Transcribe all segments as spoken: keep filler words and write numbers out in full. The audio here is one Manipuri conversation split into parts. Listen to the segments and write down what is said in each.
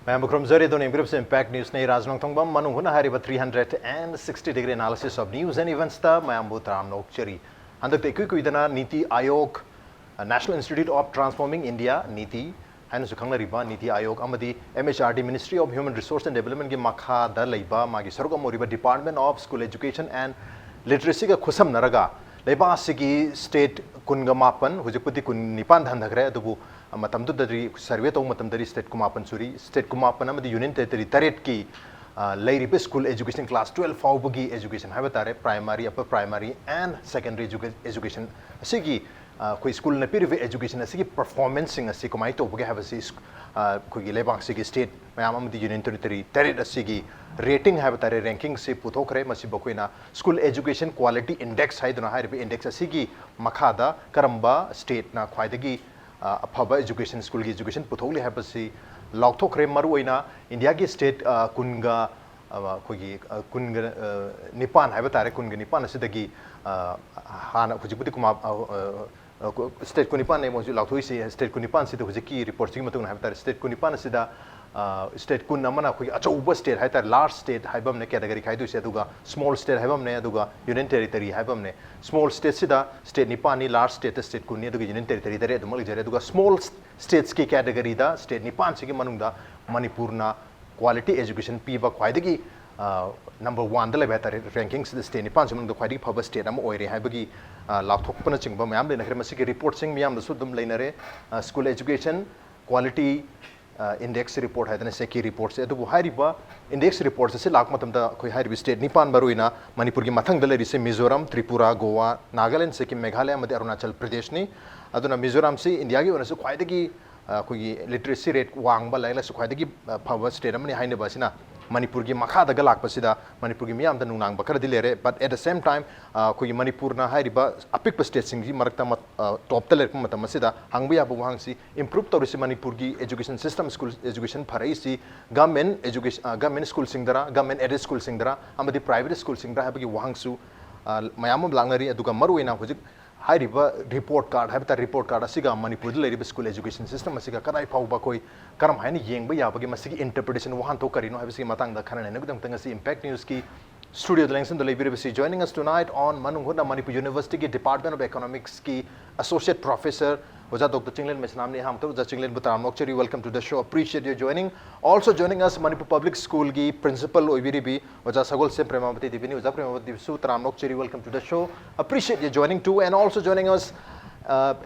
ꯃꯌꯥꯝꯕꯨ ꯈꯨꯔꯨꯝꯖꯔꯤ꯫ ꯑꯗꯨꯅ ꯌꯦꯡꯕꯤꯔꯤꯕꯁꯤ Impact News ꯅꯤ꯫ ꯔꯥꯖ ꯅꯣꯡꯊꯣꯡꯕꯝ ꯃꯅꯨꯡ ꯍꯨꯠꯅ ꯍꯥꯏꯔꯤꯕ three hundred and sixty degree analysis of news and eventsꯇ ꯃꯌꯥꯝꯕꯨ ꯇꯔꯥꯝꯅ ꯑꯣꯛꯆꯔꯤ꯫ ꯍꯟꯗꯛꯇ ꯏꯀꯨꯏ ꯀꯨꯏꯗꯅ ꯅꯤꯇꯤ ꯑꯥꯌꯣꯒ, National Institute of Transforming India, ꯅꯤꯇꯤ ꯍꯥꯏꯅꯁꯨ ꯈꯪꯅꯔꯤꯕ ꯅꯤꯇꯤ ꯑꯥꯌꯣꯒ ꯑꯃꯗꯤ M H R D, Ministry of Human Resource and Developmentꯀꯤ ꯃꯈꯥꯗ ꯂꯩꯕ ꯃꯥꯒꯤ ꯁꯔꯨꯛ ꯑꯃ ꯑꯣꯏꯔꯤꯕ Department of School Education and Literacyꯒ ꯈꯨꯠꯁꯝꯅꯔꯒ ꯂꯩꯕꯥꯛ ꯑꯁꯤꯒꯤ state ꯀꯨꯟꯒ ꯃꯥꯄꯟ, ꯍꯧꯖꯤꯛꯄꯨꯗꯤ ꯀꯨꯟ ꯅꯤꯄꯥꯟꯗ ꯍꯟꯊꯈ꯭ꯔꯦ, ꯑꯗꯨꯕꯨ ꯃꯇꯝꯗꯨꯗꯗꯤ survey ꯇꯧꯕ ꯃꯇꯝꯗꯗꯤ state ꯀꯨꯟꯃꯥꯄꯟ ꯁꯨꯔꯤ꯫ State ꯀꯨꯟꯃꯥꯄꯟ ꯑꯃꯗꯤ Union Territory ꯇꯔꯦꯠꯀꯤ, ꯑ, ꯂꯩꯔꯤꯕ school education, class twelve ꯐꯥꯎꯕꯒꯤ education ꯍꯥꯏꯕ ꯇꯥꯔꯦ, primary, upper primary and secondary educa-, education ꯑꯁꯤꯒꯤ, ꯑ, ꯑꯩꯈꯣꯏ schoolꯅ ꯄꯤꯔꯤꯕ education ꯑꯁꯤꯒꯤ performanceꯁꯤꯡ ꯑꯁꯤ ꯀꯃꯥꯏꯅ ꯇꯧꯕꯒꯦ ꯍꯥꯏꯕꯁꯤ ꯁ꯭ꯀ-, ꯑ, ꯑꯩꯈꯣꯏꯒꯤ ꯂꯩꯕꯥꯛꯁꯤꯒꯤ state ꯃꯌꯥꯝ ꯑꯃꯗꯤ Union Territory ꯇꯔꯦꯠ ꯑꯁꯤꯒꯤ rating ꯍꯥꯏꯕ ꯇꯥꯔꯦ, rankingꯁꯤ ꯄꯨꯊꯣꯛꯈ꯭ꯔꯦ꯫ ꯃꯁꯤꯕꯨ ꯑꯩꯈꯣꯏꯅ School Education Quality Index ꯍꯥꯏꯗꯨꯅ ꯍꯥꯏꯔꯤꯕ index ꯑꯁꯤꯒꯤ ꯃꯈꯥꯗ ꯀꯔꯝꯕ stateꯅ ꯈ꯭ꯋꯥꯏꯗꯒꯤ, ꯑ, ꯑꯐꯕ education, schoolꯒꯤ education ꯄꯨꯊꯣꯛꯂꯤ ꯍꯥꯏꯕꯁꯤ ꯂꯥꯎꯊꯣꯛꯈ꯭ꯔꯦ꯫ ꯃꯔꯨꯑꯣꯏꯅ ꯏꯟꯗꯤꯌꯥꯒꯤ state, ꯑ, ꯀꯨꯟꯒ, ꯑ, ꯑꯩꯈꯣꯏꯒꯤ, ꯑ, ꯀꯨꯟꯒ, ꯑ, ꯅꯤꯄꯥꯟ ꯍꯥꯏꯕ ꯇꯥꯔꯦ, ꯀꯨꯟꯒ ꯅꯤꯄꯥꯟ ꯑꯁꯤꯗꯒꯤ, ꯑ, ꯍꯥꯟꯅ ꯍꯧꯖꯤꯛꯄꯨꯗꯤ ꯀꯨꯃꯥ-, ꯑ, ꯑ, ꯑ, state ꯀꯨꯟꯅꯤꯄꯥꯟꯅꯦ ꯃꯣꯏꯁꯨ ꯂꯥꯎꯊꯣꯛꯏꯁꯤ꯫ State ꯀꯨꯟꯅꯤꯄꯥꯟꯁꯤꯗ ꯍꯧꯖꯤꯛꯀꯤ reportꯁꯤꯒꯤ ꯃꯇꯨꯡ ꯏꯟꯅ ꯍꯥꯏꯕ ꯇꯥꯔꯦ, state ꯀꯨꯟꯅꯤꯄꯥꯟ ꯑꯁꯤꯗ, ꯑ, state ꯀꯨꯟ ꯑꯃꯅ ꯑꯩꯈꯣꯏꯒꯤ ꯑꯆꯧꯕ state ꯍꯥꯏ ꯇꯥꯔꯦ, large state ꯍꯥꯏꯕ ꯑꯃꯅꯦ category ꯈꯥꯏꯗꯣꯏꯁꯦ, ꯑꯗꯨꯒ small state ꯍꯥꯏꯕ ꯑꯃꯅꯦ, ꯑꯗꯨꯒ Union Territory ꯍꯥꯏꯕ ꯑꯃꯅꯦ꯫ Small stateꯁꯤꯗ state ꯅꯤꯄꯥꯟꯅꯤ, large stateꯇ state ꯀꯨꯟꯅꯤ, ꯑꯗꯨꯒ Union Territory ꯇꯔꯦꯠ ꯑꯗꯨꯃꯛ ꯂꯩꯖꯔꯦ꯫ ꯑꯗꯨꯒ small statesꯀꯤ categoryꯗ state ꯅꯤꯄꯥꯟꯁꯤꯒꯤ ꯃꯅꯨꯡꯗ ꯃꯅꯤꯄꯨꯔꯅ quality education ꯄꯤꯕ ꯈ꯭ꯋꯥꯏꯗꯒꯤ, ꯑ, number oneꯗ ꯂꯩꯕ ꯍꯥꯏ ꯇꯥꯔꯦ, rankingꯁꯤꯗ state ꯅꯤꯄꯥꯟꯁꯤ ꯃꯅꯨꯡꯗ ꯈ꯭ꯋꯥꯏꯗꯒꯤ ꯐꯕ state ꯑꯃ ꯑꯣꯏꯔꯦ ꯍꯥꯏꯕꯒꯤ, ꯑ, ꯂꯥꯎꯊꯣꯛꯄꯅꯆꯤꯡꯕ ꯃꯌꯥꯝ ꯂꯩꯅꯈ꯭ꯔꯦ꯫ ꯃꯁꯤꯒꯤ reportꯁꯤꯡ ꯃꯤꯌꯥꯝꯗꯁꯨ ꯑꯗꯨꯝ ꯂꯩꯅꯔꯦ꯫ ꯑ, School Education Quality, ꯑ, Index Report ꯍꯥꯏꯗꯅ SEQUI reportꯁꯦ꯫ ꯑꯗꯨꯕꯨ ꯍꯥꯏꯔꯤꯕ index reports ꯑꯁꯤ ꯂꯥꯛꯄ ꯃꯇꯝꯗ ꯑꯩꯈꯣꯏ ꯍꯥꯏꯔꯤꯕ state ꯅꯤꯄꯥꯟ, ꯃꯔꯨꯑꯣꯏꯅ ꯃꯅꯤꯄꯨꯔꯒꯤ ꯃꯊꯪꯗ ꯂꯩꯔꯤꯁꯦ ꯃꯤꯖꯣꯔꯥꯝ, ꯇ꯭ꯔꯤꯄꯨꯔꯥ, ꯒꯣꯋꯥ, ꯅꯥꯒꯥꯂꯦꯟ, ꯁꯤꯛꯀꯤꯝ, ꯃꯦꯘꯥꯂꯌꯥ ꯑꯃꯗꯤ ꯑꯔꯨꯅꯥꯆꯜ ꯄ꯭ꯔꯗꯦꯁꯅꯤ꯫ ꯑꯗꯨꯅ ꯃꯤꯖꯣꯔꯥꯝꯁꯤ ꯏꯟꯗꯤꯌꯥꯒꯤ ꯑꯣꯏꯅꯁꯨ ꯈ꯭ꯋꯥꯏꯗꯒꯤ, ꯑ, ꯑꯩꯈꯣꯏꯒꯤ literacy rate ꯋꯥꯡꯕ, ꯂꯥꯏꯔꯤꯛ ꯂꯥꯏꯁꯨ ꯈ꯭ꯋꯥꯏꯗꯒꯤ, ꯑ, ꯐꯕ state ꯑꯃꯅꯤ ꯍꯥꯏꯅꯕ ꯑꯁꯤꯅ ꯃꯅꯤꯄꯨꯔꯒꯤ ꯃꯈꯥꯗꯒ ꯂꯥꯛꯄꯁꯤꯗ ꯃꯅꯤꯄꯨꯔꯒꯤ ꯃꯤꯌꯥꯝꯗ ꯅꯨꯡꯅꯥꯡꯕ ꯈꯔꯗꯤ ꯂꯩꯔꯦ꯫ But at the same time, ꯑ, ꯑꯩꯈꯣꯏꯒꯤ ꯃꯅꯤꯄꯨꯔꯅ ꯍꯥꯏꯔꯤꯕ ꯑꯄꯤꯛꯄ stateꯁꯤꯡꯒꯤ ꯃꯔꯛꯇ ꯃ-, ꯑ, topꯇ ꯂꯩꯔꯛꯄ ꯃꯇꯝ ꯑꯁꯤꯗ ꯍꯪꯕ ꯌꯥꯕ ꯋꯥꯍꯪꯁꯤ, improve ꯇꯧꯔꯤꯁꯤ ꯃꯅꯤꯄꯨꯔꯒꯤ education system, school education ꯐꯔꯛꯏꯁꯤ government education, ꯑ, government schoolꯁꯤꯡꯗꯔ, government aided schoolꯁꯤꯡꯗꯔ ꯑꯃꯗꯤ private schoolꯁꯤꯡꯗꯔ ꯍꯥꯏꯕꯒꯤ ꯋꯥꯍꯪꯁꯨ, ꯑ, ꯃꯌꯥꯝ ꯑꯃ ꯂꯥꯛꯅꯔꯤ꯫ ꯑꯗꯨꯒ ꯃꯔꯨꯑꯣꯏꯅ ꯍꯧꯖꯤꯛ ꯍꯥꯏꯔꯤꯕ ꯔꯤꯄꯣꯔꯠ ꯀꯥꯔꯗ ꯍꯥꯏꯕ ꯇꯥꯔꯦ, ꯔꯤꯄꯣꯔꯠ ꯀꯥꯔꯗ ꯑꯁꯤꯒ ꯃꯅꯤꯄꯨꯔꯗ ꯂꯩꯔꯤꯕ ꯁ꯭ꯀꯨꯜ ꯑꯦꯖꯨꯀꯦꯁꯟ ꯁꯤꯁꯇꯦꯝ ꯑꯁꯤꯒ ꯀꯗꯥꯏ ꯐꯥꯎꯕ ꯑꯩꯈꯣꯏ ꯀꯔꯝ ꯍꯥꯏꯅ ꯌꯦꯡꯕ ꯌꯥꯕꯒꯦ, ꯃꯁꯤꯒꯤ ꯏꯟꯇꯔꯄ꯭ꯔꯤꯇꯦꯁꯟ, ꯋꯥꯍꯟꯊꯣꯛ ꯀꯔꯤꯅꯣ ꯍꯥꯏꯕꯁꯤꯒꯤ ꯃꯇꯥꯡꯗ ꯈꯟꯅ ꯅꯩꯅꯕꯒꯤꯗꯃꯛꯇ ꯉꯁꯤ ꯏꯝꯄꯦꯛ ꯅ꯭ꯌꯨꯁꯀꯤ ꯁ꯭ꯇꯨꯗꯤꯑꯣꯗ ꯂꯦꯡꯁꯤꯟꯗ ꯂꯩꯕꯤꯔꯤꯕꯁꯤ, joining us tonight on ꯃꯅꯨꯡ ꯍꯨꯠꯅ ꯃꯅꯤꯄꯨꯔ ꯌꯨꯅꯤꯚꯔꯁꯤꯇꯤꯒꯤ ꯗꯤꯄꯥꯔꯠꯃꯦꯟ ꯑꯣꯐ ꯏꯀꯣꯅꯣꯃꯤꯛꯁꯀꯤ ꯑꯦꯁꯣꯁꯤꯌꯦꯠ ꯄ꯭ꯔꯣꯐꯦꯁꯔ ꯑꯣꯖꯥ ꯗꯣꯛꯇꯔ ꯆꯤꯡꯂꯦꯟ ꯃꯩꯁꯅꯥꯝꯅꯤ꯫ ꯑꯍꯥꯟꯕꯗ ꯑꯣꯖꯥ ꯆꯤꯡꯂꯦꯟꯕꯨ ꯇꯔꯥꯝꯅ ꯑꯣꯛꯆꯔꯤ, welcome to the show, appreciate your joining. Also joining us Manipur public ꯁ꯭ꯀꯨꯜꯒꯤ ꯄ꯭ꯔꯤꯟꯁꯤꯄꯜ ꯑꯣꯏꯕꯤꯔꯤꯕꯤ ꯑꯣꯖꯥ ꯁꯒꯣꯜꯁꯦꯝ ꯄ꯭ꯔꯦꯃꯥꯕꯇꯤ ꯗꯦꯕꯤꯅꯤ꯫ ꯑꯣꯖꯥ ꯄ꯭ꯔꯦꯃꯥꯕꯇꯤ ꯗꯦꯕꯤꯁꯨ ꯇꯔꯥꯝꯅ ꯑꯣꯛꯆꯔꯤ, welcome to the show, appreciate your joining too. And also joining us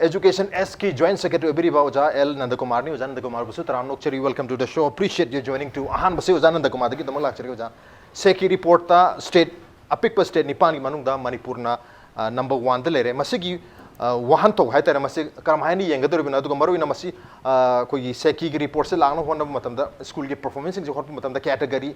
education S ꯀꯤ joint secretary ꯑꯣꯏꯕꯤꯔꯤꯕ ꯑꯣꯖꯥ ꯑꯦꯜ ꯅꯟꯗꯀꯨꯃꯥꯔꯅꯤ꯫ ꯑꯣꯖꯥ ꯅꯟꯗꯀꯨꯃꯥꯔꯕꯨꯁꯨ ꯇꯔꯥꯝꯅ ꯑꯣꯛꯆꯔꯤ, welcome to the show, appreciate your joining too. ꯑꯍꯥꯟꯕꯁꯤ ꯑꯣꯖꯥ ꯅꯟꯗꯀꯨꯃꯥꯔꯗꯒꯤ ꯑꯗꯨꯃꯛ ꯂꯥꯛꯆꯔꯒꯦ ꯑꯣꯖꯥ꯫ ꯁꯦꯀꯤ ꯔꯤꯄꯣꯔꯠꯇ ꯁ꯭ꯇꯦꯠ, ꯑꯄꯤꯛꯄ ꯁ꯭ꯇꯦꯠ ꯅꯤꯄꯥꯟꯒꯤ ꯃꯅꯨꯡꯗ ꯃꯅꯤꯄꯨꯔꯅ ꯅꯝꯕꯔ ꯋꯥꯟꯗ ꯂꯩꯔꯦ꯫ ꯃꯁꯤꯒꯤ ꯋꯥꯍꯟꯊꯣꯛ ꯍꯥꯏꯇꯥꯔꯦ, ꯃꯁꯤ ꯀꯔꯝꯍꯥꯏꯅ ꯌꯦꯡꯒꯗꯧꯔꯤꯕꯅꯣ? ꯑꯗꯨꯒ ꯃꯔꯨꯑꯣꯏꯅ ꯃꯁꯤ ꯑꯩꯈꯣꯏꯒꯤ ꯁꯦꯀꯤꯒꯤ ꯔꯤꯄꯣꯔꯠꯁꯦ ꯂꯥꯛꯅꯕ ꯍꯣꯠꯅꯕ ꯃꯇꯝꯗ, ꯁ꯭ꯀꯨꯜꯒꯤ ꯄꯔꯐꯣꯔꯃꯦꯟꯁꯁꯤꯡꯁꯦ ꯍꯣꯠꯄ ꯃꯇꯝꯗ ꯀꯦꯇꯒꯔꯤ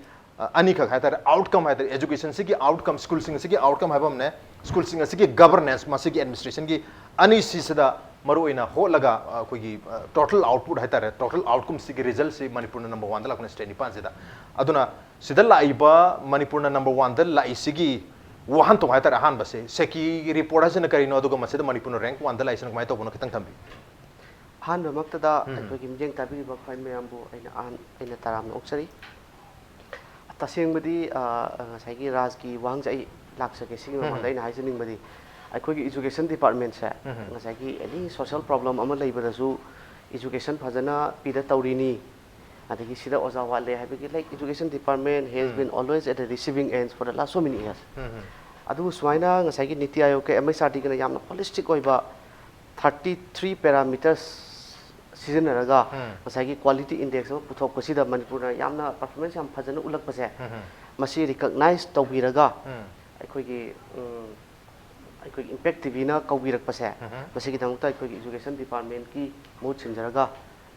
ꯑꯅꯤꯈꯛ ꯍꯥꯏꯇꯥꯔꯦ, ꯑꯥꯎꯠꯀꯝ ꯍꯥꯏꯇꯥꯔꯦ, ꯑꯦꯖꯨꯀꯦꯁꯟꯁꯤꯒꯤ ꯑꯥꯎꯠꯀꯝ, ꯁ꯭ꯀꯨꯜꯁꯤꯡ ꯑꯁꯤꯒꯤ ꯑꯥꯎꯠꯀꯝ ꯍꯥꯏꯕ ꯑꯃꯅꯦ, ꯁ꯭ꯀꯨꯜꯁꯤꯡ ꯑꯁꯤꯒꯤ ꯒꯕꯔꯅꯦꯟꯁ, ꯃꯁꯤꯒꯤ ꯑꯦꯗꯃꯤꯅꯤꯁꯇ꯭ꯔꯦꯁꯟꯒꯤ ꯑꯅꯤꯁꯤꯁꯤꯗ ꯃꯔꯨꯑꯣꯏꯅ ꯍꯣꯠꯂꯒ ꯑꯩꯈꯣꯏꯒꯤ ꯇꯣꯇꯦꯜ ꯑꯥꯎꯠꯄꯨꯠ ꯍꯥꯏꯇꯥꯔꯦ, ꯇꯣꯇꯦꯜ ꯑꯥꯎꯠꯀꯝꯁꯤꯒꯤ ꯔꯤꯖꯜꯁꯤ ꯃꯅꯤꯄꯨꯔꯅ ꯅꯝꯕꯔ ꯋꯥꯟꯗ ꯂꯥꯛꯄꯅꯦ ꯁ꯭ꯇꯦꯠ ꯅꯤꯄꯥꯟꯁꯤꯗ꯫ ꯑꯗꯨꯅ ꯁꯤꯗ ꯂꯥꯛꯏꯕ ꯃꯅꯤꯄꯨꯔꯅ ꯅꯝꯕꯔ ꯋꯥꯟꯗ ꯂꯥꯛꯏꯁꯤꯒꯤ ꯋꯥꯍꯟꯊꯣꯛ ꯍꯥꯏꯇꯥꯔꯦ, ꯑꯍꯥꯟꯕꯁꯦ ꯁꯦꯀꯤꯒꯤ ꯔꯤꯄꯣꯔꯠ ꯍꯥꯏꯁꯤꯅ ꯀꯔꯤꯅꯣ, ꯑꯗꯨꯒ ꯃꯁꯤꯗ ꯃꯅꯤꯄꯨꯔꯅ ꯔꯦꯡꯛ ꯋꯥꯟꯗ ꯂꯥꯛꯏꯁꯤꯅ ꯀꯃꯥꯏꯅ ꯇꯧꯕꯅꯣ, ꯈꯤꯇꯪ ꯊꯝꯕꯤꯌꯨ꯫ ꯑꯍꯥꯟꯕꯃꯛꯇꯗ ꯎꯝ꯫ ꯑꯩꯈꯣꯏꯒꯤ ꯃꯤꯠꯌꯦꯡ ꯇꯥꯕꯤꯔꯤꯕ ꯈ꯭ꯋꯥꯏ ꯃꯌꯥꯝꯕꯨ ꯑꯩꯅ ꯑꯍꯥꯟ-, ꯑꯩꯅ ꯇꯔꯥꯝꯅ ꯑꯣꯛꯆꯔꯤ꯫ ꯇꯁꯦꯡꯕꯗꯤ, ꯑ, ꯉꯁꯥꯏꯒꯤ ꯔꯥꯖꯀꯤ ꯋꯥꯍꯪꯁꯦ ꯑꯩ ꯂꯥꯛꯆꯒꯦ꯫ ꯁꯤꯒꯤ ꯎꯝ꯫ ꯃꯃꯥꯡꯗ ꯑꯩꯅ ꯍꯥꯏꯖꯅꯤꯡꯕꯗꯤ, ꯑꯩꯈꯣꯏꯒꯤ ꯏꯖꯨꯀꯦꯁꯟ ꯗꯤꯄꯥꯔꯠꯃꯦꯟꯁꯦ ꯎꯝ꯫ ꯉꯁꯥꯏꯒꯤ ꯑꯦꯅꯤ ꯁꯣꯁꯤꯌꯦꯜ ꯄ꯭ꯔꯣꯕ꯭ꯂꯦꯝ ꯑꯃ ꯂꯩꯕꯗꯁꯨ ꯏꯖꯨꯀꯦꯁꯟ ꯐꯖꯅ ꯄꯤꯗ ꯇꯧꯔꯤꯅꯤ, ꯑꯗꯒꯤ ꯁꯤꯗ ꯑꯣꯖꯥ ꯋꯥꯠꯂꯦ ꯍꯥꯏꯕꯒꯤ, like, education department has um. been always at the receiving end for the last so many years꯫ ꯎꯝ꯫ ꯑꯗꯨꯕꯨ ꯁꯨꯃꯥꯏꯅ ꯉꯁꯥꯏꯒꯤ ꯅꯤꯇꯤ ꯑꯥꯌꯣꯒ ꯑꯦꯝ ꯑꯩꯆ ꯑꯥꯔ ꯗꯤꯒꯅ ꯌꯥꯝꯅ ꯍꯣꯂꯤꯁꯇꯤꯛ ꯑꯣꯏꯕ ꯊꯥꯔꯇꯤ ꯊ꯭ꯔꯤ ꯄꯦꯔꯥꯃꯤꯇꯔꯁ ꯁꯤꯖꯤꯟꯅꯔꯒ ꯎꯝ꯫ ꯉꯁꯥꯏꯒꯤ ꯀ꯭ꯋꯥꯂꯤꯇꯤ ꯏꯟꯗꯦꯛꯁ ꯑꯃ ꯄꯨꯊꯣꯛꯄꯁꯤꯗ ꯃꯅꯤꯄꯨꯔꯅ ꯌꯥꯝꯅ ꯄꯔꯐꯣꯔꯃꯦꯟꯁ ꯌꯥꯝ ꯐꯖꯅ ꯎꯠꯂꯛꯄꯁꯦ, ꯎꯝ꯫ ꯃꯁꯤ ꯔꯤꯀꯛꯅꯥꯏꯖ ꯇꯧꯕꯤꯔꯒ ꯎꯝ꯫ ꯑꯩꯈꯣꯏꯒꯤ, ꯎꯝ, ꯑꯩꯈꯣꯏꯒꯤ ꯏꯝꯄꯦꯛ ꯇꯤꯚꯤꯅ ꯀꯧꯕꯤꯔꯛꯄꯁꯦ, ꯎꯝ꯫ ꯃꯁꯤꯒꯤꯗꯃꯛꯇ ꯑꯩꯈꯣꯏꯒꯤ ꯏꯖꯨꯀꯦꯁꯟ ꯗꯤꯄꯥꯔꯠꯃꯦꯟꯀꯤ ꯃꯍꯨꯠ ꯁꯤꯟꯖꯔꯒ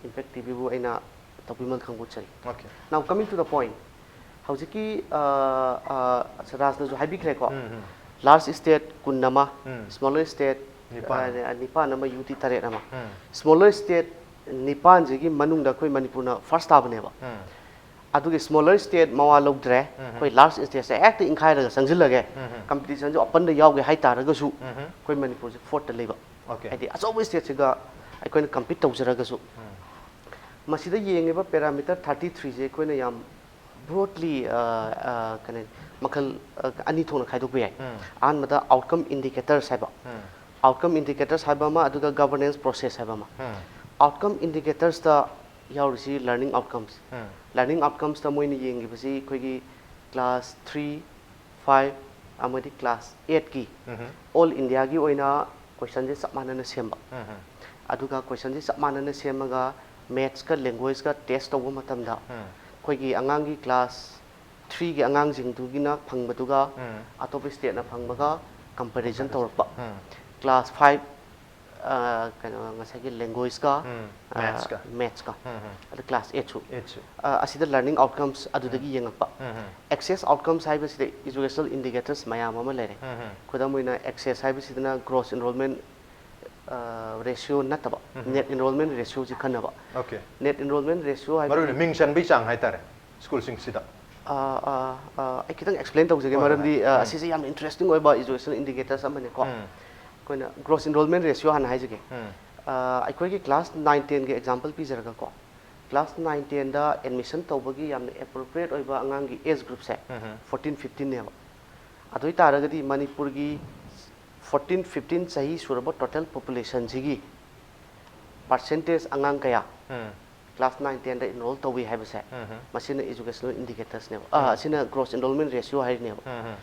ꯏꯝꯄꯦꯛ ꯇꯤꯚꯤꯕꯨ ꯑꯩꯅ ꯇꯧꯕꯤꯃꯜ ꯈꯪꯕꯣꯠꯆꯔꯤ꯫ Okay꯫ Now coming to the point, ꯍꯧꯖꯤꯛꯀꯤ, ꯑ, ꯑ, ꯔꯥꯖꯅꯁꯨ ꯍꯥꯏꯕꯤꯈ꯭ꯔꯦꯀꯣ, ꯎꯝ, ꯎꯝ꯫ ꯂꯥꯔꯖ ꯁ꯭ꯇꯦꯠ ꯀꯨꯟ ꯑꯃ, ꯎꯝ꯫ ꯁ꯭ꯃꯣꯂꯔ ꯁ꯭ꯇꯦꯠ, ꯅꯤꯄꯥꯟ꯫ ꯑ, ꯅꯤꯄꯥꯟ ꯑꯃ, ꯌꯨ ꯇꯤ ꯇꯔꯦꯠ ꯑꯃ꯫ ꯎꯝ꯫ ꯁ꯭ꯃꯣꯂꯔ ꯁ꯭ꯇꯦꯠ ꯅꯤꯄꯥꯟꯁꯤꯒꯤ ꯃꯅꯨꯡꯗ ꯑꯩꯈꯣꯏ ꯃꯅꯤꯄꯨꯔꯅ ꯐꯥꯔꯁ ꯇꯥꯕꯅꯦꯕ꯫ ꯎꯝ꯫ ꯑꯗꯨꯒꯤ smaller state ꯃꯋꯥ ꯂꯧꯗ꯭ꯔꯦ, ꯑꯩꯈꯣꯏ large stateꯁꯦ ꯍꯦꯛꯇ ꯏꯟꯈꯥꯏꯔꯒ ꯆꯪꯁꯤꯜꯂꯒꯦ, competitionꯁꯦ openꯗ ꯌꯥꯎꯒꯦ ꯍꯥꯏ ꯇꯥꯔꯒꯁꯨ ꯑꯩꯈꯣꯏ ꯃꯅꯤꯄꯨꯔꯁꯦ fourthꯇ ꯂꯩꯕ꯫ Okay. ꯍꯥꯏꯗꯤ ꯑꯆꯧꯕ stateꯁꯤꯒ ꯑꯩꯈꯣꯏꯅ compete ꯇꯧꯖꯔꯒꯁꯨ꯫ ꯃꯁꯤꯗ ꯌꯦꯡꯉꯤꯕ parameter thirty threeꯁꯦ ꯑꯩꯈꯣꯏꯅ ꯌꯥꯝ broadly ꯀꯩꯅꯣ ꯃꯈꯜ ꯑꯅꯤ ꯊꯣꯛꯅ ꯈꯥꯏꯗꯣꯛꯄ ꯌꯥꯏ꯫ ꯑꯍꯥꯟꯕꯗ outcome indicators ꯍꯥꯏꯕ, outcome indicators ꯍꯥꯏꯕ ꯑꯃ, ꯑꯗꯨꯒ governance process ꯍꯥꯏꯕ ꯑꯃ꯫ Outcome indicatorsꯇ ꯌꯥꯎꯔꯤꯁꯤ learning outcomes꯫ Learning outcomesꯇ ꯃꯣꯏꯅ ꯌꯦꯡꯉꯤꯕꯁꯤ ꯑꯩꯈꯣꯏꯒꯤ class three, five ꯑꯃꯗꯤ class eightꯀꯤ all Indiaꯒꯤ ꯑꯣꯏꯅ questionꯁꯦ ꯆꯞ ꯃꯥꯟꯅꯅ ꯁꯦꯝꯕ꯫ ꯑꯗꯨꯒ questionꯁꯦ ꯆꯞ ꯃꯥꯟꯅꯅ ꯁꯦꯝꯃꯒ mathsꯀ languageꯀ test ꯇꯧꯕ ꯃꯇꯝꯗ ꯑꯩꯈꯣꯏꯒꯤ ꯑꯉꯥꯡꯒꯤ class threeꯒꯤ ꯑꯉꯥꯡꯁꯤꯡꯗꯨꯒꯤꯅ ꯐꯪꯕꯗꯨꯒ ꯑꯇꯣꯞꯄ stateꯅ ꯐꯪꯕꯒ comparison ꯇꯧꯔꯛꯄ꯫ Class five ꯀꯩꯅꯣ ꯉꯁꯥꯏꯒꯤ languageꯀ Mathsꯀ꯫ Mathsꯀ꯫ ꯎꯝ, ꯎꯝ꯫ ꯑꯗ class eightꯁꯨ꯫ Eightꯁꯨ꯫ ꯑꯁꯤꯗ learning outcomes ꯑꯗꯨꯗꯒꯤ ꯌꯦꯡꯉꯛꯄ꯫ ꯎꯝ, ꯎꯝ꯫ Access outcomes ꯍꯥꯏꯕꯁꯤꯗ educational indicators ꯃꯌꯥꯝ ꯑꯃ ꯂꯩꯔꯦ꯫ ꯎꯝ, ꯎꯝ꯫ ꯈꯨꯗꯝ ꯑꯣꯏꯅ access ꯍꯥꯏꯕꯁꯤꯗꯅ gross enrollment ratio ꯅꯠꯇꯕ, net enrollment ratioꯁꯤ ꯈꯟꯅꯕ꯫ Okay꯫ Net enrollment ratio ꯃꯔꯨ ꯑꯣꯏꯅ ꯍꯥꯏꯕꯗꯤ ꯃꯤꯡ ꯆꯟꯕꯒꯤ ꯆꯥꯡ ꯍꯥꯏꯇꯥꯔꯦ ꯁ꯭ꯀꯨꯜꯁꯤꯡꯁꯤꯗ꯫ ꯑꯥ, ꯑꯥ, ꯑꯥ, ꯑꯩ ꯈꯤꯇꯪ explain ꯇꯧꯖꯒꯦ, ꯍꯣꯏ, ꯍꯣꯏ, ꯃꯔꯝꯗꯤ ꯍꯣꯏ꯫ ꯑꯥ, ꯎꯝ꯫ ꯑꯁꯤꯁꯦ ꯌꯥꯝꯅ interesting ꯑꯣꯏꯕ educational indicators ꯑꯃꯅꯤꯀꯣ꯫ ꯎꯝ꯫ ꯑꯩꯈꯣꯏꯅ gross enrollment ratio ꯍꯥꯟꯅ ꯍꯥꯏꯖꯒꯦ꯫ ꯎꯝ꯫ ꯑꯥ, ꯑꯩꯈꯣꯏꯒꯤ class nine tenꯒꯤ example ꯄꯤꯖꯔꯒꯀꯣ, class nine tenꯗ admission ꯇꯧꯕꯒꯤ ꯌꯥꯝꯅ appropriate ꯑꯣꯏꯕ ꯑꯉꯥꯡꯒꯤ age groupꯁꯦ ꯎꯝ꯫ fourteen fifteenꯅꯦꯕ꯫ ꯑꯗꯨ ꯑꯣꯏ ꯇꯥꯔꯒꯗꯤ ꯃꯅꯤꯄꯨꯔꯒꯤ fourteen fifteen ꯆꯍꯤ ꯁꯨꯔꯕ total populationꯁꯤꯒꯤ percentage ꯑꯉꯥꯡ ꯀꯌꯥ ꯎꯝ꯫ class nine tenꯗ enroll ꯇꯧꯏ ꯍꯥꯏꯕꯁꯦ, ꯎꯝ꯫ ꯃꯁꯤꯅ educational indicatorsꯅꯦꯕ꯫ ꯑꯥ, ꯎꯝ꯫ ꯑꯁꯤꯅ gross enrollment ratio ꯍꯥꯏꯔꯤꯅꯦꯕ꯫ ꯎꯝ꯫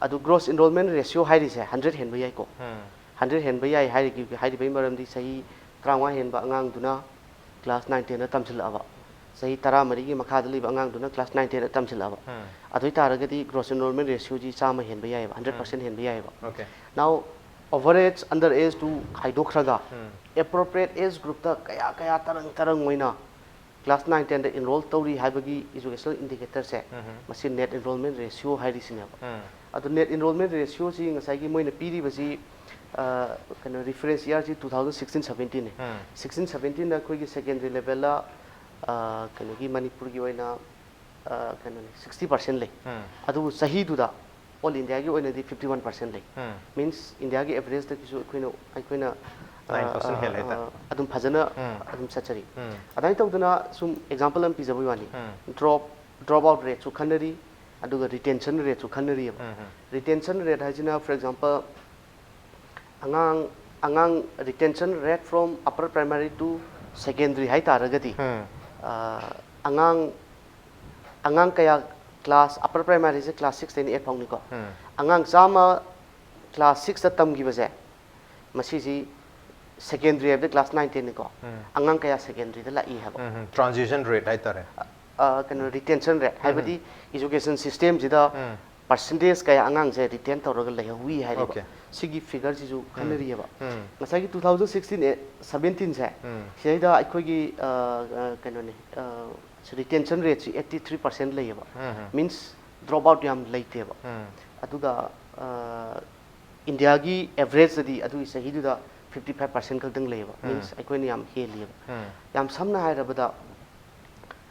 ꯑꯗꯨ gross enrollment ratio ꯍꯥꯏꯔꯤꯁꯦ hundred ꯍꯦꯟꯕ ꯌꯥꯏꯀꯣ꯫ ꯎꯝ꯫ Hundred ꯍꯦꯟꯕ ꯌꯥꯏ ꯍꯥꯏꯔꯤꯒꯤ, ꯍꯥꯏꯔꯤꯕꯒꯤ ꯃꯔꯝꯗꯤ ꯆꯍꯤ ꯇꯔꯥꯃꯉꯥ ꯍꯦꯟꯕ ꯑꯉꯥꯡꯗꯨꯅ class nine tenꯗ ꯇꯝꯁꯤꯜꯂꯛꯑꯕ, ꯆꯍꯤ ꯇꯔꯥꯃꯔꯤꯒꯤ ꯃꯈꯥꯗ ꯂꯩꯕ ꯑꯉꯥꯡꯗꯨꯅ class nine tenꯗ ꯇꯝꯁꯤꯜꯂꯛꯑꯕ, ꯎꯝ꯫ ꯑꯗꯨ ꯑꯣꯏ ꯇꯥꯔꯒꯗꯤ gross enrollment ratioꯁꯤ ꯆꯥꯝꯃ ꯍꯦꯟꯕ ꯌꯥꯏꯑꯕ, hundred percent ꯍꯦꯟꯕ ꯌꯥꯏꯑꯕ꯫ Okay꯫ Now, average under age to ꯈꯥꯏꯗꯣꯛꯈ꯭ꯔꯒ um. appropriate age groupꯇ ꯀꯌꯥ ꯀꯌꯥ ꯇꯔꯪ ꯇꯔꯪ ꯑꯣꯏꯅ class nine tenꯗ enroll ꯇꯧꯔꯤ ꯍꯥꯏꯕꯒꯤ educational indicatorꯁꯦ, ꯎꯝ꯫ ꯃꯁꯤ net enrollment ratio ꯍꯥꯏꯔꯤꯁꯤꯅꯦꯕ꯫ ꯎꯝ꯫ ꯑꯗꯣ net enrollment ratioꯁꯤ ꯉꯁꯥꯏꯒꯤ ꯃꯣꯏꯅ ꯄꯤꯔꯤꯕꯁꯤ, ꯑ, ꯀꯩꯅꯣ, reference yearꯁꯤ two thousand sixteen seventeenꯅꯦ꯫ ꯎꯝ꯫ Sixteen seventeenꯗ ꯑꯩꯈꯣꯏꯒꯤ secondary levelꯗ, ꯑ, ꯀꯩꯅꯣꯒꯤ ꯃꯅꯤꯄꯨꯔꯒꯤ ꯑꯣꯏꯅ ꯑ, ꯀꯩꯅꯣꯅꯤ, ꯁꯤꯛꯁꯇꯤ ꯄꯥꯔꯁꯦꯟ ꯂꯩ꯫ ꯎꯝ. ꯑꯗꯨꯕꯨ ꯆꯍꯤꯗꯨꯗ ꯑꯣꯜ ꯏꯟꯗꯤꯌꯥꯒꯤ ꯑꯣꯏꯅꯗꯤ ꯐꯤꯐꯇꯤ ꯋꯥꯟ ꯄꯥꯔꯁꯦꯟ ꯂꯩ꯫ ꯎꯝ. ꯃꯤꯟꯁ, ꯏꯟꯗꯤꯌꯥꯒꯤ ꯑꯦꯚꯔꯦꯖꯇꯒꯤꯁꯨ ꯑꯩꯈꯣꯏꯅ ꯑꯩꯈꯣꯏꯅ ꯑ, Nine percent ꯑ, ꯍꯦꯜꯂꯦ ꯍꯥꯏꯇꯥꯔꯦ꯫ ꯑ, ꯑꯗꯨꯝ ꯐꯖꯅ ꯎꯝ. ꯑꯗꯨꯝ ꯆꯠꯆꯔꯤ꯫ ꯎꯝ. ꯑꯗꯨꯃꯥꯏꯅ ꯇꯧꯗꯅ ꯁꯨꯝ ꯑꯦꯛꯖꯥꯝꯄꯜ ꯑꯃ ꯄꯤꯖꯕꯒꯤ ꯋꯥꯅꯤ꯫ ꯎꯝ. ꯗ꯭ꯔꯣꯞ ꯗ꯭ꯔꯣꯞ ꯑꯥꯎꯠ ꯔꯦꯠꯁꯨ ꯈꯟꯅꯔꯤ, ꯑꯗꯨꯒ ꯔꯤꯇꯦꯟꯁꯟ ꯔꯦꯠꯁꯨ ꯈꯟꯅꯔꯤꯑꯕ꯫ ꯎꯝ, ꯎꯝ. ꯔꯤꯇꯦꯟꯁꯟ ꯔꯦꯠ ꯍꯥꯏꯁꯤꯅ, ꯐꯣꯔ ꯑꯦꯛꯖꯥꯝꯄꯜ, ꯑꯉꯥꯡ ꯑꯉꯥꯡ retention rate from upper primary to secondary ꯍꯥꯏ ꯇꯥꯔꯒꯗꯤ, ꯎꯝ. ꯑ, ꯑꯉꯥꯡ ꯑꯉꯥꯡ ꯀꯌꯥ, ꯀ꯭ꯂꯥꯁ, ꯑꯄꯔ ꯄ꯭ꯔꯥꯏꯃꯥꯔꯤꯁꯦ ꯀ꯭ꯂꯥꯁ ꯁꯤꯛꯁꯇꯩꯅ ꯑꯦꯠ ꯐꯥꯎꯅꯤꯀꯣ꯫ ꯎꯝ. ꯑꯉꯥꯡ ꯆꯥꯝꯃ ꯀ꯭ꯂꯥꯁ ꯁꯤꯛꯁꯇ ꯇꯝꯈꯤꯕꯁꯦ, ꯃꯁꯤꯁꯤ ꯁꯦꯀꯦꯟꯗꯔꯤ ꯍꯥꯏꯕꯗꯤ ꯀ꯭ꯂꯥꯁ ꯅꯥꯏꯟ ꯇꯦꯟꯅꯤꯀꯣ꯫ ꯎꯝ. ꯑꯉꯥꯡ ꯀꯌꯥ ꯁꯦꯀꯦꯟꯗꯔꯤꯗ ꯂꯥꯛꯏ ꯍꯥꯏꯕ꯫ ꯎꯝ, ꯎꯝ. Transition rate ꯍꯥꯏꯇꯥꯔꯦ꯫ ꯑ, ꯀꯩꯅꯣ, ꯔꯤꯇꯦꯟꯁꯟ ꯔꯦꯠ ꯍꯥꯏꯕꯗꯤ ꯏꯖꯨꯀꯦꯁꯟ ꯁꯤꯁꯇꯦꯝꯁꯤꯗ ꯎꯝ. ꯄꯥꯔꯁꯦꯟꯇꯦꯖ ꯀꯌꯥ ꯑꯉꯥꯡꯁꯦ ꯔꯤꯇꯦꯟ ꯇꯧꯔꯒ ꯂꯩꯍꯧꯋꯤ ꯍꯥꯏꯔꯤꯕ꯫ Okay. ꯁꯤꯒꯤ ꯐꯤꯒꯔꯁꯤꯁꯨ ꯈꯟꯅꯔꯤꯑꯕ꯫ ꯎꯝ. ꯉꯁꯥꯏꯒꯤ ꯇꯨ ꯊꯥꯎꯖꯟ ꯁꯤꯛꯁꯇꯤꯟ ꯁꯕꯦꯟꯇꯤꯟꯁꯦ, ꯎꯝ. ꯁꯤꯗꯩꯗ ꯑꯩꯈꯣꯏꯒꯤ, ꯑ, ꯑ, ꯀꯩꯅꯣꯅꯤ, ꯑ, ꯔꯤꯇꯦꯟꯁꯟ ꯔꯦꯠꯁꯤ ꯑꯩꯠꯇꯤ ꯊ꯭ꯔꯤ ꯄꯥꯔꯁꯦꯟ ꯂꯩꯌꯦꯕ꯫ ꯎꯝ, ꯎꯝ. ꯃꯤꯟꯁ, ꯗ꯭ꯔꯣꯞ ꯑꯥꯎꯠ ꯌꯥꯝ ꯂꯩꯇꯦꯕ꯫ ꯎꯝ. ꯑꯗꯨꯒ, ꯑ, ꯏꯟꯗꯤꯌꯥꯒꯤ ꯑꯦꯚꯔꯦꯖꯇꯗꯤ ꯑꯗꯨꯒꯤ ꯆꯍꯤꯗꯨꯗ ꯐꯤꯐꯇꯤ ꯐꯥꯏꯚ ꯄꯥꯔꯁꯦꯟ ꯈꯛꯇꯪ ꯂꯩꯌꯦꯕ꯫ ꯎꯝ. ꯃꯤꯟꯁ, ꯑꯩꯈꯣꯏꯅ ꯌꯥꯝ ꯍꯦꯜꯂꯤꯑꯕ꯫ ꯎꯝ. ꯌꯥꯝ ꯁꯝꯅ ꯍꯥꯏꯔꯕꯗ,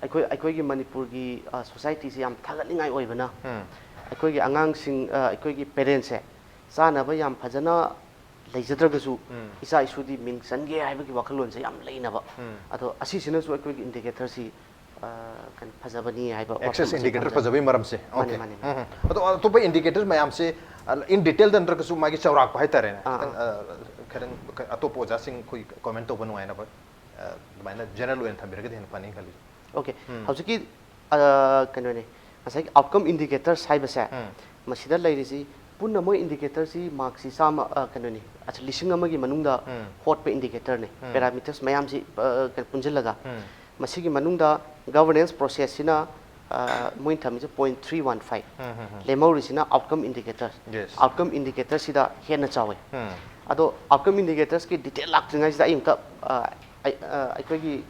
ꯑꯩꯈꯣꯏ, ꯑꯩꯈꯣꯏꯒꯤ ꯃꯅꯤꯄꯨꯔꯒꯤ, ꯑ, ꯁꯣꯁꯥꯏꯇꯤꯁꯦ ꯌꯥꯝ ꯊꯥꯒꯠꯅꯤꯡꯉꯥꯏ ꯑꯣꯏꯕꯅ, ꯎꯝ. ꯑꯩꯈꯣꯏꯒꯤ ꯑꯉꯥꯡꯁꯤꯡ, ꯑ, ꯑꯩꯈꯣꯏꯒꯤ ꯄꯦꯔꯦꯟꯁꯁꯦ ꯆꯥꯅꯕ ꯌꯥꯝ ꯐꯖꯅ ꯂꯩꯖꯗ꯭ꯔꯒꯁꯨ, ꯎꯝ. ꯏꯆꯥ ꯏꯁꯨꯗꯤ ꯃꯤꯡ ꯆꯟꯒꯦ ꯍꯥꯏꯕꯒꯤ ꯋꯥꯈꯜꯂꯣꯟꯁꯦ ꯌꯥꯝ ꯂꯩꯅꯕ꯫ ꯎꯝ. ꯑꯗꯣ ꯑꯁꯤꯁꯤꯅꯁꯨ ꯑꯩꯈꯣꯏꯒꯤ ꯏꯟꯗꯤꯀꯦꯇꯔꯁꯤ, ꯑ, ꯀꯩꯅꯣ, ꯐꯖꯕꯅꯤ ꯍꯥꯏꯕ ꯑꯦꯛꯁꯦꯁ ꯋꯥꯐꯝꯁꯦ ꯏꯟꯗꯤꯀꯦꯇꯔ ꯊꯝꯖꯒꯦ꯫ ꯐꯖꯕꯒꯤ ꯃꯔꯝꯁꯦ꯫ ꯃꯥꯅꯦ, Okay. ꯃꯥꯅꯦ, ꯃꯥꯅꯦ꯫ ꯎꯝ, ꯎꯝ. ꯑꯗꯣ ꯑꯇꯣꯞꯄ ꯏꯟꯗꯤꯀꯦꯇꯔ ꯃꯌꯥꯝꯁꯦ, ꯑ, in detail ꯗ ꯅꯠꯇ꯭ꯔꯒꯁꯨ ꯃꯥꯒꯤ ꯆꯥꯎꯔꯥꯛꯄ ꯍꯥꯏꯇꯥꯔꯦꯅꯦ꯫ ꯑꯥ, ꯈꯤꯇꯪ, ꯑꯥ. ꯑ, ꯈꯤꯇꯪ ꯑꯇꯣꯞꯄ ꯑꯣꯖꯥꯁꯤꯡ ꯑꯩꯈꯣꯏ ꯀꯃꯦꯟ ꯇꯧꯕ ꯅꯨꯡꯉꯥꯏꯅꯕ, ꯑ, ꯑꯗꯨꯃꯥꯏꯅ ꯖꯦꯅꯔꯦꯜ ꯑꯣꯏꯅ ꯊꯝꯕꯤꯔꯒꯗꯤ ꯍꯦꯟꯅ ꯐꯅꯤ ꯈꯜꯂꯤ꯫ Okay. ꯎꯝ. ꯍꯧꯖꯤꯛꯀꯤ, ꯑ, ꯀꯩꯅꯣꯅꯦ, ꯉꯁꯥꯏꯒꯤ ꯑꯥꯎꯠꯀꯝ ꯏꯟꯗꯤꯀꯦꯇꯔꯁ ꯍꯥꯏꯕꯁꯦ, ꯎꯝ. ꯃꯁꯤꯗ ꯂꯩꯔꯤꯁꯤ ꯄꯨꯟꯅ ꯃꯣꯏ ꯏꯟꯗꯤꯀꯦꯇꯔꯁꯤ ꯃꯥꯔꯛꯁꯤ ꯆꯥꯝꯃ, ꯑ, ꯀꯩꯅꯣꯅꯤ, ꯑꯁ, ꯂꯤꯁꯤꯡ ꯑꯃꯒꯤ ꯃꯅꯨꯡꯗ ꯎꯝ. ꯍꯣꯠꯄ ꯏꯟꯗꯤꯀꯦꯇꯔꯅꯦ, ꯎꯝ. ꯄꯦꯔꯥꯃꯤꯇꯔꯁ ꯃꯌꯥꯝꯁꯤ, ꯑ, ꯀꯩꯅꯣ, ꯄꯨꯟꯁꯤꯜꯂꯒ꯫ ꯎꯝ. ꯃꯁꯤꯒꯤ ꯃꯅꯨꯡꯗ ꯒꯚꯔꯅꯦꯟꯁ ꯄ꯭ꯔꯣꯁꯦꯁꯁꯤꯅ, ꯑ, ꯃꯣꯏꯅ ꯊꯝꯃꯤꯁꯦ ꯄꯣꯏꯟ ꯊ꯭ꯔꯤ ꯋꯥꯟ ꯐꯥꯏꯚ꯫ ꯎꯝ, ꯎꯝ, ꯎꯝ. ꯂꯦꯝꯍꯧꯔꯤꯁꯤꯅ ꯑꯥꯎꯠꯀꯝ ꯏꯟꯗꯤꯀꯦꯇꯔ꯫ Yes. ꯑꯥꯎꯠꯀꯝ ꯏꯟꯗꯤꯀꯦꯇꯔꯁꯤꯗ ꯍꯦꯟꯅ ꯆꯥꯎꯋꯦ꯫ ꯎꯝ. ꯑꯗꯣ ꯑꯥꯎꯠꯀꯝ ꯏꯟꯗꯤꯀꯦꯇꯔꯁꯀꯤ ꯗꯤꯇꯦꯜ ꯂꯥꯛꯇ꯭ꯔꯤꯉꯩꯁꯤꯗ ꯑꯩ ꯑꯃꯨꯛꯇ, ꯑ, ꯑꯩ-, ꯑ, ꯑꯩꯈꯣꯏꯒꯤ,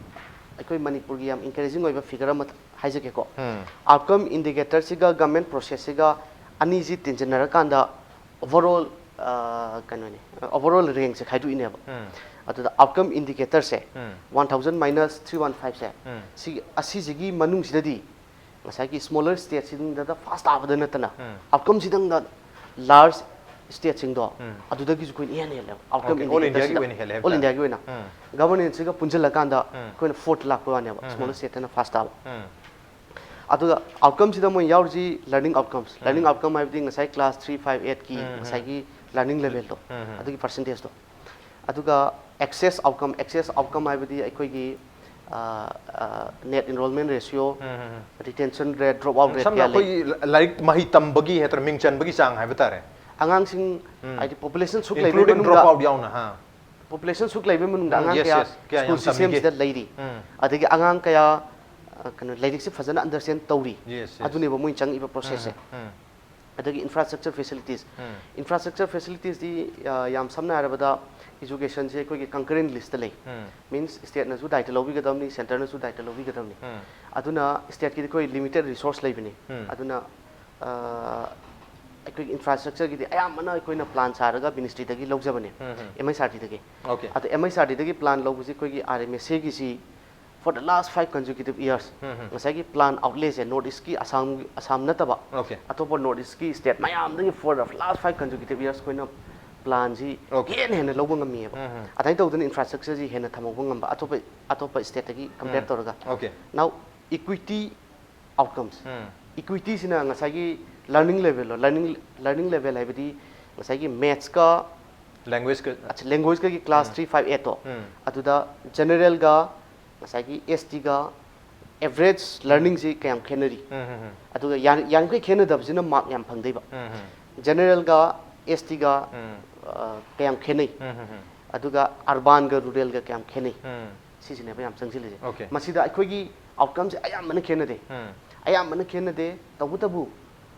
ꯑꯩꯈꯣꯏ ꯃꯅꯤꯄꯨꯔꯒꯤ ꯌꯥꯝ ꯏꯟꯀꯔꯦꯖꯤꯡ ꯑꯣꯏꯕ ꯐꯤꯒꯔ ꯑꯃ ꯍꯥꯏꯖꯒꯦꯀꯣ꯫ ꯎꯝ. ꯑꯥꯎꯠꯀꯝ ꯏꯟꯗꯤꯀꯦꯇꯔꯁꯤꯒ ꯒꯚꯔꯟꯃꯦꯟꯠ ꯄ꯭ꯔꯣꯁꯦꯁꯁꯤꯒ ꯑꯅꯤꯁꯤ ꯇꯤꯟꯁꯤꯟꯅꯔꯀꯥꯟꯗ overall, ꯑ, ꯀꯩꯅꯣꯅꯤ, overall ꯔꯦꯡꯁꯦ ꯈꯥꯏꯗꯣꯛꯏꯅꯦꯕ꯫ ꯎꯝ. ꯑꯗꯨꯗ ꯑꯥꯎꯠꯀꯝ ꯏꯟꯗꯤꯀꯦꯇꯔꯁꯦ ꯎꯝ. One thousand minus three one ꯐꯥꯏꯚꯁꯦ, ꯎꯝ. ꯁꯤꯒꯤ, ꯑꯁꯤꯁꯤꯒꯤ ꯃꯅꯨꯡꯁꯤꯗꯗꯤ ꯉꯁꯥꯏꯒꯤ smaller stateꯁꯤꯡꯗ first ꯇꯥꯕꯗ ꯅꯠꯇꯅ, outcomeꯁꯤꯗꯪꯗ large stateꯁꯤꯡꯗꯣ ꯑꯗꯨꯗꯒꯤꯁꯨ ꯑꯩꯈꯣꯏꯅ ꯏꯍꯦꯟ ꯍꯦꯜꯂꯦꯕ꯫ Outcome Okay, all Indiaꯒꯤ indicatorꯁꯤꯗ, ꯑꯣꯏꯅ ꯍꯦꯜꯂꯦ ꯍꯥꯏꯕ all ꯇꯥꯔꯦ꯫ Indiaꯒꯤ ꯑꯣꯏꯅ꯫ ꯎꯝ꯫ Governanceꯁꯤꯒ ꯄꯨꯟꯁꯤꯜꯂꯀꯥꯟꯗ ꯑꯩꯈꯣꯏꯅ fourth ꯂꯥꯛꯄ ꯋꯥꯅꯦꯕ, smaller stateꯇꯅ first ꯇꯥꯕ꯫ ꯑꯗꯨꯒ outcomeꯁꯤꯗ ꯃꯣꯏ ꯌꯥꯎꯔꯤꯁꯤ learning outcomes꯫ Learning outcome ꯍꯥꯏꯕꯗꯤ ꯉꯁꯥꯏ class three, five, eightꯀꯤ ꯉꯁꯥꯏꯒꯤ learning levelꯗꯣ, ꯑꯗꯨꯒꯤ percentageꯗꯣ꯫ ꯑꯗꯨꯒ access outcome, access outcome ꯍꯥꯏꯕꯗꯤ ꯑꯩꯈꯣꯏꯒꯤ net enrollment ratio, retention rate, dropout rate ꯁꯝꯅ ꯀꯌꯥ ꯂꯩ꯫ ꯑꯩꯈꯣꯏꯒꯤ ꯂꯥꯏꯔꯤꯛ ꯃꯍꯩ ꯇꯝꯕꯒꯤ ꯍꯥꯏꯇꯥꯔꯦ, ꯃꯤꯡ ꯆꯟꯕꯒꯤ ꯆꯥꯡ ꯍꯥꯏꯕ ꯇꯥꯔꯦ꯫ ꯑꯉꯥꯡꯁꯤꯡ ꯍꯥꯏꯗꯤ population ꯁꯨꯛ ꯂꯩꯕꯒꯤ Including ꯃꯅꯨꯡꯗ, dropout ꯌꯥꯎꯅ, ꯍꯥ꯫ Population ꯁꯨꯛ ꯂꯩꯕꯒꯤ ꯃꯅꯨꯡꯗ ꯎꯝ, ꯑꯉꯥꯡ yes, ꯀꯌꯥ yes, ꯀꯌꯥ ꯌꯥꯝ school systemꯁꯤꯗ ꯇꯝꯃꯤꯒꯦ? ꯂꯩꯔꯤ, ꯎꯝ꯫ ꯑꯗꯒꯤ ꯑꯉꯥꯡ ꯀꯌꯥ ꯑ, ꯀꯩꯅꯣ, ꯂꯥꯏꯔꯤꯛꯁꯦ ꯐꯖꯅ understand ꯇꯧꯔꯤ, Yes, yes. ꯑꯗꯨꯅꯦꯕ ꯃꯣꯏꯅ ꯆꯪꯉꯤꯕ processꯁꯦ꯫ ꯎꯝ, ꯑꯗꯒꯤ infrastructure facilities, ꯎꯝ꯫ Infrastructure facilitiesꯗꯤ ꯑ, ꯌꯥꯝ ꯁꯝꯅ ꯍꯥꯏꯔꯕꯗ educationꯁꯦ ꯑꯩꯈꯣꯏꯒꯤ concurrent listꯇ ꯂꯩ꯫ ꯎꯝ꯫ Means stateꯅꯁꯨ ꯗꯥꯏꯇ ꯂꯧꯕꯤꯒꯗꯕꯅꯤ, centerꯅꯁꯨ ꯗꯥꯏꯇ ꯂꯧꯕꯤꯒꯗꯕꯅꯤ꯫ ꯎꯝ꯫ ꯑꯗꯨꯅ stateꯀꯤꯗꯤ ꯑꯩꯈꯣꯏ limited resource ꯂꯩꯕꯅꯤ꯫ ꯎꯝ꯫ ꯑꯗꯨꯅ ꯑ, ꯑꯩꯈꯣꯏꯒꯤ infrastructureꯒꯤꯗꯤ ꯑꯌꯥꯝꯕꯅ ꯑꯩꯈꯣꯏꯅ plan ꯁꯥꯔꯒ ministryꯗꯒꯤ ꯂꯧꯖꯕꯅꯦ, ꯎꯝ, ꯎꯝ꯫ MHRDꯗꯒꯤ꯫ Okay. ꯑꯗ MHRDꯗꯒꯤ plan ꯂꯧꯕꯁꯤ ꯑꯩꯈꯣꯏꯒꯤ RMSAꯒꯤꯁꯤ for the last five consecutive years ꯎꯝ, ꯎꯝ꯫ ꯉꯁꯥꯏꯒꯤ plan outlayꯁꯦ North Eastꯀꯤ ꯑꯁꯥꯝ, ꯑꯁꯥꯝ ꯅꯠꯇꯕ Okay. ꯑꯇꯣꯞꯄ North Eastꯀꯤ state ꯃꯌꯥꯝꯗꯒꯤ for the last five consecutive years ꯑꯩꯈꯣꯏꯅ planꯁꯤ Okay. ꯍꯦꯟꯅ ꯍꯦꯟꯅ ꯂꯧꯕ ꯉꯝꯃꯤꯑꯕ꯫ ꯎꯝ, ꯎꯝ꯫ ꯑꯗꯨꯃꯥꯏꯅ ꯇꯧꯗꯅ infrastructureꯁꯤ ꯍꯦꯟꯅ ꯊꯝꯍꯧꯕ ꯉꯝꯕ ꯑꯇꯣꯞꯄ, ꯑꯇꯣꯞꯄ stateꯇꯒꯤ compare ꯎꯝ꯫ ꯇꯧꯔꯒ꯫ Okay. Now equity outcomes꯫ ꯎꯝ꯫ Equityꯁꯤꯅ ꯉꯁꯥꯏꯒꯤ learning levelꯗꯣ, learning, learning level ꯍꯥꯏꯕꯗꯤ ꯉꯁꯥꯏꯒꯤ mathsꯀ Languageꯀ languageꯒꯤ class three, five, eightꯇꯣ, ꯎꯝ꯫ ꯑꯗꯨꯗ generalꯒ ꯉꯁꯥꯏꯒꯤ STꯒ average learningꯁꯤ ꯀꯌꯥꯝ ꯈꯦꯠꯅꯔꯤ? ꯎꯝ, ꯎꯝ, ꯎꯝ꯫ ꯑꯗꯨꯒ ꯌꯥꯔꯤ-, ꯌꯥꯔꯤꯈꯩ ꯈꯦꯠꯅꯗꯕꯁꯤꯅ mark ꯌꯥꯝ ꯐꯪꯗꯣꯏꯕ꯫ ꯎꯝ, ꯎꯝ꯫ Generalꯒ STꯒ ꯎꯝ꯫ ꯑ, ꯀꯌꯥꯝ ꯈꯦꯠꯅꯩ? ꯎꯝ, ꯎꯝ, ꯎꯝ꯫ ꯑꯗꯨꯒ urbanꯒ ruralꯒ ꯀꯌꯥꯝ ꯈꯦꯠꯅꯩ? ꯎꯝ꯫ ꯁꯤꯁꯤꯅꯦꯕ ꯌꯥꯝ ꯆꯪꯁꯤꯜꯂꯤꯁꯦ꯫ Okay. ꯃꯁꯤꯗ ꯑꯩꯈꯣꯏꯒꯤ outcomeꯁꯦ ꯑꯌꯥꯝꯕꯅ ꯈꯦꯠꯅꯗꯦ꯫ ꯎꯝ꯫ ꯑꯌꯥꯝꯕꯅ ꯈꯦꯠꯅꯗꯦ, ꯇꯧꯕꯇꯕꯨ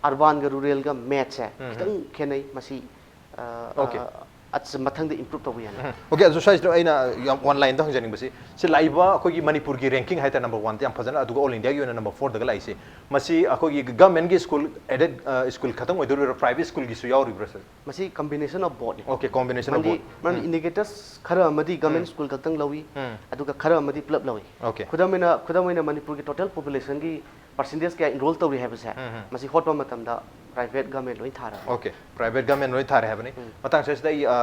urbanꯒ ruralꯒ mathꯁꯦ ꯎꯝ, ꯈꯤꯇꯪ ꯈꯦꯠꯅꯩ꯫ ꯃꯁꯤ ꯑ, Okay. ꯑ, ꯑꯁ, ꯃꯊꯪꯗ improve ꯇꯧꯕ ꯌꯥꯅꯤ꯫ ꯎꯝ꯫ Okay, ꯑꯗꯨ ꯁ꯭ꯋꯥꯏꯁꯤꯗ ꯑꯩꯅ ꯌꯥꯝ one lineꯗ ꯍꯪꯖꯅꯤꯡꯕꯁꯤ, ꯁꯤ ꯂꯥꯛꯏꯕ ꯑꯩꯈꯣꯏꯒꯤ ꯃꯅꯤꯄꯨꯔꯒꯤ ranking ꯍꯥꯏꯇꯥꯔꯦ, number oneꯗ ꯌꯥꯝ ꯐꯖꯅ, ꯑꯗꯨꯒ all Indiaꯒꯤ ꯑꯣꯏꯅ number fourꯗꯒ ꯂꯥꯛꯏꯁꯤ, ꯃꯁꯤ ꯑꯩꯈꯣꯏꯒꯤ governmentꯀꯤ school aided, ꯑ, school ꯈꯛꯇꯪ ꯑꯣꯏꯗꯣꯔꯤꯕ꯭ꯔꯥ, private schoolꯒꯤꯁꯨ ꯌꯥꯎꯔꯤꯕ꯭ꯔꯥ, sir? ꯃꯁꯤ combination of bothꯅꯤ꯫ Okay, combination of ꯃꯔꯝꯗꯤ, both. ꯃꯔꯝꯗꯤ ꯎꯝ꯫ Indicators ꯈꯔ ꯑꯃꯗꯤ government ꯎꯝ꯫ School ꯈꯛꯇꯪ ꯂꯧꯏ, ꯎꯝ꯫ ꯑꯗꯨꯒ ꯈꯔ ꯑꯃꯗꯤ ꯄꯨꯂꯞ ꯂꯧꯏ꯫ Okay. ꯈꯨꯗꯝ ꯑꯣꯏꯅ, ꯈꯨꯗꯝ ꯑꯣꯏꯅ ꯃꯅꯤꯄꯨꯔꯒꯤ total populationꯒꯤ ꯄꯥꯔꯁꯦꯟꯇꯦꯖ ꯀꯌꯥ ꯏꯟꯔꯣꯜ ꯇꯧꯔꯤ ꯍꯥꯏꯕꯁꯦ, ꯎꯝ, ꯎꯝ꯫ ꯃꯁꯤ ꯍꯣꯠꯄ ꯃꯇꯝꯗ ꯄ꯭ꯔꯥꯏꯚꯦꯠ ꯒꯚꯔꯟꯃꯦꯟ ꯂꯣꯏ ꯊꯥꯔꯕꯅꯤ꯫ ꯑꯣꯀꯦ, ꯄ꯭ꯔꯥꯏꯚꯦꯠ ꯒꯚꯔꯟꯃꯦꯟ ꯂꯣꯏ ꯊꯥꯔꯦ ꯍꯥꯏꯕꯅꯤ꯫ ꯎꯝ꯫ ꯃꯇꯥꯡꯁꯤꯗ ꯑꯩ, ꯑ,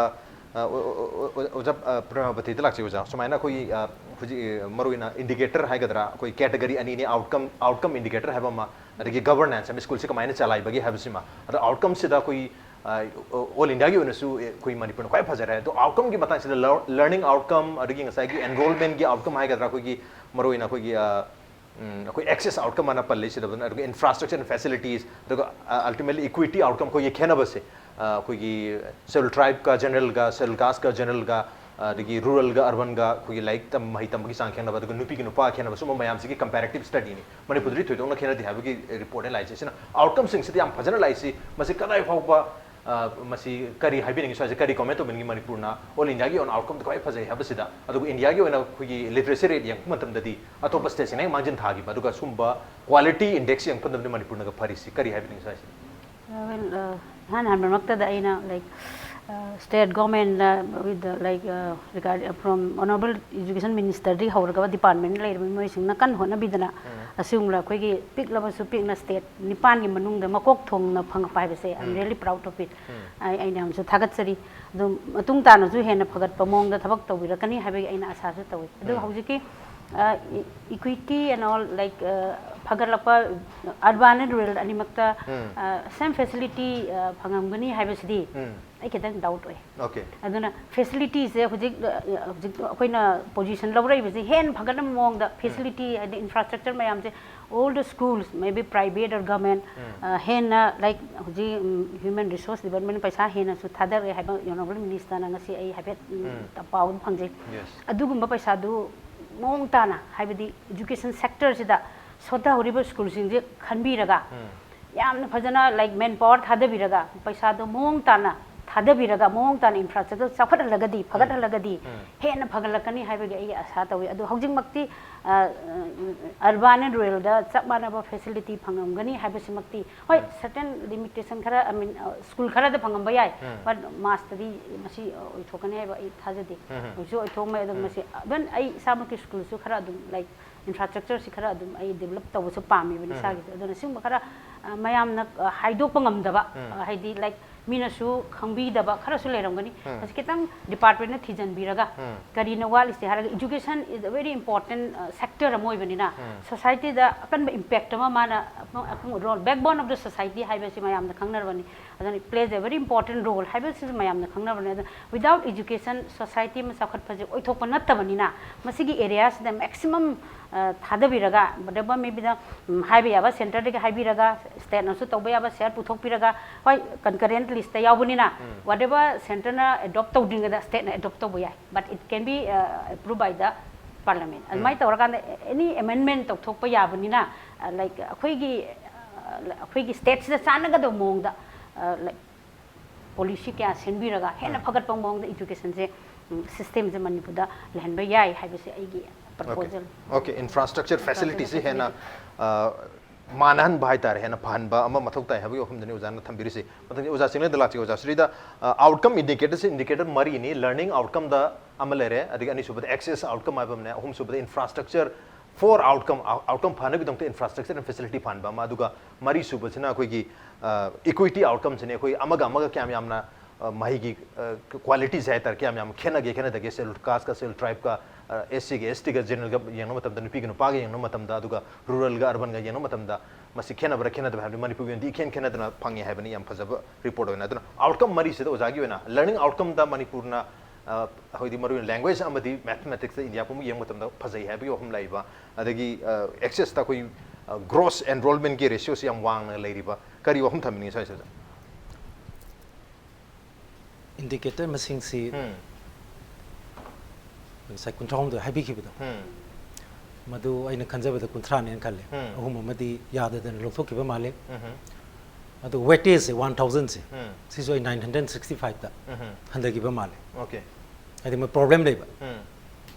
ꯑ, ꯑꯣ-, ꯑꯣ-, ꯑꯣ-, ꯑꯣꯖꯥ, ꯑ, ꯄ꯭ꯔꯃꯥꯄꯇꯤꯗ ꯂꯥꯛꯆꯩ ꯑꯣꯖꯥ꯫ ꯁꯨꯃꯥꯏꯅ ꯑꯩꯈꯣꯏꯒꯤ, ꯑ, ꯍꯧꯖꯤꯛ, ꯑ, ꯃꯔꯨꯑꯣꯏꯅ ꯏꯟꯗꯤꯀꯦꯇꯔ ꯍꯥꯏꯒꯗ꯭ꯔꯥ, ꯑꯩꯈꯣꯏ ꯀꯦꯇꯒꯔꯤ ꯑꯅꯤꯅꯤ, ꯑꯥꯎꯠꯀꯝ, ꯑꯥꯎꯠꯀꯝ ꯏꯟꯗꯤꯀꯦꯇꯔ ꯍꯥꯏꯕ ꯑꯃ, ꯑꯗꯒꯤ ꯒꯚꯔꯅꯦꯟꯁ ꯑꯃ, ꯁ꯭ꯀꯨꯜꯁꯤ ꯀꯃꯥꯏꯅ ꯆꯂꯥꯏꯕꯒꯦ ꯍꯥꯏꯕꯁꯤꯃ꯫ ꯑꯗꯣ ꯑꯥꯎꯠꯀꯝꯁꯤꯗ ꯑꯩꯈꯣꯏ, ꯑ, ꯑꯣꯜ ꯏꯟꯗꯤꯌꯥꯒꯤ ꯑꯣꯏꯅꯁꯨ ꯑꯩꯈꯣꯏ ꯃꯅꯤꯄꯨꯔꯅ ꯈ꯭ꯋꯥꯏ ꯐꯖꯔꯦ꯫ ꯑꯗꯣ ꯑꯥꯎꯠꯀꯝꯒꯤ ꯃꯇꯥꯡꯁꯤꯗ ꯂꯔ-, ꯂꯔꯅꯤꯡ ꯑꯥꯎꯠꯀꯝ, ꯑꯗꯒꯤ ꯉꯁꯥꯏꯒꯤ ꯑꯦꯟꯔꯣꯜꯃꯦꯟꯒꯤ ꯑꯥꯎꯠꯀꯝ ꯍꯥꯏꯒꯗ꯭ꯔꯥ, ꯑꯩꯈꯣꯏꯒꯤ ꯃꯔꯨꯑꯣꯏꯅ ꯑꯩꯈꯣꯏꯒꯤ, ꯑ, ꯎꯝ, ꯑꯩꯈꯣꯏ ꯑꯦꯛꯁꯦꯁ ꯑꯥꯎꯠꯀꯝ ꯑꯅ ꯄꯜꯂꯤ ꯁꯤꯗ, ꯑꯗꯨꯒ ꯏꯟꯐ꯭ꯔꯥꯁ꯭ꯇ꯭ꯔꯛꯆꯔ ꯑꯦꯟ ꯐꯦꯁꯤꯂꯤꯇꯤꯁ, ꯑꯗꯨꯒ, ꯑ, ꯑꯜꯇꯤꯃꯦꯠꯂꯤ ꯏꯀ꯭ꯋꯤꯇꯤ ꯑꯥꯎꯠꯀꯝ, ꯑꯩꯈꯣꯏꯒꯤ ꯈꯦꯠꯅꯕꯁꯦ, ꯑ, ꯑꯩꯈꯣꯏꯒꯤ ꯁꯦꯗ꯭ꯌꯨꯜ ꯇ꯭ꯔꯥꯏꯕꯀ ꯖꯦꯅꯔꯦꯜꯒ, ꯁꯦꯗ꯭ꯌꯨꯜ ꯀꯥꯁꯀ ꯖꯦꯅꯔꯦꯜꯒ, ꯑꯗꯒꯤ ꯔꯨꯔꯦꯜꯒ ꯑꯔꯕꯟꯒ ꯑꯩꯈꯣꯏꯒꯤ ꯂꯥꯏꯔꯤꯛ ꯇꯝ-, ꯃꯍꯩ ꯇꯝꯕꯒꯤ ꯆꯥꯡ ꯈꯦꯠꯅꯕ, ꯑꯗꯨꯒ ꯅꯨꯄꯤꯒ ꯅꯨꯄꯥ ꯈꯦꯠꯅꯕ, ꯁꯨꯝꯕ ꯃꯌꯥꯝꯁꯤꯒꯤ ꯀꯝꯄꯦꯔꯦꯇꯤꯞ ꯁ꯭ꯇꯗꯤꯅꯤ꯫ ꯃꯅꯤꯄꯨꯔꯗꯗꯤ ꯊꯣꯏꯗꯣꯛꯅ ꯈꯦꯠꯅꯗꯦ ꯍꯥꯏꯕꯒꯤ ꯔꯤꯄꯣꯔꯠꯅꯦ ꯂꯥꯛꯏꯁꯦ꯫ ꯁꯤꯅ ꯑꯥꯎꯠꯀꯝꯁꯤꯡꯁꯤꯗ ꯌꯥꯝ ꯐꯖꯅ ꯂꯥꯛꯏꯁꯤ, ꯃꯁꯤ ꯀꯗꯥꯏ ꯐꯥꯎꯕ, ꯑ, ꯃꯁꯤ ꯀꯔꯤ ꯍꯥꯏꯕꯤꯅꯤꯡꯉꯤ, ꯁ꯭ꯋꯥꯏꯁꯦ ꯀꯔꯤ ꯀꯣꯃꯦꯟ ꯇꯧꯕꯤꯅꯤꯡꯉꯤ ꯃꯅꯤꯄꯨꯔꯅ ꯑꯣꯜ ꯏꯟꯗꯤꯌꯥꯒꯤ ꯑꯣꯏꯅ ꯑꯥꯎꯠꯀꯝꯗ ꯈ꯭ꯋꯥꯏ ꯐꯖꯩ ꯍꯥꯏꯕꯁꯤꯗ? ꯑꯗꯨꯒ ꯏꯟꯗꯤꯌꯥꯒꯤ ꯑꯣꯏꯅ ꯑꯩꯈꯣꯏꯒꯤ ꯂꯤꯇꯔꯦꯁꯤ ꯔꯦꯠ ꯌꯦꯡꯉꯛꯄ ꯃꯇꯝꯗꯗꯤ ꯑꯇꯣꯞꯄ ꯁ꯭ꯇꯦꯠꯁꯤꯡꯅ ꯍꯦꯛ ꯃꯥꯡꯖꯤꯟ ꯊꯥꯈꯤꯕ, ꯑꯗꯨꯒ ꯁꯨꯝꯕ ꯀ꯭ꯋꯥꯂꯤꯇꯤ ꯏꯟꯗꯦꯛꯁ ꯌꯦꯡꯉꯛꯄ ꯃꯇꯝꯗ ꯃꯅꯤꯄꯨꯔꯅꯒ ꯐꯔꯤꯁꯤ ꯀꯔꯤ ꯍꯥꯏꯕꯤꯅꯤꯡꯉꯤ ꯁ꯭ꯋꯥꯏꯁꯤꯗ? Uh, well, uh, ꯏꯍꯥꯟ ꯍꯥꯟꯕꯃꯛꯇꯗ ꯑꯩꯅ, like, uh, state government with the, like, uh, regard from honorable education ministerꯗꯒꯤ ꯍꯧꯔꯒ ꯗꯤꯄꯥꯔꯠꯃꯦꯟ ꯂꯩꯔꯤꯕ ꯃꯤꯑꯣꯏꯁꯤꯡꯅ ꯀꯟꯅ ꯍꯣꯠꯅꯕꯤꯗꯅ ꯑꯁꯤꯒꯨꯝꯕ ꯑꯩꯈꯣꯏꯒꯤ ꯄꯤꯛꯂꯕꯁꯨ ꯄꯤꯛꯅ ꯁ꯭ꯇꯦꯠ ꯅꯤꯄꯥꯟꯒꯤ ꯃꯅꯨꯡꯗ ꯃꯀꯣꯛ ꯊꯣꯡꯅ ꯐꯪꯉꯛꯄ ꯍꯥꯏꯕꯁꯦ, I am really proud of it. ꯑꯩ ꯑꯩꯅ ꯌꯥꯝꯅꯁꯨ ꯊꯥꯒꯠꯆꯔꯤ꯫ ꯑꯗꯨ ꯃꯇꯨꯡ ꯇꯥꯅꯁꯨ ꯍꯦꯟꯅ ꯐꯒꯠꯄ ꯃꯑꯣꯡꯗ ꯊꯕꯛ ꯇꯧꯕꯤꯔꯛꯀꯅꯤ ꯍꯥꯏꯕꯒꯤ ꯑꯩꯅ ꯑꯥꯁꯥꯁꯨ ꯇꯧꯏ꯫ ꯑꯗꯨ ꯍꯧꯖꯤꯛꯀꯤ, uh, equity and all, like, uh, ꯐꯒꯠꯂꯛꯄ, urban and rural ꯑꯅꯤꯃꯛꯇ, uh, same facility, uh, ꯐꯪꯉꯝꯒꯅꯤ ꯍꯥꯏꯕꯁꯤꯗꯤ ꯑꯩ ꯈꯤꯇꯪ ꯗꯥꯎꯠ ꯑꯣꯏ꯫ ꯑꯣꯀꯦ꯫ ꯑꯗꯨꯅ ꯐꯦꯁꯤꯂꯤꯇꯤꯁꯦ ꯍꯧꯖꯤꯛ, uh, ꯍꯧꯖꯤꯛ ꯑꯩꯈꯣꯏꯅ ꯄꯣꯖꯤꯁꯟ ꯂꯧꯔꯛꯏꯕꯁꯦ ꯍꯦꯟꯅ ꯐꯒꯠꯅꯕ ꯃꯑꯣꯡꯗ ꯐꯦꯁꯤꯂꯤꯇꯤ ꯍꯥꯏꯗꯤ ꯏꯟꯐ꯭ꯔꯥꯁ꯭ꯇ꯭ꯔꯛꯆꯔ ꯃꯌꯥꯝꯁꯦ, all the schools, maybe private or government, uh, ꯍꯦꯟꯅ, like, ꯍꯧꯖꯤꯛ, um, human resource development ꯄꯩꯁꯥ ꯍꯦꯟꯅꯁꯨ ꯊꯥꯗꯔꯛꯑꯦ ꯍꯥꯏꯕ ꯑꯣꯅꯔꯦꯕꯜ ꯃꯤꯅꯤꯁꯇꯔꯅ ꯉꯁꯤ ꯑꯩ ꯍꯥꯏꯐꯦꯠ, um, ꯄꯥꯎ ꯑꯃ ꯐꯪꯖꯩ꯫ Yes. ꯑꯗꯨꯒꯨꯝꯕ ꯄꯩꯁꯥꯗꯨ ꯃꯑꯣꯡ ꯇꯥꯅ, ꯍꯥꯏꯕꯗꯤ ꯏꯖꯨꯀꯦꯁꯟ ꯁꯦꯛꯇꯔꯁꯤꯗ ꯁꯣꯊꯍꯧꯔꯤꯕ ꯁ꯭ꯀꯨꯜꯁꯤꯡꯁꯦ ꯈꯟꯕꯤꯔꯒ ꯌꯥꯝꯅ ꯐꯖꯅ, like, ꯃꯦꯟ ꯄꯥꯋꯔ ꯊꯥꯗꯕꯤꯔꯒ ꯄꯩꯁꯥꯗꯣ ꯃꯑꯣꯡ ꯇꯥꯅ ꯊꯥꯗꯕꯤꯔꯒ ꯃꯑꯣꯡ ꯇꯥꯅ ꯏꯟꯐ꯭ꯔꯥꯁ꯭ꯇ꯭ꯔꯛꯆꯔ ꯆꯥꯎꯈꯠꯍꯜꯂꯒꯗꯤ, ꯐꯒꯠꯍꯜꯂꯒꯗꯤ ꯍꯦꯟꯅ ꯐꯒꯠꯂꯛꯀꯅꯤ ꯍꯥꯏꯕꯒꯤ ꯑꯩꯒꯤ ꯑꯁꯥ ꯇꯧꯏ꯫ ꯑꯗꯨ ꯍꯧꯖꯤꯛꯃꯛꯇꯤ ꯑꯔꯕꯥꯟ ꯑꯦꯟ ꯔꯨꯔꯦꯜꯗ ꯆꯞ ꯃꯥꯟꯅꯕ ꯐꯦꯁꯤꯂꯤꯇꯤ ꯐꯪꯉꯝꯒꯅꯤ ꯍꯥꯏꯕꯁꯤꯃꯛꯇꯤ, ꯍꯣꯏ, ꯁꯔꯇꯦꯟ ꯂꯤꯃꯤꯇꯦꯁꯟ ꯈꯔ, ꯑꯥꯏ ꯃꯤꯟ, ꯁ꯭ꯀꯨꯜ ꯈꯔꯗ ꯐꯪꯉꯝꯕ ꯌꯥꯏ, ꯕꯠ ꯃꯥꯁꯇꯗꯤ ꯃꯁꯤ ꯑꯣꯏꯊꯣꯛꯀꯅꯤ ꯍꯥꯏꯕ ꯑꯩ ꯊꯥꯖꯗꯦ꯫ ꯍꯧꯖꯤꯛꯁꯨ ꯑꯣꯏꯊꯣꯛꯑꯝꯃꯦ꯫ ꯑꯗꯨ ꯃꯁꯤ ꯏꯚꯟ ꯑꯩ ꯏꯁꯥꯃꯛꯀꯤ ꯁ꯭ꯀꯨꯜꯁꯨ ꯈꯔ ꯑꯗꯨꯝ, ꯂꯥꯏꯛ, ꯏꯟꯐ꯭ꯔꯥꯁ꯭ꯇ꯭ꯔꯛꯆꯔꯁꯤ ꯈꯔ ꯑꯗꯨꯝ ꯑꯩ ꯗꯤꯕꯂꯞ ꯇꯧꯕꯁꯨ ꯄꯥꯝꯃꯤꯕꯅꯤ ꯏꯁꯥꯒꯤꯁꯨ꯫ ꯑꯗꯨꯅ ꯁꯤꯒꯨꯝꯕ ꯈꯔ, ꯑ, ꯃꯌꯥꯝꯅ, ꯑ, ꯍꯥꯏꯗꯣꯛꯄ ꯉꯝꯗꯕ, ꯑ, ꯍꯥꯏꯗꯤ, ꯂꯥꯏꯛ, ꯃꯤꯅꯁꯨ ꯈꯪꯕꯤꯗꯕ ꯈꯔꯁꯨ ꯂꯩꯔꯝꯒꯅꯤ꯫ ꯃꯁꯤ ꯈꯤꯇꯪ ꯗꯤꯄꯥꯔꯠꯃꯦꯟꯅ ꯊꯤꯖꯤꯟꯕꯤꯔꯒ ꯀꯔꯤꯅ ꯋꯥꯠꯂꯤꯁꯦ ꯍꯥꯏꯔꯒ, education is a very important, ꯑ, sector ꯑꯃ ꯑꯣꯏꯕꯅꯤꯅ, society-ꯗ ꯑꯀꯟꯕ impact ꯑꯃ ꯃꯥꯅ, ꯑ, role, backbone of the society ꯍꯥꯏꯕꯁꯤ ꯃꯌꯥꯝꯅ ꯈꯪꯅꯔꯕꯅꯤ꯫ ꯑꯗꯨꯅ it plays a very important role ꯍꯥꯏꯕꯁꯤꯁꯨ ꯃꯌꯥꯝꯅ ꯈꯪꯅꯕꯅꯤ꯫ ꯑꯗꯨꯅ without education, society ꯑꯃ ꯆꯥꯎꯈꯠꯄꯁꯦ ꯑꯣꯏꯊꯣꯛꯄ ꯅꯠꯇꯕꯅꯤꯅ, ꯃꯁꯤꯒꯤ area-ꯁꯤꯗ maximum, ꯑ, ꯊꯥꯗꯕꯤꯔꯒ, whatever maybe the, ꯎꯝ, ꯍꯥꯏꯕ ꯌꯥꯕ centre-ꯗꯒꯤ ꯍꯥꯏꯕꯤꯔꯒ, state-ꯅꯁꯨ ꯇꯧꯕ ꯌꯥꯕ share ꯄꯨꯊꯣꯛꯄꯤꯔꯒ, ꯍꯣꯏ, concurrent list-ꯇ ꯌꯥꯎꯕꯅꯤꯅ, whatever centre-ꯅ adopt ꯇꯧꯗ꯭ꯔꯤꯉꯩꯗ state-ꯅ adopt ꯇꯧꯕ ꯌꯥꯏ, but it can be, uh, approved by the parliament. ꯑꯗꯨꯃꯥꯏꯅ ꯇꯧꯔꯀꯥꯟꯗ any amendment ꯇꯧꯊꯣꯛꯄ ꯌꯥꯕꯅꯤꯅ, ꯑ, like, ꯑꯩꯈꯣꯏꯒꯤ, ꯑ, ꯑꯩꯈꯣꯏꯒꯤ state-ꯁꯤꯗ ꯆꯥꯟꯅꯒꯗꯕ ꯃꯑꯣꯡꯗ, ꯑ, like, policy ꯀꯌꯥ ꯁꯦꯝꯕꯤꯔꯒ ꯍꯦꯟꯅ ꯐꯒꯠꯄ ꯃꯑꯣꯡꯗ education-ꯁꯦ, ꯎꯝ, system-ꯁꯦ ꯃꯅꯤꯄꯨꯔꯗ ꯂꯩꯍꯟꯕ ꯌꯥꯏ ꯍꯥꯏꯕꯁꯦ ꯑꯩꯒꯤ proposal꯫ Okay, infrastructure facility-ꯁꯤ ꯍꯦꯟꯅ, ꯑ, ꯃꯥꯟꯅꯍꯟꯕ ꯍꯥꯏꯇꯥꯔꯦ, ꯍꯦꯟꯅ ꯐꯍꯟꯕ ꯑꯃ ꯃꯊꯧ ꯇꯥꯏ ꯍꯥꯏꯕꯒꯤ ꯋꯥꯐꯝꯗꯨꯅꯤ ꯑꯣꯖꯥꯅ ꯊꯝꯕꯤꯔꯤꯁꯤ꯫ ꯃꯊꯪꯗꯤ ꯑꯣꯖꯥ ꯆꯤꯡꯂꯦꯟꯗ ꯂꯥꯛꯆꯒꯦ꯫ ꯑꯣꯖꯥ, ꯁꯤꯗ, ꯑ, outcome indicator-ꯁꯤ indicator ꯃꯔꯤꯅꯤ꯫ Learning outcome-ꯗ ꯑꯃ ꯂꯩꯔꯦ, ꯑꯗꯒꯤ ꯑꯅꯤꯁꯨꯕꯗ access outcome ꯍꯥꯏꯕ ꯑꯃꯅꯦ, ꯑꯍꯨꯝꯁꯨꯕꯗ infrastructure for outcome, outcome ꯐꯅꯕꯒꯤꯗꯃꯛꯇ infrastructure and facility ꯐꯍꯟꯕ ꯑꯃ, ꯑꯗꯨꯒ ꯃꯔꯤꯁꯨꯕꯁꯤꯅ ꯑꯩꯈꯣꯏꯒꯤ, ꯑ, equity outcome-ꯁꯤꯅꯤ꯫ ꯑꯩꯈꯣꯏ ꯑꯃꯒ ꯑꯃꯒ ꯀꯌꯥꯝ ꯌꯥꯝꯅ, ꯑ, ꯃꯍꯩꯒꯤ, ꯑ, quality-ꯁꯦ ꯍꯥꯏꯇꯥꯔꯦ, ꯀꯌꯥꯝ ꯌꯥꯝ ꯈꯦꯠꯅꯒꯦ, ꯈꯦꯠꯅꯗꯒꯦ, scheduled caste-ꯀ, scheduled tribe-ꯀ, ꯑ, SC-ꯒ, ST-ꯒ, general-ꯒ ꯌꯦꯡꯅꯕ ꯃꯇꯝꯗ, ꯅꯨꯄꯤꯒ ꯅꯨꯄꯥꯒ ꯌꯦꯡꯅꯕ ꯃꯇꯝꯗ, ꯑꯗꯨꯒ rural-ꯒ urban-ꯒ ꯌꯦꯡꯅꯕ ꯃꯇꯝꯗ ꯃꯁꯤ ꯈꯦꯠꯅꯕ꯭ꯔꯥ ꯈꯦꯠꯅꯗꯕ꯭ꯔꯥ ꯍꯥꯏꯕꯗꯤ ꯃꯅꯤꯄꯨꯔꯒꯤ ꯑꯣꯏꯅꯗꯤ ꯏꯈꯦꯟ ꯈꯦꯠꯅꯗꯅ ꯐꯪꯉꯦ ꯍꯥꯏꯕꯅꯤ, ꯌꯥꯝ ꯐꯖꯕ report ꯑꯣꯏꯅ꯫ ꯑꯗꯨꯅ outcome ꯃꯔꯤꯁꯤꯗ ꯑꯣꯖꯥꯒꯤ ꯑꯣꯏꯅ learning outcome-ꯗ ꯃꯅꯤꯄꯨꯔꯅ, ꯑ, ꯍꯥꯏꯗꯤ ꯃꯔꯨꯑꯣꯏꯅ language ꯑꯃꯗꯤ mathematics-ꯇ ꯏꯟꯗꯤꯌꯥ ꯄꯨꯝꯕ ꯌꯦꯡꯕ ꯃꯇꯝꯗ ꯐꯖꯩ ꯍꯥꯏꯕꯒꯤ ꯋꯥꯐꯝ ꯂꯥꯛꯏꯕ, ꯑꯗꯒꯤ, ꯑ, access-ꯇ ꯑꯩꯈꯣꯏ, ꯑ, gross enrollment-ꯀꯤ ratio-ꯁꯤ ꯌꯥꯝ ꯋꯥꯡꯅ ꯂꯩꯔꯤꯕ, ꯀꯔꯤ ꯋꯥꯐꯝ ꯊꯝꯕꯤꯅꯤꯡꯉꯤ ꯁ꯭ꯋꯥꯏꯁꯤꯗ? Indicator ꯃꯁꯤꯡꯁꯤ ꯉꯁꯥꯏ ꯀꯨꯟꯊ꯭ꯔꯥꯍꯨꯝꯗꯣꯏ ꯍꯥꯏꯕꯤꯈꯤꯕꯗꯣ, ꯃꯗꯨ ꯑꯩꯅ ꯈꯟꯖꯕꯗ ꯀꯨꯟꯊ꯭ꯔꯥꯅꯦꯅ ꯈꯜꯂꯦ꯫ ꯑꯍꯨꯝ ꯑꯃꯗꯤ ꯌꯥꯗꯗꯅ ꯂꯧꯊꯣꯛꯈꯤꯕ ꯃꯥꯜꯂꯦ꯫ ꯑꯗꯨ ꯋꯦꯇꯦꯖꯁꯦ ꯋꯥꯟ ꯊꯥꯎꯖꯟꯁꯦ, ꯎꯝ꯫ ꯁꯤꯁꯨ ꯑꯩ ꯅꯥꯏꯟ ꯍꯟꯗ꯭ꯔꯦꯠ ꯁꯤꯛꯁꯇꯤ ꯐꯥꯏꯚꯇ ꯎꯝ꯫ ꯍꯟꯊꯈꯤꯕ ꯃꯥꯜꯂꯦ꯫ ꯑꯣꯀꯦ꯫ ꯍꯥꯏꯗꯤ ꯃꯣꯏ ꯄ꯭ꯔꯣꯕ꯭ꯂꯦꯝ ꯂꯩꯕ꯫ ꯎꯝ꯫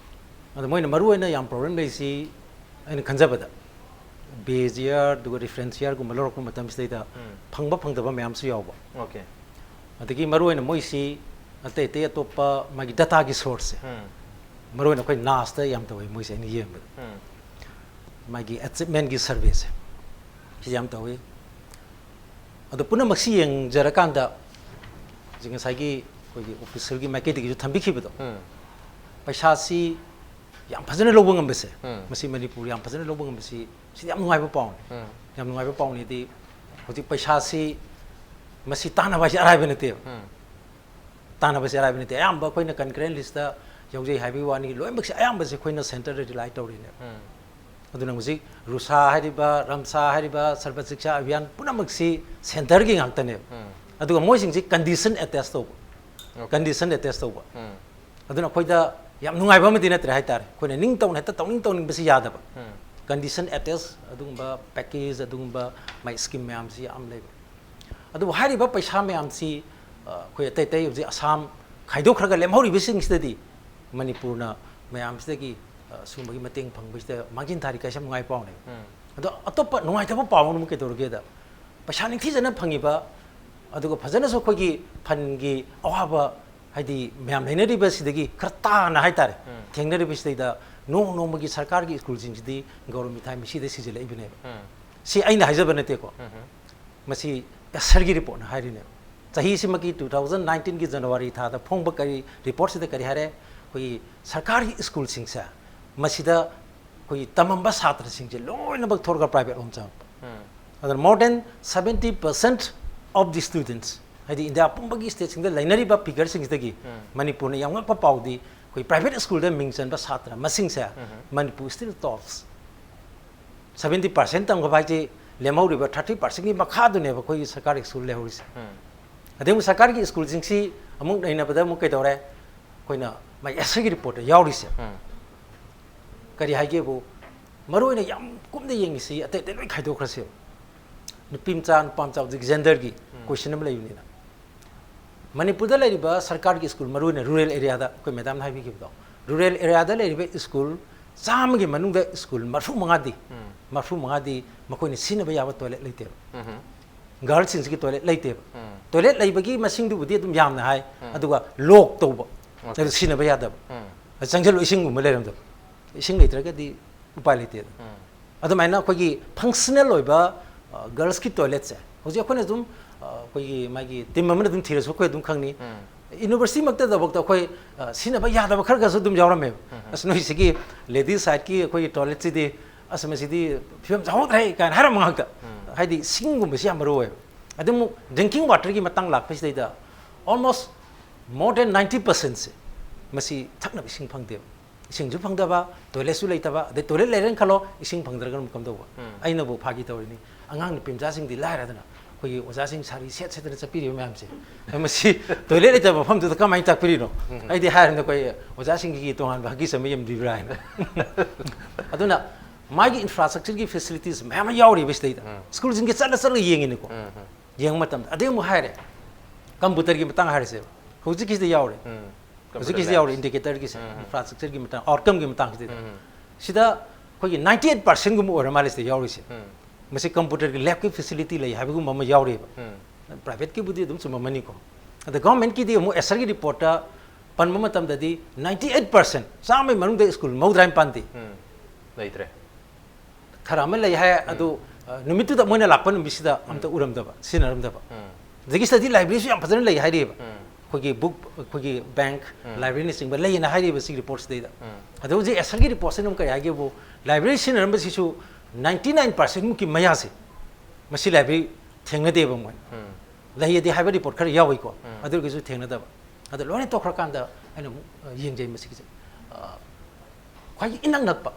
ꯑꯗꯣ ꯃꯣꯏꯅ ꯃꯔꯨ ꯑꯣꯏꯅ ꯌꯥꯝ ꯄ꯭ꯔꯣꯕ꯭ꯂꯦꯝ ꯂꯩꯁꯤ ꯑꯩꯅ ꯈꯟꯖꯕꯗ, ꯕꯦꯁ ꯏꯌꯥꯔ ꯑꯗꯨꯒ ꯔꯤꯐꯔꯦꯟꯁ ꯏꯌꯥꯔꯒꯨꯝꯕ ꯂꯧꯔꯛꯄ ꯃꯇꯝꯁꯤꯗꯩꯗ ꯎꯝ꯫ ꯐꯪꯕ ꯐꯪꯗꯕ ꯃꯌꯥꯝꯁꯨ ꯌꯥꯎꯕ꯫ ꯑꯣꯀꯦ꯫ ꯑꯗꯒꯤ ꯃꯔꯨ ꯑꯣꯏꯅ ꯃꯣꯏꯁꯤ ꯑꯇꯩ ꯑꯇꯩ ꯑꯇꯣꯞꯄ ꯃꯥꯒꯤ ꯗꯇꯥꯒꯤ ꯁꯣꯔꯁꯁꯦ, ꯎꯝ꯫ ꯃꯔꯨ ꯑꯣꯏꯅ ꯑꯩꯈꯣꯏ ꯅꯥꯁꯇ ꯌꯥꯝ ꯇꯧꯋꯤ ꯃꯣꯏꯁꯦ, ꯑꯩꯅ ꯌꯦꯡꯕꯗ꯫ ꯎꯝ꯫ ꯃꯥꯒꯤ ꯑꯦꯆꯤꯞꯃꯦꯟꯒꯤ ꯁꯔꯚꯦꯁꯦ ꯁꯤ ꯌꯥꯝ ꯇꯧꯋꯤ꯫ ꯑꯗꯣ ꯄꯨꯝꯅꯃꯛꯁꯤ ꯌꯦꯡꯖꯔꯀꯥꯟꯗ, ꯍꯧꯖꯤꯛ ꯉꯁꯥꯏꯒꯤ ꯑꯩꯈꯣꯏꯒꯤ ꯑꯣꯐꯤꯁꯔꯒꯤ ꯃꯥꯏꯀꯩꯗꯒꯤꯁꯨ ꯊꯝꯕꯤꯈꯤꯕꯗꯣ, ꯎꯝ꯫ ꯄꯩꯁꯥꯁꯤ ꯌꯥꯝ ꯐꯖꯅ ꯂꯧꯕ ꯉꯝꯕꯁꯦ, ꯎꯝ꯫ ꯃꯁꯤ ꯃꯅꯤꯄꯨꯔ ꯌꯥꯝ ꯐꯖꯅ ꯂꯧꯕ ꯉꯝꯕꯁꯤ, ꯁꯤꯗꯤ ꯌꯥꯝ ꯅꯨꯡꯉꯥꯏꯕ ꯄꯥꯎꯅꯤ꯫ ꯎꯝ꯫ ꯌꯥꯝ ꯅꯨꯡꯉꯥꯏꯕ ꯄꯥꯎꯅꯤꯗꯤ, ꯍꯧꯖꯤꯛ ꯄꯩꯁꯥꯁꯤ ꯃꯁꯤ ꯇꯥꯟꯅꯕ ꯍꯥꯏꯁꯦ ꯑꯔꯥꯏꯕ ꯅꯠꯇꯦꯕ꯫ ꯎꯝ꯫ ꯇꯥꯟꯅꯕꯁꯦ ꯑꯔꯥꯏꯕ ꯅꯠꯇꯦ꯫ ꯑꯌꯥꯝꯕ ꯑꯩꯈꯣꯏꯅ ꯀꯟꯀꯔꯦꯟ ꯂꯤꯁꯇ ꯌꯥꯎꯖꯩ ꯍꯥꯏꯕꯒꯤ ꯋꯥꯅꯤ, ꯂꯣꯏꯅꯃꯛꯁꯦ ꯑꯌꯥꯝꯕꯁꯦ ꯑꯩꯈꯣꯏꯅ ꯁꯦꯟꯇꯔꯗ ꯔꯤꯂꯥꯏ ꯇꯧꯔꯤꯅꯦꯕ꯫ ꯎꯝ꯫ ꯑꯗꯨꯅ ꯍꯧꯖꯤꯛ ꯔꯨꯁꯥ ꯍꯥꯏꯔꯤꯕ, ꯔꯝꯁꯥ ꯍꯥꯏꯔꯤꯕ, ꯁꯔꯕ ꯁꯤꯛꯁꯥ ꯑꯚꯤꯌꯥꯟ ꯄꯨꯝꯅꯃꯛꯁꯤ ꯁꯦꯟꯇꯔꯒꯤ ꯉꯥꯛꯇꯅꯦꯕ꯫ ꯎꯝ꯫ ꯑꯗꯨꯒ ꯃꯣꯏꯁꯤꯡꯁꯤ ꯀꯟꯗꯤꯁꯟ ꯑꯦꯇꯦꯁ ꯇꯧꯕ꯫ ꯑꯣꯀꯦ꯫ ꯀꯟꯗꯤꯁꯟ ꯑꯦꯇꯦꯁ ꯇꯧꯕ꯫ ꯎꯝ꯫ ꯑꯗꯨꯅ ꯑꯩꯈꯣꯏꯗ ꯌꯥꯝ ꯅꯨꯡꯉꯥꯏꯕ ꯑꯃꯗꯤ ꯅꯠꯇ꯭ꯔꯦ ꯍꯥꯏꯇꯥꯔꯦ꯫ ꯑꯩꯈꯣꯏꯅ ꯅꯤꯡꯇꯧꯅ ꯍꯦꯛꯇ ꯇꯧꯅꯤꯡ ꯇꯧꯅꯤꯡꯕꯁꯤ ꯌꯥꯗꯕ꯫ ꯎꯝ꯫ ꯀꯟꯗꯤꯁꯟ ꯑꯦꯇꯦꯁ ꯑꯗꯨꯒꯨꯝꯕ ꯄꯦꯀꯦꯖ, ꯑꯗꯨꯒꯨꯝꯕ ꯃꯥꯏ ꯁ꯭ꯀꯤꯝ ꯃꯌꯥꯝꯁꯤ ꯌꯥꯝ ꯂꯩꯕ꯫ ꯑꯗꯨꯕꯨ ꯍꯥꯏꯔꯤꯕ ꯄꯩꯁꯥ ꯃꯌꯥꯝꯁꯤ, ꯑ, ꯑꯩꯈꯣꯏ ꯑꯇꯩ ꯑꯇꯩ ꯍꯧꯖꯤꯛ ꯑꯁꯥꯝ ꯈꯥꯏꯗꯣꯛꯈ꯭ꯔꯒ ꯂꯦꯝꯍꯧꯔꯤꯕꯁꯤꯡꯁꯤꯗꯗꯤ ꯃꯅꯤꯄꯨꯔꯅ ꯃꯌꯥꯝꯁꯤꯗꯒꯤ, ꯑ, ꯁꯤꯒꯨꯝꯕꯒꯤ ꯃꯇꯦꯡ ꯐꯪꯕꯁꯤꯗ ꯃꯥꯡꯖꯤꯟ ꯊꯥꯔꯤ ꯀꯥꯏꯁꯦ ꯌꯥꯝ ꯅꯨꯡꯉꯥꯏ ꯄꯥꯎꯅꯦꯕ꯫ ꯎꯝ꯫ ꯑꯗꯣ ꯑꯇꯣꯞꯄ ꯅꯨꯡꯉꯥꯏꯇꯕ ꯄꯥꯎ ꯑꯃꯅ ꯑꯃꯨꯛ ꯀꯩꯗꯧꯔꯒꯦꯗ, ꯄꯩꯁꯥ ꯅꯤꯡꯊꯤꯖꯅ ꯐꯪꯉꯤꯕ, ꯑꯗꯨꯒ ꯐꯖꯅꯁꯨ ꯑꯩꯈꯣꯏꯒꯤ ꯐꯟꯒꯤ ꯑꯋꯥꯕ, ꯍꯥꯏꯗꯤ ꯃꯌꯥꯝ ꯂꯩꯅꯔꯤꯕꯁꯤꯗꯒꯤ ꯈꯔ ꯇꯥꯅ ꯍꯥꯏꯇꯥꯔꯦ, ꯎꯝ꯫ ꯊꯦꯡꯅꯔꯤꯕꯁꯤꯗꯩꯗ ꯅꯣꯡ ꯅꯣꯡꯃꯒꯤ ꯁꯔꯀꯥꯔꯒꯤ ꯁ꯭ꯀꯨꯜꯁꯤꯡꯁꯤꯗꯤ ꯒꯧꯔ ꯃꯤꯊꯥꯏ ꯃꯤꯁꯤꯗ ꯁꯤꯖꯤꯜꯂꯛꯏꯕꯅꯦꯕ꯫ ꯎꯝ꯫ ꯁꯤ ꯑꯩꯅ ꯍꯥꯏꯖꯕ ꯅꯠꯇꯦꯀꯣ꯫ ꯎꯝ꯫ ꯃꯁꯤ ꯑꯦꯁꯔꯒꯤ ꯔꯤꯄꯣꯔꯠꯅ ꯍꯥꯏꯔꯤꯅꯦꯕ꯫ ꯆꯍꯤꯁꯤꯃꯛꯀꯤ two thousand nineteenꯒꯤ ꯖꯅꯋꯥꯔꯤ ꯊꯥꯗ ꯐꯣꯡꯕ ꯀꯔꯤ ꯔꯤꯄꯣꯔꯠꯁꯤꯗ ꯀꯔꯤ ꯍꯥꯏꯔꯦ? ꯑꯩꯈꯣꯏꯒꯤ ꯁꯔꯀꯥꯔꯒꯤ ꯁ꯭ꯀꯨꯜꯁꯤꯡꯁꯦ, ꯃꯁꯤꯗ ꯑꯩꯈꯣꯏꯒꯤ ꯇꯝꯃꯝꯕ ꯁꯥꯇ꯭ꯔꯁꯤꯡꯁꯦ ꯂꯣꯏꯅꯃꯛ ꯊꯣꯛꯂꯒ ꯄ꯭ꯔꯥꯏꯚꯦꯠ ꯔꯣꯝ ꯆꯪꯉꯛꯄ꯫ ꯎꯝ꯫ ꯑꯗꯨꯅ more than seventy percent of the students, ꯍꯥꯏꯗꯤ ꯏꯟꯗꯤꯌꯥ ꯄꯨꯝꯕꯒꯤ ꯁ꯭ꯇꯦꯠꯁꯤꯡꯗ ꯂꯩꯅꯔꯤꯕ ꯐꯤꯒꯔꯁꯤꯡꯁꯤꯗꯒꯤ ꯎꯝ꯫ ꯃꯅꯤꯄꯨꯔꯅ ꯌꯥꯝ ꯉꯛꯄ ꯄꯥꯎꯗꯤ, ꯑꯩꯈꯣꯏ ꯄ꯭ꯔꯥꯏꯚꯦꯠ ꯁ꯭ꯀꯨꯜꯗ ꯃꯤꯡ ꯆꯟꯕ ꯁꯥꯇ꯭ꯔ ꯃꯁꯤꯡꯁꯦ ꯎꯝ꯫ Manipur still tops꯫ Seventy percent ꯇꯝꯒꯕ ꯍꯥꯏꯁꯤ ꯂꯦꯝꯍꯧꯔꯤꯕ thirty percentꯀꯤ ꯃꯈꯥꯗꯨꯅꯦꯕ ꯑꯩꯈꯣꯏꯒꯤ ꯁꯔꯀꯥꯔꯒꯤ ꯁ꯭ꯀꯨꯜ ꯂꯩꯍꯧꯔꯤꯁꯦ꯫ ꯎꯝ꯫ ꯑꯗꯩ ꯑꯃꯨꯛ ꯁꯔꯀꯥꯔꯒꯤ ꯁ꯭ꯀꯨꯜꯁꯤꯡꯁꯤ ꯑꯃꯨꯛ ꯅꯩꯅꯕꯗ ꯑꯃꯨꯛ ꯀꯩꯗꯧꯔꯦ? ꯑꯩꯈꯣꯏꯅ ꯃꯥꯒꯤ ꯑꯦꯁꯔꯒꯤ ꯔꯤꯄꯣꯔꯠꯇ ꯌꯥꯎꯔꯤꯁꯦ꯫ ꯎꯝ꯫ ꯀꯔꯤ ꯍꯥꯏꯒꯦꯕꯨ, ꯃꯔꯨ ꯑꯣꯏꯅ ꯌꯥꯝ ꯀꯨꯞꯅ ꯌꯦꯡꯉꯤꯁꯤ ꯑꯇꯩ ꯑꯇꯩ ꯂꯣꯏ ꯈꯥꯏꯗꯣꯛꯈ꯭ꯔꯁꯦꯕ꯫ ꯅꯨꯄꯤ ꯃꯆꯥ ꯅꯨꯄꯥ ꯃꯆꯥ ꯍꯧꯖꯤꯛ ꯖꯦꯟꯗꯔꯒꯤ ꯀꯣꯏꯁꯟ ꯑꯃ ꯂꯩꯕꯅꯤꯅ, ꯃꯅꯤꯄꯨꯔꯗ ꯂꯩꯔꯤꯕ ꯁꯔꯀꯥꯔꯒꯤ ꯁ꯭ꯀꯨꯜ, ꯃꯔꯨꯑꯣꯏꯅ ꯔꯨꯔꯦꯜ ꯑꯦꯔꯤꯌꯥꯗ, ꯑꯩꯈꯣꯏ ꯃꯦꯗꯥꯝꯅ ꯍꯥꯏꯕꯤꯈꯤꯕꯗꯣ, ꯔꯨꯔꯦꯜ ꯑꯦꯔꯤꯌꯥꯗ ꯂꯩꯔꯤꯕ ꯁ꯭ꯀꯨꯜ ꯆꯥꯝꯃꯒꯤ ꯃꯅꯨꯡꯗ ꯁ꯭ꯀꯨꯜ ꯃꯔꯤꯐꯨ ꯃꯉꯥꯗꯤ, ꯃꯔꯤꯐꯨ ꯃꯉꯥꯗꯤ ꯃꯈꯣꯏꯅ ꯁꯤꯖꯤꯟꯅꯕ ꯌꯥꯕ ꯇꯣꯏꯂꯦꯠ ꯂꯩꯇꯦꯕ꯫ ꯒꯔꯜꯁꯤꯡꯁꯤꯒꯤ ꯇꯣꯏꯂꯦꯠ ꯂꯩꯇꯦꯕ꯫ ꯇꯣꯏꯂꯦꯠ ꯂꯩꯕꯒꯤ ꯃꯁꯤꯡꯗꯨꯕꯨꯗꯤ ꯑꯗꯨꯝ ꯌꯥꯝꯅ ꯍꯥꯏ, ꯑꯗꯨꯒ ꯂꯣꯛ ꯇꯧꯕ, ꯑꯗꯨ ꯁꯤꯖꯤꯟꯅꯕ ꯌꯥꯗꯕ, ꯑꯗꯨ ꯆꯪꯁꯤꯜꯂꯨ, ꯏꯁꯤꯡꯒꯨꯝꯕ ꯂꯩꯔꯝꯗꯕ, ꯏꯁꯤꯡ ꯂꯩꯇ꯭ꯔꯒꯗꯤ ꯎꯄꯥꯏ ꯂꯩꯇꯦꯗ꯫ ꯑꯗꯨꯃꯥꯏꯅ ꯑꯩꯈꯣꯏꯒꯤ ꯐꯪꯁꯅꯦꯜ ꯑꯣꯏꯕ ꯒꯔꯜꯁꯀꯤ ꯇꯣꯏꯂꯦꯠꯁꯦ ꯍꯧꯖꯤꯛ ꯑꯩꯈꯣꯏꯅ ꯑꯗꯨꯝ, ꯑ, ꯑꯩꯈꯣꯏꯒꯤ ꯃꯥꯒꯤ ꯇꯤꯝ ꯑꯃꯅ ꯑꯗꯨꯝ ꯊꯤꯔꯁꯨ ꯑꯩꯈꯣꯏ ꯑꯗꯨꯝ ꯈꯪꯅꯤ꯫ ꯌꯨꯅꯤꯚꯔꯁꯤꯇꯤꯃꯛꯇꯗꯐꯥꯎꯗ ꯑꯩꯈꯣꯏ, ꯑ, ꯁꯤꯖꯤꯟꯅꯕ ꯌꯥꯗꯕ ꯈꯔ ꯈꯔꯁꯨ ꯑꯗꯨꯝ ꯌꯥꯎꯔꯝꯃꯦꯕ꯫ ꯑꯁ, ꯅꯣꯏꯁꯤꯒꯤ ꯂꯦꯗꯤꯁ ꯁꯥꯏꯠꯀꯤ ꯑꯩꯈꯣꯏꯒꯤ ꯇꯣꯏꯂꯦꯠꯁꯤꯗꯤ, ꯑꯁ, ꯃꯁꯤꯗꯤ ꯐꯤꯕꯝ ꯆꯥꯍꯧꯗ꯭ꯔꯦ ꯀꯥꯏꯅ ꯍꯥꯏꯔꯝꯕ ꯉꯥꯛꯇ꯫ ꯍꯥꯏꯗꯤ ꯏꯁꯤꯡꯒꯨꯝꯕꯁꯤ ꯌꯥꯝ ꯃꯔꯨ ꯑꯣꯏꯌꯦꯕ꯫ ꯑꯗꯨ ꯑꯃꯨꯛ ꯗ꯭ꯔꯤꯡꯀꯤꯡ ꯋꯥꯇꯔꯒꯤ ꯃꯇꯥꯡ ꯂꯥꯛꯄꯁꯤꯗꯩꯗ almost more than ninety percentꯁꯦ ꯃꯁꯤ ꯊꯛꯅꯕ ꯏꯁꯤꯡ ꯐꯪꯗꯦꯕ꯫ ꯏꯁꯤꯡꯁꯨ ꯐꯪꯗꯕ, ꯇꯣꯏꯂꯦꯠꯁꯨ ꯂꯩꯇꯕ, ꯑꯗꯩ ꯇꯣꯏꯂꯦꯠ ꯂꯩꯔꯦꯅ ꯈꯜꯂꯣ, ꯏꯁꯤꯡ ꯐꯪꯗ꯭ꯔꯒꯅ ꯑꯃꯨꯛ ꯀꯝꯗꯧꯕ? ꯑꯩꯅꯕꯨ ꯐꯥꯒꯤ ꯇꯧꯔꯤꯅꯤ, ꯑꯉꯥꯡ ꯅꯨꯄꯤ ꯃꯆꯥꯁꯤꯡꯗꯤ ꯂꯥꯏꯔꯗꯅ ꯑꯩꯈꯣꯏꯒꯤ ꯑꯣꯖꯥꯁꯤꯡ ꯁꯥꯔꯤ ꯁꯦꯠ ꯁꯦꯠꯇꯅ ꯆꯠꯄꯤꯔꯤꯕ ꯃꯌꯥꯝꯁꯦ, ꯃꯁꯤ ꯇꯣꯏꯂꯦꯠ ꯂꯩꯇꯕ ꯃꯐꯝꯗꯨꯗ ꯀꯃꯥꯏꯅ ꯇꯥꯛꯄꯤꯔꯤꯅꯣ? ꯑꯩꯗꯤ ꯍꯥꯏꯔꯕꯅꯦ, ꯑꯩꯈꯣꯏ ꯑꯣꯖꯥꯁꯤꯡꯒꯤ ꯇꯣꯉꯥꯟꯕ ꯍꯒꯤꯁ ꯑꯃ ꯌꯦꯟꯕꯤꯕ꯭ꯔꯥ ꯍꯥꯏꯅ꯫ ꯑꯗꯨꯅ ꯃꯥꯒꯤ ꯏꯟꯐ꯭ꯔꯥꯁ꯭ꯇ꯭ꯔꯛꯆꯔꯒꯤ ꯐꯦꯁꯤꯂꯤꯇꯤꯁ ꯃꯌꯥꯝ ꯑꯃ ꯌꯥꯎꯔꯤꯕ ꯁꯤꯗꯩꯗ꯫ ꯁ꯭ꯀꯨꯜꯁꯤꯡꯒꯤ ꯆꯠꯂ ꯆꯠꯂꯒ ꯌꯦꯡꯉꯤꯅꯤꯀꯣ꯫ ꯌꯦꯡꯕ ꯃꯇꯝꯗ ꯑꯗꯩ ꯑꯃꯨꯛ ꯍꯥꯏꯔꯦ, ꯀꯝꯄ꯭ꯌꯨꯇꯔꯒꯤ ꯃꯇꯥꯡ ꯍꯥꯏꯔꯁꯦꯕ, ꯍꯧꯖꯤꯛꯀꯤꯁꯤꯗ ꯌꯥꯎꯔꯦ꯫ ꯍꯧꯖꯤꯛꯀꯤꯁꯤꯗ ꯌꯥꯎꯔꯦ, ꯏꯟꯗꯤꯀꯦꯇꯔꯒꯤꯁꯦ, ꯏꯟꯐ꯭ꯔꯥꯁ꯭ꯇ꯭ꯔꯛꯆꯔꯒꯤ ꯃꯇꯥꯡ, ꯑꯥꯎꯠꯀꯝꯒꯤ ꯃꯇꯥꯡꯁꯤꯗ꯫ ꯁꯤꯗ ꯑꯩꯈꯣꯏꯒꯤ ninety eight percentꯒꯨꯝꯕ ꯑꯣꯏꯔ ꯃꯥꯜꯂꯦ ꯁꯤꯗ ꯌꯥꯎꯔꯤꯁꯦ꯫ ꯃꯁꯤ ꯀꯝꯄ꯭ꯌꯨꯇꯔꯒꯤ ꯂꯦꯞꯀꯤ ꯐꯦꯁꯤꯂꯤꯇꯤ ꯂꯩ ꯍꯥꯏꯕꯒꯨꯝꯕ ꯑꯃ ꯌꯥꯎꯔꯤꯕ꯫ ꯄ꯭ꯔꯥꯏꯚꯦꯠꯀꯤꯕꯨꯗꯤ ꯑꯗꯨꯝ ꯆꯨꯝꯃꯝꯃꯅꯤꯀꯣ꯫ ꯑꯗ ꯒꯚꯔꯟꯃꯦꯟꯠꯀꯤꯗꯤ ꯑꯃꯨꯛ ꯑꯦꯁꯔꯒꯤ ꯔꯤꯄꯣꯔꯠꯇ ꯄꯟꯕ ꯃꯇꯝꯗꯗꯤ ninety eight percent, ꯆꯥꯝꯃꯒꯤ ꯃꯅꯨꯡꯗ ꯁ꯭ꯀꯨꯜ ꯃꯧꯗ꯭ꯔꯥ ꯅꯤꯄꯥꯟꯗꯤ ꯂꯩꯇ꯭ꯔꯦ꯫ ꯈꯔ ꯑꯃ ꯂꯩ ꯍꯥꯏ, ꯑꯗꯨ, ꯑ, ꯅꯨꯃꯤꯠꯇꯨꯗ ꯃꯣꯏꯅ ꯂꯥꯛꯄ ꯅꯨꯃꯤꯠꯁꯤꯗ ꯑꯝꯇ ꯎꯔꯝꯗꯕ, ꯁꯤꯖꯤꯟꯅꯔꯝꯗꯕ꯫ ꯑꯗꯒꯤ ꯁꯤꯗꯗꯤ ꯂꯥꯏꯕ꯭ꯔꯦꯔꯤꯁꯨ ꯌꯥꯝ ꯐꯖꯅ ꯂꯩ ꯍꯥꯏꯔꯤꯑꯕ꯫ ꯑꯩꯈꯣꯏꯒꯤ ꯕꯨꯛ, ꯑꯩꯈꯣꯏꯒꯤ ꯕꯦꯡꯛ, ꯂꯥꯏꯕ꯭ꯔꯦꯔꯤꯅꯆꯤꯡꯕ ꯂꯩꯌꯦꯅ ꯍꯥꯏꯔꯤꯕ ꯁꯤꯒꯤ ꯔꯤꯄꯣꯔꯠꯁꯤꯗꯩꯗ꯫ ꯑꯗꯣ ꯍꯧꯖꯤꯛ ꯑꯦꯁꯔꯒꯤ ꯔꯤꯄꯣꯔꯠꯁꯤꯅ ꯑꯃꯨꯛ ꯀꯔꯤ ꯍꯥꯏꯒꯦꯕꯨ, ꯂꯥꯏꯕ꯭ꯔꯦꯔꯤ ꯁꯤꯖꯤꯟꯅꯔꯝꯕꯁꯤꯁꯨ ninety nine percent ꯃꯨꯛꯀꯤ ꯃꯌꯥꯁꯦ ꯃꯁꯤ ꯂꯥꯏꯕ꯭ꯔꯦꯔꯤ ꯊꯦꯡꯅꯗꯦꯕ ꯃꯣꯏ꯫ ꯂꯩꯌꯦꯗꯤ ꯍꯥꯏꯕ ꯔꯤꯄꯣꯔꯠ ꯈꯔ ꯌꯥꯎꯏꯀꯣ, ꯑꯗꯨ ꯑꯣꯏꯔꯒꯁꯨ ꯊꯦꯡꯅꯗꯕ꯫ ꯑꯗꯣ ꯂꯣꯏꯅ ꯇꯣꯛꯈ꯭ꯔꯀꯥꯟꯗ ꯑꯩꯅ ꯑꯃꯨꯛ, ꯑ, ꯌꯦꯡꯖꯩ ꯃꯁꯤꯒꯤꯁꯦ꯫ ꯑ, ꯈ꯭ꯋꯥꯏꯒꯤ ꯏꯅꯛ ꯅꯛꯄ,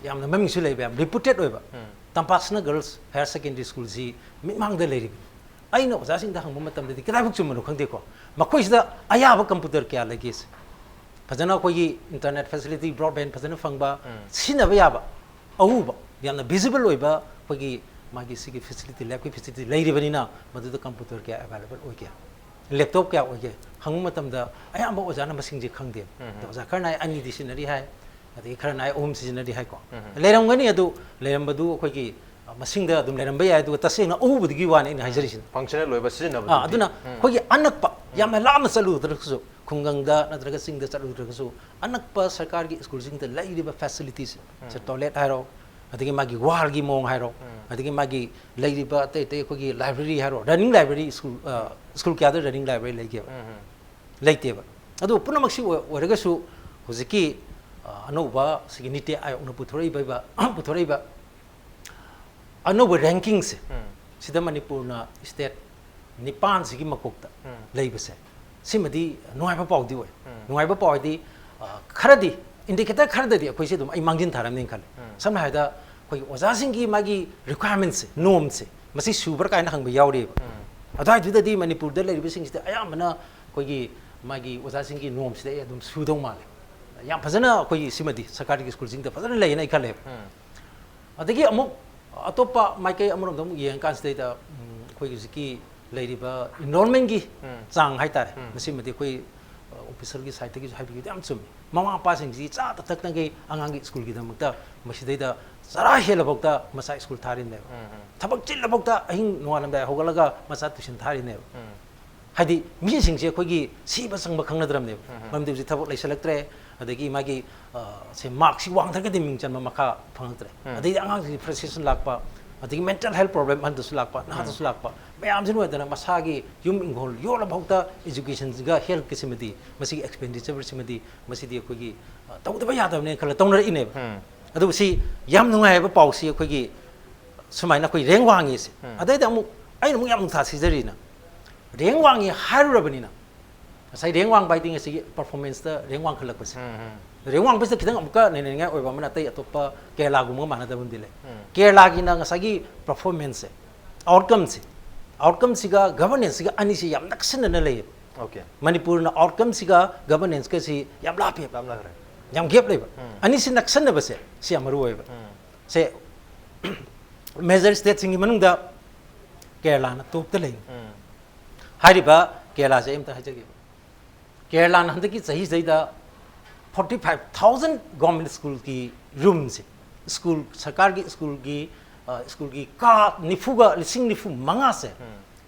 ꯌꯥꯝꯅ ꯃꯃꯤꯡꯁꯨ ꯂꯩꯕ, ꯌꯥꯝ reputed ꯑꯣꯏꯕ ꯇꯝꯄꯥꯛꯁꯅ ꯒꯔꯜꯁ ꯍꯥꯌꯔ ꯁꯦꯀꯦꯟꯗꯔꯤ ꯁ꯭ꯀꯨꯜꯁꯤ ꯃꯤꯠꯃꯥꯡꯗ ꯂꯩꯔꯤꯕꯅꯤ꯫ ꯑꯩꯅ ꯑꯣꯖꯥꯁꯤꯡꯗ ꯍꯪꯕ ꯃꯇꯝꯗꯗꯤ ꯀꯗꯥꯏꯐꯥꯎ ꯆꯨꯝꯕꯅꯣ ꯈꯪꯗꯦꯀꯣ, ꯃꯈꯣꯏꯁꯤꯗ ꯑꯌꯥꯕ ꯀꯝꯄ꯭ꯌꯨꯇꯔ ꯀꯌꯥ ꯂꯩꯒꯦ? ꯐꯖꯅ ꯑꯩꯈꯣꯏꯒꯤ ꯏꯟꯇꯔꯅꯦꯠ ꯐꯦꯁꯤꯂꯤꯇꯤ, ꯕ꯭ꯔꯣꯗꯕꯦꯟ ꯐꯖꯅ ꯐꯪꯕ, ꯁꯤꯖꯤꯟꯅꯕ ꯌꯥꯕ, ꯑꯎꯕ, ꯌꯥꯝꯅ ꯚꯤꯖꯤꯕꯜ ꯑꯣꯏꯕ ꯑꯩꯈꯣꯏꯒꯤ ꯃꯥꯒꯤ ꯁꯤꯒꯤ ꯐꯦꯁꯤꯂꯤꯇꯤ, ꯂꯦꯞꯀꯤ ꯐꯦꯁꯤꯂꯤꯇꯤ ꯂꯩꯔꯤꯕꯅꯤꯅ ꯃꯗꯨꯗ ꯀꯝꯄ꯭ꯌꯨꯇꯔ ꯀꯌꯥ ꯑꯦꯕꯥꯏꯂꯦꯕꯜ ꯑꯣꯏꯒꯦ, ꯂꯦꯞꯇꯣꯞ ꯀꯌꯥ ꯑꯣꯏꯒꯦ ꯍꯪꯕ ꯃꯇꯝꯗ ꯑꯌꯥꯝꯕ ꯑꯣꯖꯥꯅ ꯃꯁꯤꯡꯁꯦ ꯈꯪꯗꯦ꯫ ꯑꯗꯣ ꯑꯣꯖꯥ ꯈꯔꯅ ꯑꯩ ꯑꯅꯤꯗꯤ ꯁꯤꯖꯤꯟꯅꯔꯤ ꯍꯥꯏ, ꯑꯗꯒꯤ ꯈꯔꯅ ꯑꯩ ꯑꯍꯨꯝ ꯁꯤꯖꯤꯟꯅꯔꯤ ꯍꯥꯏꯀꯣ꯫ ꯂꯩꯔꯝꯒꯅꯤ, ꯑꯗꯨ ꯂꯩꯔꯝꯕꯗꯨ ꯑꯩꯈꯣꯏꯒꯤ, ꯑ, ꯃꯁꯤꯡꯗ ꯑꯗꯨꯝ ꯂꯩꯔꯝꯕ ꯌꯥꯏ, ꯑꯗꯨꯒ ꯇꯁꯦꯡꯅ ꯎꯕꯗꯨꯒꯤ ꯋꯥꯅꯤ ꯑꯩꯅ ꯍꯥꯏꯖꯔꯤꯁꯤꯅ꯫ ꯐꯪꯁꯅꯦꯜ ꯑꯣꯏꯕ ꯁꯤꯖꯤꯟꯅꯕꯗꯨꯗꯤ ꯑꯥ, ꯑꯗꯨꯅ ꯑꯩꯈꯣꯏꯒꯤ ꯑꯅꯛꯄ, ꯌꯥꯝꯅ ꯂꯥꯞꯅ ꯆꯠꯂꯨꯗ꯭ꯔꯒꯁꯨ, ꯈꯨꯡꯒꯪꯗ ꯅꯠꯇ꯭ꯔꯒ ꯆꯤꯡꯗ ꯆꯠꯂꯨꯗ꯭ꯔꯒꯁꯨ, ꯑꯅꯛꯄ ꯁꯔꯀꯥꯔꯒꯤ ꯁ꯭ꯀꯨꯜꯁꯤꯡꯗ ꯂꯩꯔꯤꯕ ꯐꯦꯁꯤꯂꯤꯇꯤꯁꯦ, ꯁꯦ, ꯇꯣꯏꯂꯦꯠ ꯍꯥꯏꯔꯣ, ꯑꯗꯒꯤ ꯃꯥꯒꯤ ꯋꯥꯜꯒꯤ ꯃꯑꯣꯡ ꯍꯥꯏꯔꯣ, ꯑꯗꯒꯤ ꯃꯥꯒꯤ ꯂꯩꯔꯤꯕ ꯑꯇꯩ ꯑꯇꯩ ꯑꯩꯈꯣꯏꯒꯤ ꯂꯥꯏꯕ꯭ꯔꯦꯔꯤ ꯍꯥꯏꯔꯣ, ꯔꯟꯅꯤꯡ ꯂꯥꯏꯕ꯭ꯔꯦꯔꯤ ꯁ꯭ꯀꯨꯜ, ꯑ, ꯁ꯭ꯀꯨꯜ ꯀꯌꯥꯗ ꯔꯟꯅꯤꯡ ꯂꯥꯏꯕ꯭ꯔꯦꯔꯤ ꯂꯩꯒꯦꯕ? ꯂꯩꯇꯦꯕ꯫ ꯑꯗꯨ ꯄꯨꯝꯅꯃꯛꯁꯤ ꯑꯣꯏ-, ꯑꯣꯏꯔꯒꯁꯨ ꯍꯧꯖꯤꯛꯀꯤ, ꯑ, ꯑꯅꯧꯕ ꯁꯤꯒꯤ ꯅꯤꯇꯤ ꯑꯥꯌꯣꯒꯅ ꯄꯨꯊꯣꯔꯛꯏꯕ, ꯄꯨꯊꯣꯔꯛꯏꯕ ꯑꯅꯧꯕ ꯔꯦꯡꯀꯤꯡꯁꯦ, ꯁꯤꯗ ꯃꯅꯤꯄꯨꯔꯅ ꯁ꯭ꯇꯦꯠ ꯅꯤꯄꯥꯟꯁꯤꯒꯤ ꯃꯀꯣꯛꯇ ꯂꯩꯕꯁꯦ, ꯁꯤꯃꯗꯤ ꯅꯨꯡꯉꯥꯏꯕ ꯄꯥꯎꯗꯤ ꯑꯣꯏ꯫ ꯅꯨꯡꯉꯥꯏꯕ ꯄꯥꯎ ꯍꯥꯏꯗꯤ, ꯑ, ꯈꯔꯗꯤ, ꯏꯟꯗꯤꯀꯦꯇꯔ ꯈꯔꯗꯗꯤ ꯑꯩꯈꯣꯏꯁꯦ ꯑꯗꯨꯝ ꯑꯩ ꯃꯥꯡꯖꯤꯟ ꯊꯥꯔꯝꯅꯤꯅ ꯈꯜꯂꯦ꯫ ꯁꯝꯅ ꯍꯥꯏꯔꯕꯗ, ꯑꯩꯈꯣꯏꯒꯤ ꯑꯣꯖꯥꯁꯤꯡꯒꯤ ꯃꯥꯒꯤ ꯔꯤꯀ꯭ꯋꯥꯏꯔꯃꯦꯟꯁꯦ, ꯅꯣꯝꯁꯦ, ꯃꯁꯤ ꯁꯨꯕ꯭ꯔꯥ ꯀꯥꯏꯅ ꯍꯪꯕ ꯌꯥꯎꯔꯤꯑꯕ꯫ ꯑꯗꯨꯋꯥꯏꯗꯨꯗꯗꯤ ꯃꯅꯤꯄꯨꯔꯗ ꯂꯩꯔꯤꯕꯁꯤꯡꯁꯤꯗ ꯑꯌꯥꯝꯕꯅ ꯑꯩꯈꯣꯏꯒꯤ ꯃꯥꯒꯤ ꯑꯣꯖꯥꯁꯤꯡꯒꯤ ꯅꯣꯝꯁꯤꯗ ꯑꯩ ꯑꯗꯨꯝ ꯁꯨꯗꯧ ꯃꯥꯜꯂꯦ꯫ ꯌꯥꯝ ꯐꯖꯅ ꯑꯩꯈꯣꯏꯒꯤ ꯁꯤꯃꯗꯤ ꯁꯔꯀꯥꯔꯒꯤ ꯁ꯭ꯀꯨꯜꯁꯤꯡꯗ ꯐꯖꯅ ꯂꯩꯌꯦꯅ ꯑꯩ ꯈꯜꯂꯦꯕ꯫ ꯑꯗꯒꯤ ꯑꯃꯨꯛ ꯑꯇꯣꯞꯄ ꯃꯥꯏꯀꯩ ꯑꯃꯔꯣꯝꯗ ꯑꯃꯨꯛ ꯌꯦꯡꯉꯀꯥꯟꯁꯤꯗꯩꯗ, ꯎꯝ, ꯑꯩꯈꯣꯏꯒꯤ ꯍꯧꯖꯤꯛꯀꯤ ꯂꯩꯔꯤꯕ ꯏꯟꯔꯣꯜꯃꯦꯟꯒꯤ ꯆꯥꯡ ꯍꯥꯏꯇꯥꯔꯦ, ꯃꯁꯤꯃꯗꯤ ꯑꯩꯈꯣꯏ, ꯑ, ꯑꯣꯐꯤꯁꯔꯒꯤ ꯁꯥꯏꯠꯇꯒꯤꯁꯨ ꯍꯥꯏꯕꯤꯈꯤꯕꯗꯤ ꯌꯥꯝ ꯆꯨꯝꯃꯤ꯫ ꯃꯃꯥ ꯃꯄꯥꯁꯤꯡꯁꯤ ꯆꯥ ꯇꯊꯛꯇꯉꯩ ꯑꯉꯥꯡꯒꯤ ꯁ꯭ꯀꯨꯜꯒꯤꯗꯃꯛꯇ ꯃꯁꯤꯗꯩꯗ ꯆꯔꯥ ꯍꯦꯜꯂꯐꯥꯎꯗ ꯃꯆꯥ ꯁ꯭ꯀꯨꯜ ꯊꯥꯔꯤꯅꯦꯕ꯫ ꯊꯕꯛ ꯆꯤꯜꯂꯐꯥꯎꯗ ꯑꯍꯤꯡ ꯅꯣꯡꯉꯥꯜꯂꯝꯗꯥꯏ ꯍꯧꯒꯠꯂꯒ ꯃꯆꯥ ꯇꯨꯏꯁꯟ ꯊꯥꯔꯤꯅꯦꯕ꯫ ꯍꯥꯏꯗꯤ ꯃꯤꯁꯤꯡꯁꯦ ꯑꯩꯈꯣꯏꯒꯤ ꯁꯤꯕ ꯆꯪꯕ ꯈꯪꯅꯗ꯭ꯔꯕꯅꯦꯕ꯫ ꯃꯔꯝꯗꯤ ꯍꯧꯖꯤꯛ ꯊꯕꯛ ꯂꯩꯁꯜꯂꯛꯇ꯭ꯔꯦ, ꯑꯗꯒꯤ ꯃꯥꯒꯤ, ꯑ, ꯁꯦ ꯃꯥꯔꯛꯁꯤ ꯋꯥꯡꯗ꯭ꯔꯒꯗꯤ ꯃꯤꯡ ꯆꯟꯕ ꯃꯈꯥ ꯐꯪꯉꯛꯇ꯭ꯔꯦ꯫ ꯑꯗꯩꯗꯤ ꯑꯉꯥꯡꯁꯤꯡꯁꯤ ꯐ꯭ꯔꯁꯇ꯭ꯔꯦꯁꯟ ꯂꯥꯛꯄ, ꯑꯗꯒꯤ ꯃꯦꯟꯇꯦꯜ ꯍꯦꯜꯊ ꯄ꯭ꯔꯣꯕ꯭ꯂꯦꯝ ꯑꯍꯟꯗꯁꯨ ꯂꯥꯛꯄ, ꯅꯍꯥꯗꯁꯨ ꯂꯥꯛꯄ, ꯃꯌꯥꯝꯁꯤ ꯅꯨꯡꯉꯥꯏꯇꯅ ꯃꯁꯥꯒꯤ ꯌꯨꯝ ꯏꯪꯈꯣꯜ ꯌꯣꯜꯂꯐꯥꯎꯗ ꯏꯖꯨꯀꯦꯁꯟꯁꯤꯒ ꯍꯦꯜꯊꯀꯤꯁꯤꯃꯗꯤ, ꯃꯁꯤꯒꯤ ꯑꯦꯛꯁꯄꯦꯟꯗꯤꯆꯔꯁꯤꯃꯗꯤ, ꯃꯁꯤꯗꯤ ꯑꯩꯈꯣꯏꯒꯤ, ꯑ, ꯇꯧꯗꯕ ꯌꯥꯗꯕꯅꯦꯅ ꯈꯜꯂ ꯇꯧꯅꯔꯛꯏꯅꯦꯕ꯫ ꯑꯗꯨꯕꯨ ꯁꯤ ꯌꯥꯝ ꯅꯨꯡꯉꯥꯏ ꯍꯥꯏꯕ ꯄꯥꯎꯁꯤ ꯑꯩꯈꯣꯏꯒꯤ ꯁꯨꯃꯥꯏꯅ ꯑꯩꯈꯣꯏ ꯔꯦꯡ ꯋꯥꯡꯉꯤꯁꯦ꯫ ꯑꯗꯩꯗ ꯑꯃꯨꯛ ꯑꯩꯅ ꯑꯃꯨꯛ ꯌꯥꯝ ꯅꯨꯡꯁꯥ ꯁꯤꯖꯔꯤꯅ, ꯔꯦꯡ ꯋꯥꯡꯉꯤ ꯍꯥꯏꯔꯨꯔꯕꯅꯤꯅ, ꯉꯁꯥꯏ ꯔꯦꯡ ꯋꯥꯡꯕ ꯍꯥꯏꯗꯤ ꯉꯁꯤꯒꯤ ꯄꯔꯐꯣꯔꯃꯦꯟꯁꯇ ꯔꯦꯡ ꯋꯥꯡꯈꯠꯂꯛꯄꯁꯦ꯫ ꯔꯦꯡ ꯋꯥꯡꯕꯁꯤꯗ ꯈꯤꯇꯪ ꯑꯃꯨꯛꯀ ꯅꯩꯅꯅꯤꯡꯉꯥꯏ ꯑꯣꯏꯕ ꯑꯃꯅ, ꯑꯇꯩ ꯑꯇꯣꯞꯄ ꯀꯦꯔꯂꯥꯒꯨꯝꯕꯒ ꯃꯥꯟꯅꯗꯕ ꯑꯃꯗꯤ ꯂꯩ꯫ ꯀꯦꯔꯂꯥꯒꯤꯅ ꯉꯁꯥꯏꯒꯤ ꯄꯔꯐꯣꯔꯃꯦꯟꯁꯁꯦ, ꯑꯥꯎꯠꯀꯝꯁꯦ, ꯑꯥꯎꯠꯀꯝꯁꯤꯒ ꯒꯚꯔꯅꯦꯟꯁꯁꯤꯒ ꯑꯅꯤꯁꯤ ꯌꯥꯝ ꯅꯛꯁꯤꯟꯅꯅ ꯂꯩꯌꯦꯕ꯫ ꯑꯣꯀꯦ꯫ ꯃꯅꯤꯄꯨꯔꯅ ꯑꯥꯎꯠꯀꯝꯁꯤꯒ ꯒꯚꯔꯅꯦꯟꯁꯀꯁꯤ ꯌꯥꯝ ꯂꯥꯞꯄꯦꯕ꯫ ꯌꯥꯝ ꯂꯥꯞꯈ꯭ꯔꯦ꯫ ꯌꯥꯝ ꯒꯦꯞ ꯂꯩꯕ꯫ ꯑꯅꯤꯁꯤ ꯅꯛꯁꯟꯅꯕꯁꯦ ꯁꯤ ꯌꯥꯝ ꯃꯔꯨ ꯑꯣꯏꯌꯦꯕ꯫ ꯁꯦ, ꯃꯦꯖꯔ ꯁ꯭ꯇꯦꯠꯁꯤꯡꯒꯤ ꯃꯅꯨꯡꯗ ꯀꯦꯔꯂꯥꯅ ꯇꯣꯞꯇ ꯂꯩ꯫ ꯍꯥꯏꯔꯤꯕ ꯀꯦꯔꯂꯥꯁꯦ ꯑꯩ ꯑꯝꯇ ꯍꯥꯏꯖꯒꯦ꯫ ꯀꯦꯔꯂꯥꯅ ꯍꯟꯗꯛꯀꯤ ꯆꯍꯤꯁꯤꯗꯩꯗ forty five thousand government schoolꯒꯤ roomꯁꯦ, ꯁ꯭ꯀꯨꯜ, ꯁꯔꯀꯥꯔꯒꯤ ꯁ꯭ꯀꯨꯜꯒꯤ, ꯑ, ꯁ꯭ꯀꯨꯜꯒꯤ ꯀꯥ ꯅꯤꯐꯨꯒ, ꯂꯤꯁꯤꯡ ꯅꯤꯐꯨ ꯃꯉꯥꯁꯦ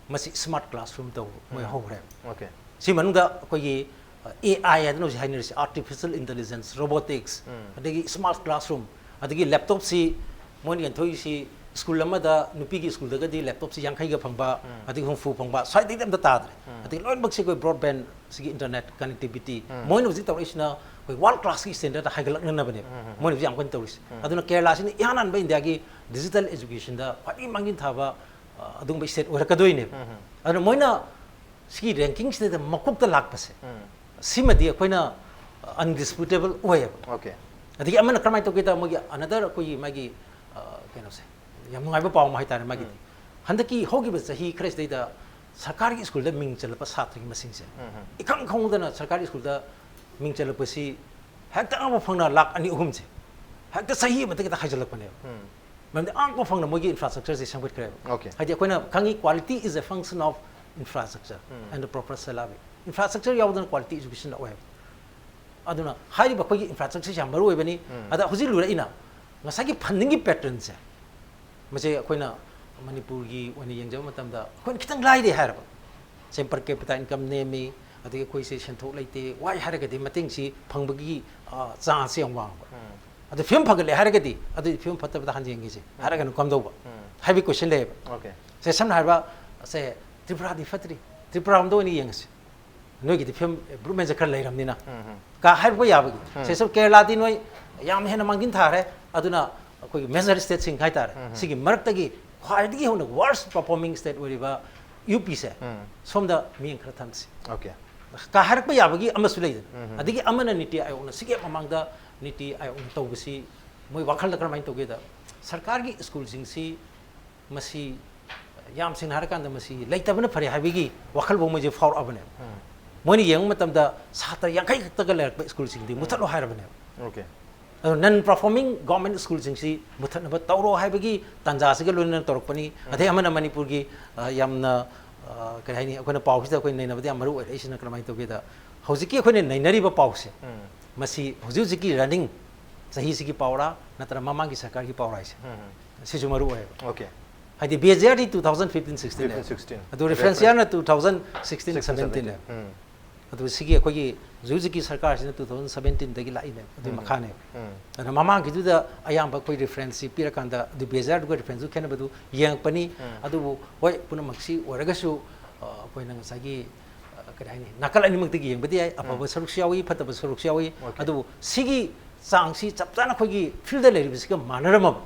ꯃꯁꯤ smart classroom ꯇꯧꯕ ꯃꯣꯏ ꯍꯧꯈ꯭ꯔꯦ꯫ ꯑꯣꯀꯦ꯫ ꯁꯤ ꯃꯅꯨꯡꯗ ꯑꯩꯈꯣꯏꯒꯤ, ꯑ, AI ꯍꯥꯏꯗꯅ ꯍꯧꯖꯤꯛ ꯍꯥꯏꯅꯔꯤꯁꯦ, artificial intelligence, robotics, ꯑꯗꯒꯤ smart classroom, ꯑꯗꯒꯤ laptopꯁꯤ ꯃꯣꯏꯅ ꯌꯦꯟꯊꯣꯛꯏꯁꯤ ꯁ꯭ꯀꯨꯜ ꯑꯃꯗ, ꯅꯨꯄꯤꯒꯤ ꯁ꯭ꯀꯨꯜꯗꯒꯗꯤ laptopꯁꯤ ꯌꯥꯡꯈꯩꯒ ꯐꯪꯕ, ꯑꯗꯒꯤ ꯍꯨꯝꯐꯨ ꯐꯪꯕ, ꯁ꯭ꯋꯥꯏꯗꯩꯗꯤ ꯑꯝꯇ ꯇꯥꯗ꯭ꯔꯦ꯫ ꯑꯗꯒꯤ ꯂꯣꯏꯅꯃꯛꯁꯤ ꯑꯩꯈꯣꯏ broadband, ꯁꯤꯒꯤ internet connectivity, ꯃꯣꯏꯅ ꯍꯧꯖꯤꯛ ꯇꯧꯔꯛꯏꯁꯤꯅ ꯑꯩꯈꯣꯏ world classꯀꯤ standardꯇ ꯍꯥꯏꯒꯠꯂꯛꯅꯅꯕꯅꯦꯕ ꯃꯣꯏꯅ ꯍꯧꯖꯤꯛ ꯌꯥꯝ ꯀꯟꯅ ꯇꯧꯔꯤꯁꯦ꯫ ꯑꯗꯨꯅ ꯀꯦꯔꯂꯥꯁꯤꯅ ꯏꯍꯥꯟ ꯍꯥꯟꯕ ꯏꯟꯗꯤꯌꯥꯒꯤ digital educationꯗ ꯈ꯭ꯋꯥꯏꯗꯒꯤ ꯃꯥꯡꯖꯤꯟ ꯊꯥꯕ, ꯑ, ꯑꯗꯨꯒꯨꯝꯕ state ꯑꯣꯏꯔꯛꯀꯗꯣꯏꯅꯦꯕ꯫ ꯑꯗꯨꯅ ꯃꯣꯏꯅ ꯁꯤꯒꯤ rankingꯁꯤꯗ ꯃꯀꯣꯛꯇ ꯂꯥꯛꯄꯁꯦ, ꯁꯤꯃꯗꯤ ꯑꯩꯈꯣꯏꯅ undisputable ꯑꯣꯏꯌꯦꯕ꯫ ꯑꯣꯀꯦ꯫ ꯑꯗꯒꯤ ꯑꯃꯅ ꯀꯔꯝꯍꯥꯏꯅ ꯇꯧꯒꯦꯗ, ꯃꯣꯏꯒꯤ another ꯑꯩꯈꯣꯏꯒꯤ ꯃꯥꯒꯤ, ꯑ, ꯀꯩꯅꯣꯁꯦ, ꯌꯥꯝ ꯅꯨꯡꯉꯥꯏꯕ ꯄꯥꯎ ꯑꯃ ꯍꯥꯏꯇꯥꯔꯦ ꯃꯥꯒꯤꯗꯤ꯫ ꯍꯟꯗꯛꯀꯤ ꯍꯧꯈꯤꯕ ꯆꯍꯤ ꯈꯔꯁꯤꯗꯩꯗ ꯁꯔꯀꯥꯔꯒꯤ ꯁ꯭ꯀꯨꯜꯗ ꯃꯤꯡ ꯆꯜꯂꯛꯄ ꯁꯥꯇ꯭ꯔꯒꯤ ꯃꯁꯤꯡꯁꯦ ꯏꯈꯪ ꯈꯪꯍꯧꯗꯅ ꯁꯔꯀꯥꯔꯒꯤ ꯁ꯭ꯀꯨꯜꯗ ꯃꯤꯡ ꯆꯜꯂꯛꯄꯁꯤ ꯍꯦꯛꯇ ꯑꯉꯛꯄ ꯐꯪꯅ ꯂꯥꯛ ꯑꯅꯤ ꯑꯍꯨꯝꯁꯦ ꯍꯦꯛꯇ ꯆꯍꯤ ꯑꯃꯗ ꯈꯤꯇ ꯍꯥꯏꯖꯜꯂꯛꯄꯅꯦꯕ꯫ ꯃꯔꯝꯗꯤ ꯑꯉꯛꯄ ꯐꯪꯅ ꯃꯣꯏꯒꯤ infrastructureꯁꯦ ꯁꯦꯝꯒꯠꯈ꯭ꯔꯦꯕ꯫ ꯑꯣꯀꯦ꯫ ꯍꯥꯏꯗꯤ ꯑꯩꯈꯣꯏꯅ ꯈꯪꯉꯤ, quality is a function of infrastructure and the proper syllabi. Infrastructure ꯌꯥꯎꯗꯅ quality education ꯑꯣꯏ ꯍꯥꯏꯕ꯫ ꯑꯗꯨꯅ ꯍꯥꯏꯔꯤꯕ ꯑꯩꯈꯣꯏꯒꯤ infrastructureꯁꯦ ꯌꯥꯝ ꯃꯔꯨ ꯑꯣꯏꯕꯅꯤ꯫ ꯑꯗ ꯍꯧꯖꯤꯛ ꯂꯨꯔꯛꯏꯅ ꯉꯁꯥꯏꯒꯤ fundingꯒꯤ patternꯁꯦ, ꯃꯁꯤ ꯑꯩꯈꯣꯏꯅ ꯃꯅꯤꯄꯨꯔꯒꯤ ꯑꯣꯏꯅ ꯌꯦꯡꯖꯕ ꯃꯇꯝꯗ ꯑꯩꯈꯣꯏꯅ ꯈꯤꯇꯪ ꯂꯥꯏꯔꯦ ꯍꯥꯏꯔꯕ꯫ ꯁꯦ per capita income ꯅꯦꯝꯃꯤ, ꯑꯗꯒꯤ ꯑꯩꯈꯣꯏꯁꯦ ꯁꯦꯟꯊꯣꯛ ꯂꯩꯇꯦ, ꯋꯥꯏ ꯍꯥꯏꯔꯒꯗꯤ ꯃꯇꯦꯡꯁꯤ ꯐꯪꯕꯒꯤ, ꯑ, chanceꯁꯦ ꯌꯥꯝ ꯋꯥꯡꯕ꯫ ꯑꯗꯨ ꯐꯤꯕꯝ ꯐꯒꯠꯂꯦ ꯍꯥꯏꯔꯒꯗꯤ, ꯑꯗꯨꯗꯤ ꯐꯤꯕꯝ ꯐꯠꯇꯕꯗ ꯍꯟꯖꯤꯟꯈꯤꯁꯦ ꯍꯥꯏꯔꯒꯅ ꯀꯝꯗꯧꯕ? ꯍꯥꯏꯕꯒꯤ question ꯂꯩꯌꯦꯕ꯫ ꯑꯣꯀꯦ꯫ ꯁꯦ ꯁꯝꯅ ꯍꯥꯏꯔꯕ, ꯁꯦ ꯇ꯭ꯔꯤꯄꯨꯔꯥꯗꯤ ꯐꯠꯇ꯭ꯔꯤ, ꯇ꯭ꯔꯤꯄꯨꯔꯥꯔꯣꯝꯗ ꯑꯣꯏꯅ ꯌꯦꯡꯉꯁꯤ꯫ ꯅꯣꯏꯒꯤꯗꯤ ꯐꯤꯕꯝ improvementꯁꯦ ꯈꯔ ꯂꯩꯔꯝꯅꯤꯅ꯫ ꯀ ꯍꯥꯏꯔꯛꯄ ꯌꯥꯕꯒꯤ꯫ ꯁꯦ ꯁꯨꯝ ꯀꯦꯔꯂꯥꯗꯤ ꯅꯣꯏ ꯌꯥꯝ ꯍꯦꯟꯅ ꯃꯥꯡꯖꯤꯟ ꯊꯥꯔꯦ, ꯑꯗꯨꯅ ꯑꯩꯈꯣꯏꯒꯤ major stateꯁꯤꯡ ꯍꯥꯏꯇꯥꯔꯦ, ꯁꯤꯒꯤ ꯃꯔꯛꯇꯒꯤ ꯈ꯭ꯋꯥꯏꯗꯒꯤ ꯍꯧꯅ worst performing state ꯑꯣꯏꯔꯤꯕ UPꯁꯦ ꯁꯣꯝꯗ ꯃꯤꯠꯌꯦꯡ ꯈꯔ ꯊꯝꯁꯤ꯫ ꯑꯣꯀꯦ꯫ ꯀ ꯍꯥꯏꯔꯛꯄ ꯌꯥꯕꯒꯤ ꯑꯃꯁꯨ ꯂꯩꯗꯅ꯫ ꯑꯗꯒꯤ ꯑꯃꯅ ꯅꯤꯇꯤ ꯑꯥꯌꯣꯒꯅ ꯁꯤꯒꯤ ꯃꯃꯥꯡꯗ ꯅꯤꯇꯤ ꯑꯥꯌꯣꯒꯅ ꯇꯧꯕꯁꯤ ꯃꯣꯏ ꯋꯥꯈꯜꯗ ꯀꯔꯝꯍꯥꯏꯅ ꯇꯧꯒꯦꯗ, ꯁꯔꯀꯥꯔꯒꯤ ꯁ꯭ꯀꯨꯜꯁꯤꯡꯁꯤ ꯃꯁꯤ ꯌꯥꯝ ꯁꯦꯡꯅ ꯍꯥꯏꯔꯀꯥꯟꯗ ꯃꯁꯤ ꯂꯩꯇꯕꯅ ꯐꯔꯦ ꯍꯥꯏꯕꯒꯤ ꯋꯥꯈꯜꯐꯥꯎ ꯃꯣꯏꯁꯦ ꯐꯥꯎꯔꯛꯑꯕꯅꯦꯕ꯫ ꯃꯣꯏꯅ ꯌꯦꯡꯕ ꯃꯇꯝꯗ ꯁꯥꯇ꯭ꯔ ꯌꯥꯡꯈꯩ ꯈꯛꯇꯒ ꯂꯩꯔꯛꯄ ꯁ꯭ꯀꯨꯜꯁꯤꯡꯗꯤ ꯃꯨꯊꯠꯂꯣ ꯍꯥꯏꯔꯕꯅꯦꯕ꯫ ꯑꯣꯀꯦ꯫ ꯑꯗꯣ ꯅꯟ ꯄꯔꯐꯣꯔꯃꯤꯡ ꯒꯣꯔꯃꯦꯟ ꯁ꯭ꯀꯨꯜꯁꯤꯡꯁꯤ ꯃꯨꯊꯠꯅꯕ ꯇꯧꯔꯣ ꯍꯥꯏꯕꯒꯤ ꯇꯥꯟꯖꯥꯁꯤꯒ ꯂꯣꯏꯅꯅ ꯇꯧꯔꯛꯄꯅꯤ꯫ ꯑꯗꯩ ꯑꯃꯅ ꯃꯅꯤꯄꯨꯔꯒꯤ ꯑ, ꯌꯥꯝꯅ ꯑ, ꯀꯔꯤ ꯍꯥꯏꯅꯤ, ꯑꯩꯈꯣꯏꯅ ꯄꯥꯎꯁꯤꯗ ꯑꯩꯈꯣꯏ ꯅꯩꯅꯕꯗ ꯌꯥꯝ ꯃꯔꯨ ꯑꯣꯏꯔꯛꯏꯁꯤꯅ ꯀꯔꯝꯍꯥꯏꯅ ꯇꯧꯒꯦꯗ, ꯍꯧꯖꯤꯛꯀꯤ ꯑꯩꯈꯣꯏꯅ ꯅꯩꯅꯔꯤꯕ ꯄꯥꯎꯁꯦ, ꯃꯁꯤ ꯍꯧꯖꯤꯛ ꯍꯧꯖꯤꯛꯀꯤ ꯔꯟꯅꯤꯡ ꯆꯍꯤꯁꯤꯒꯤ ꯄꯥꯎꯔꯥ ꯅꯠꯇ꯭ꯔꯒ ꯃꯃꯥꯡꯒꯤ ꯁꯔꯀꯥꯔꯒꯤ ꯄꯥꯎꯔꯥ ꯍꯥꯏꯁꯦ, ꯁꯤꯁꯨ ꯃꯔꯨ ꯑꯣꯏꯌꯦꯕ꯫ ꯑꯣꯀꯦ꯫ ꯍꯥꯏꯗꯤ ꯕꯦꯖꯤꯌꯥꯔꯗꯤ two thousand fifteen sixteen fifteen sixteen. ꯑꯗꯨ ꯔꯤꯐ꯭ꯔꯦꯟꯁ ꯏꯌꯥꯔꯅ ꯇꯨ ꯊꯥꯎꯖꯟ ꯁꯤꯛꯁꯇꯤꯟ ꯁꯕꯦꯟꯇꯤꯟ꯫ ꯑꯗꯨ ꯁꯤꯒꯤ ꯑꯩꯈꯣꯏꯒꯤ ꯍꯧꯖꯤꯛ ꯍꯧꯖꯤꯛꯀꯤ ꯁꯔꯀꯥꯔꯁꯤꯅ ꯇꯨ ꯊꯥꯎꯖꯟ ꯁꯕꯦꯟꯇꯤꯟꯗꯒꯤ ꯂꯥꯛꯏꯅꯦ, ꯑꯗꯨꯏ ꯃꯈꯥꯅꯦꯕ꯫ ꯑꯗꯨꯅ ꯃꯃꯥꯡꯒꯤꯗꯨꯗ ꯑꯌꯥꯝꯕ ꯑꯩꯈꯣꯏ ꯔꯤꯐꯔꯦꯟꯁꯁꯤ ꯄꯤꯔꯀꯥꯟꯗ ꯑꯗꯨ ꯕꯦꯖꯥꯔꯗꯨꯒ ꯔꯤꯐꯔꯦꯟꯁꯇꯨ ꯈꯦꯠꯅꯕꯗꯨ ꯌꯦꯡꯉꯛꯄꯅꯤ꯫ ꯑꯗꯨꯕꯨ ꯍꯣꯏ, ꯄꯨꯝꯅꯃꯛꯁꯤ ꯑꯣꯏꯔꯒꯁꯨ, ꯑ, ꯑꯩꯈꯣꯏꯅ ꯉꯁꯥꯏꯒꯤ, ꯑ, ꯀꯔꯤ ꯍꯥꯏꯅꯤ, ꯅꯥꯀꯜ ꯑꯅꯤꯃꯛꯇꯒꯤ ꯌꯦꯡꯕꯗꯤ ꯌꯥꯏ, ꯑꯐꯕ ꯁꯔꯨꯛꯁꯨ ꯌꯥꯎꯏ, ꯐꯠꯇꯕ ꯁꯔꯨꯛꯁꯨ ꯌꯥꯎꯏ꯫ ꯑꯗꯨꯕꯨ ꯁꯤꯒꯤ ꯆꯥꯡꯁꯤ ꯆꯞ ꯆꯥꯅ ꯑꯩꯈꯣꯏꯒꯤ ꯐꯤꯜꯗ ꯂꯩꯔꯤꯕꯁꯤꯒ ꯃꯥꯟꯅꯔꯝꯃꯕ,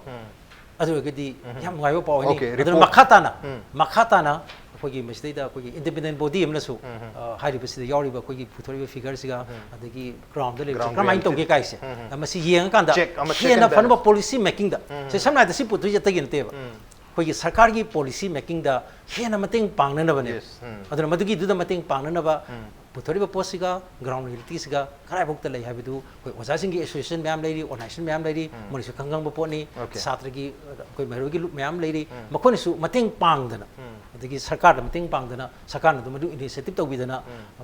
ꯑꯗꯨ ꯑꯣꯏꯔꯒꯗꯤ ꯌꯥꯝ ꯅꯨꯡꯉꯥꯏꯕ ꯄꯥꯎꯅꯤ꯫ Okay, ꯑꯗꯨꯅ report. ꯃꯈꯥ ꯇꯥꯅ, ꯃꯈꯥ ꯇꯥꯅ ꯑꯩꯈꯣꯏꯒꯤ ꯃꯁꯤꯗꯩꯗ ꯑꯩꯈꯣꯏꯒꯤ ꯏꯟꯗꯤꯄꯦꯟꯗꯦꯟ ꯕꯣꯗꯤ ꯑꯃꯅꯁꯨ, ꯑ, ꯍꯥꯏꯔꯤꯕꯁꯤꯗ ꯌꯥꯎꯔꯤꯕ ꯑꯩꯈꯣꯏꯒꯤ ꯄꯨꯊꯣꯔꯛꯏꯕ ꯐꯤꯒꯔꯁꯤꯒ ꯑꯗꯒꯤ ꯒ꯭ꯔꯥꯎꯟꯗ ꯂꯩꯔꯤꯕꯁꯤ Ground ꯀꯔꯝꯍꯥꯏꯅ ꯇꯧꯒꯦ reality. ꯀꯥꯏꯁꯦ, ꯑ, ꯃꯁꯤ ꯌꯦꯡꯉꯀꯥꯟꯗ Check ꯑꯃ, check ꯍꯦꯟꯅ and ꯐꯅꯕ balance. ꯄꯣꯂꯤꯁꯤ ꯃꯦꯀꯤꯡꯗ, ꯁꯦ ꯁꯝꯅ ꯍꯥꯏꯔꯕꯗ ꯁꯤ ꯄꯨꯊꯣꯛꯏꯁꯦ ꯑꯇꯩꯒꯤ ꯅꯠꯇꯦꯕ, ꯑꯩꯈꯣꯏꯒꯤ ꯁꯔꯀꯥꯔꯒꯤ ꯄꯣꯂꯤꯁꯤ ꯃꯦꯀꯤꯡꯗ ꯍꯦꯟꯅ ꯃꯇꯦꯡ ꯄꯥꯡꯅꯅꯕꯅꯦꯕ꯫ Yes. ꯎꯝ. ꯑꯗꯨꯅ ꯃꯗꯨꯒꯤꯗꯨꯗ ꯃꯇꯦꯡ ꯄꯥꯡꯅꯅꯕ ꯄꯨꯊꯣꯔꯛꯏꯕ ꯄꯣꯠꯁꯤꯒ ꯒ꯭ꯔꯥꯎꯟ ꯔꯤꯌꯦꯂꯤꯇꯤꯁꯤꯒ ꯀꯗꯥꯏꯐꯥꯎꯇ ꯂꯩ ꯍꯥꯏꯕꯗꯨ ꯑꯩꯈꯣꯏ ꯑꯣꯖꯥꯁꯤꯡꯒꯤ ꯑꯦꯁꯣꯁꯤꯌꯦꯁꯟ ꯃꯌꯥꯝ ꯂꯩꯔꯤ, ꯑꯣꯔꯒꯅꯥꯏꯖꯦꯁꯟ ꯃꯌꯥꯝ ꯂꯩꯔꯤ, ꯃꯣꯏꯅꯁꯨ ꯈꯪ ꯈꯪꯕ ꯄꯣꯠꯅꯤ꯫ Okay. ꯁꯥꯇ꯭ꯔꯒꯤ, ꯑꯩꯈꯣꯏ ꯃꯍꯩꯔꯣꯏꯒꯤ ꯂꯨꯞ ꯃꯌꯥꯝ ꯂꯩꯔꯤ, ꯃꯈꯣꯏꯅꯁꯨ ꯃꯇꯦꯡ ꯄꯥꯡꯗꯅ, ꯑꯗꯒꯤ ꯁꯔꯀꯥꯔꯗ ꯃꯇꯦꯡ ꯄꯥꯡꯗꯅ, ꯁꯔꯀꯥꯔꯅ ꯑꯗꯨ ꯃꯗꯨ ꯏꯅꯤꯁꯤꯌꯦꯇꯤꯞ ꯇꯧꯕꯤꯗꯅ,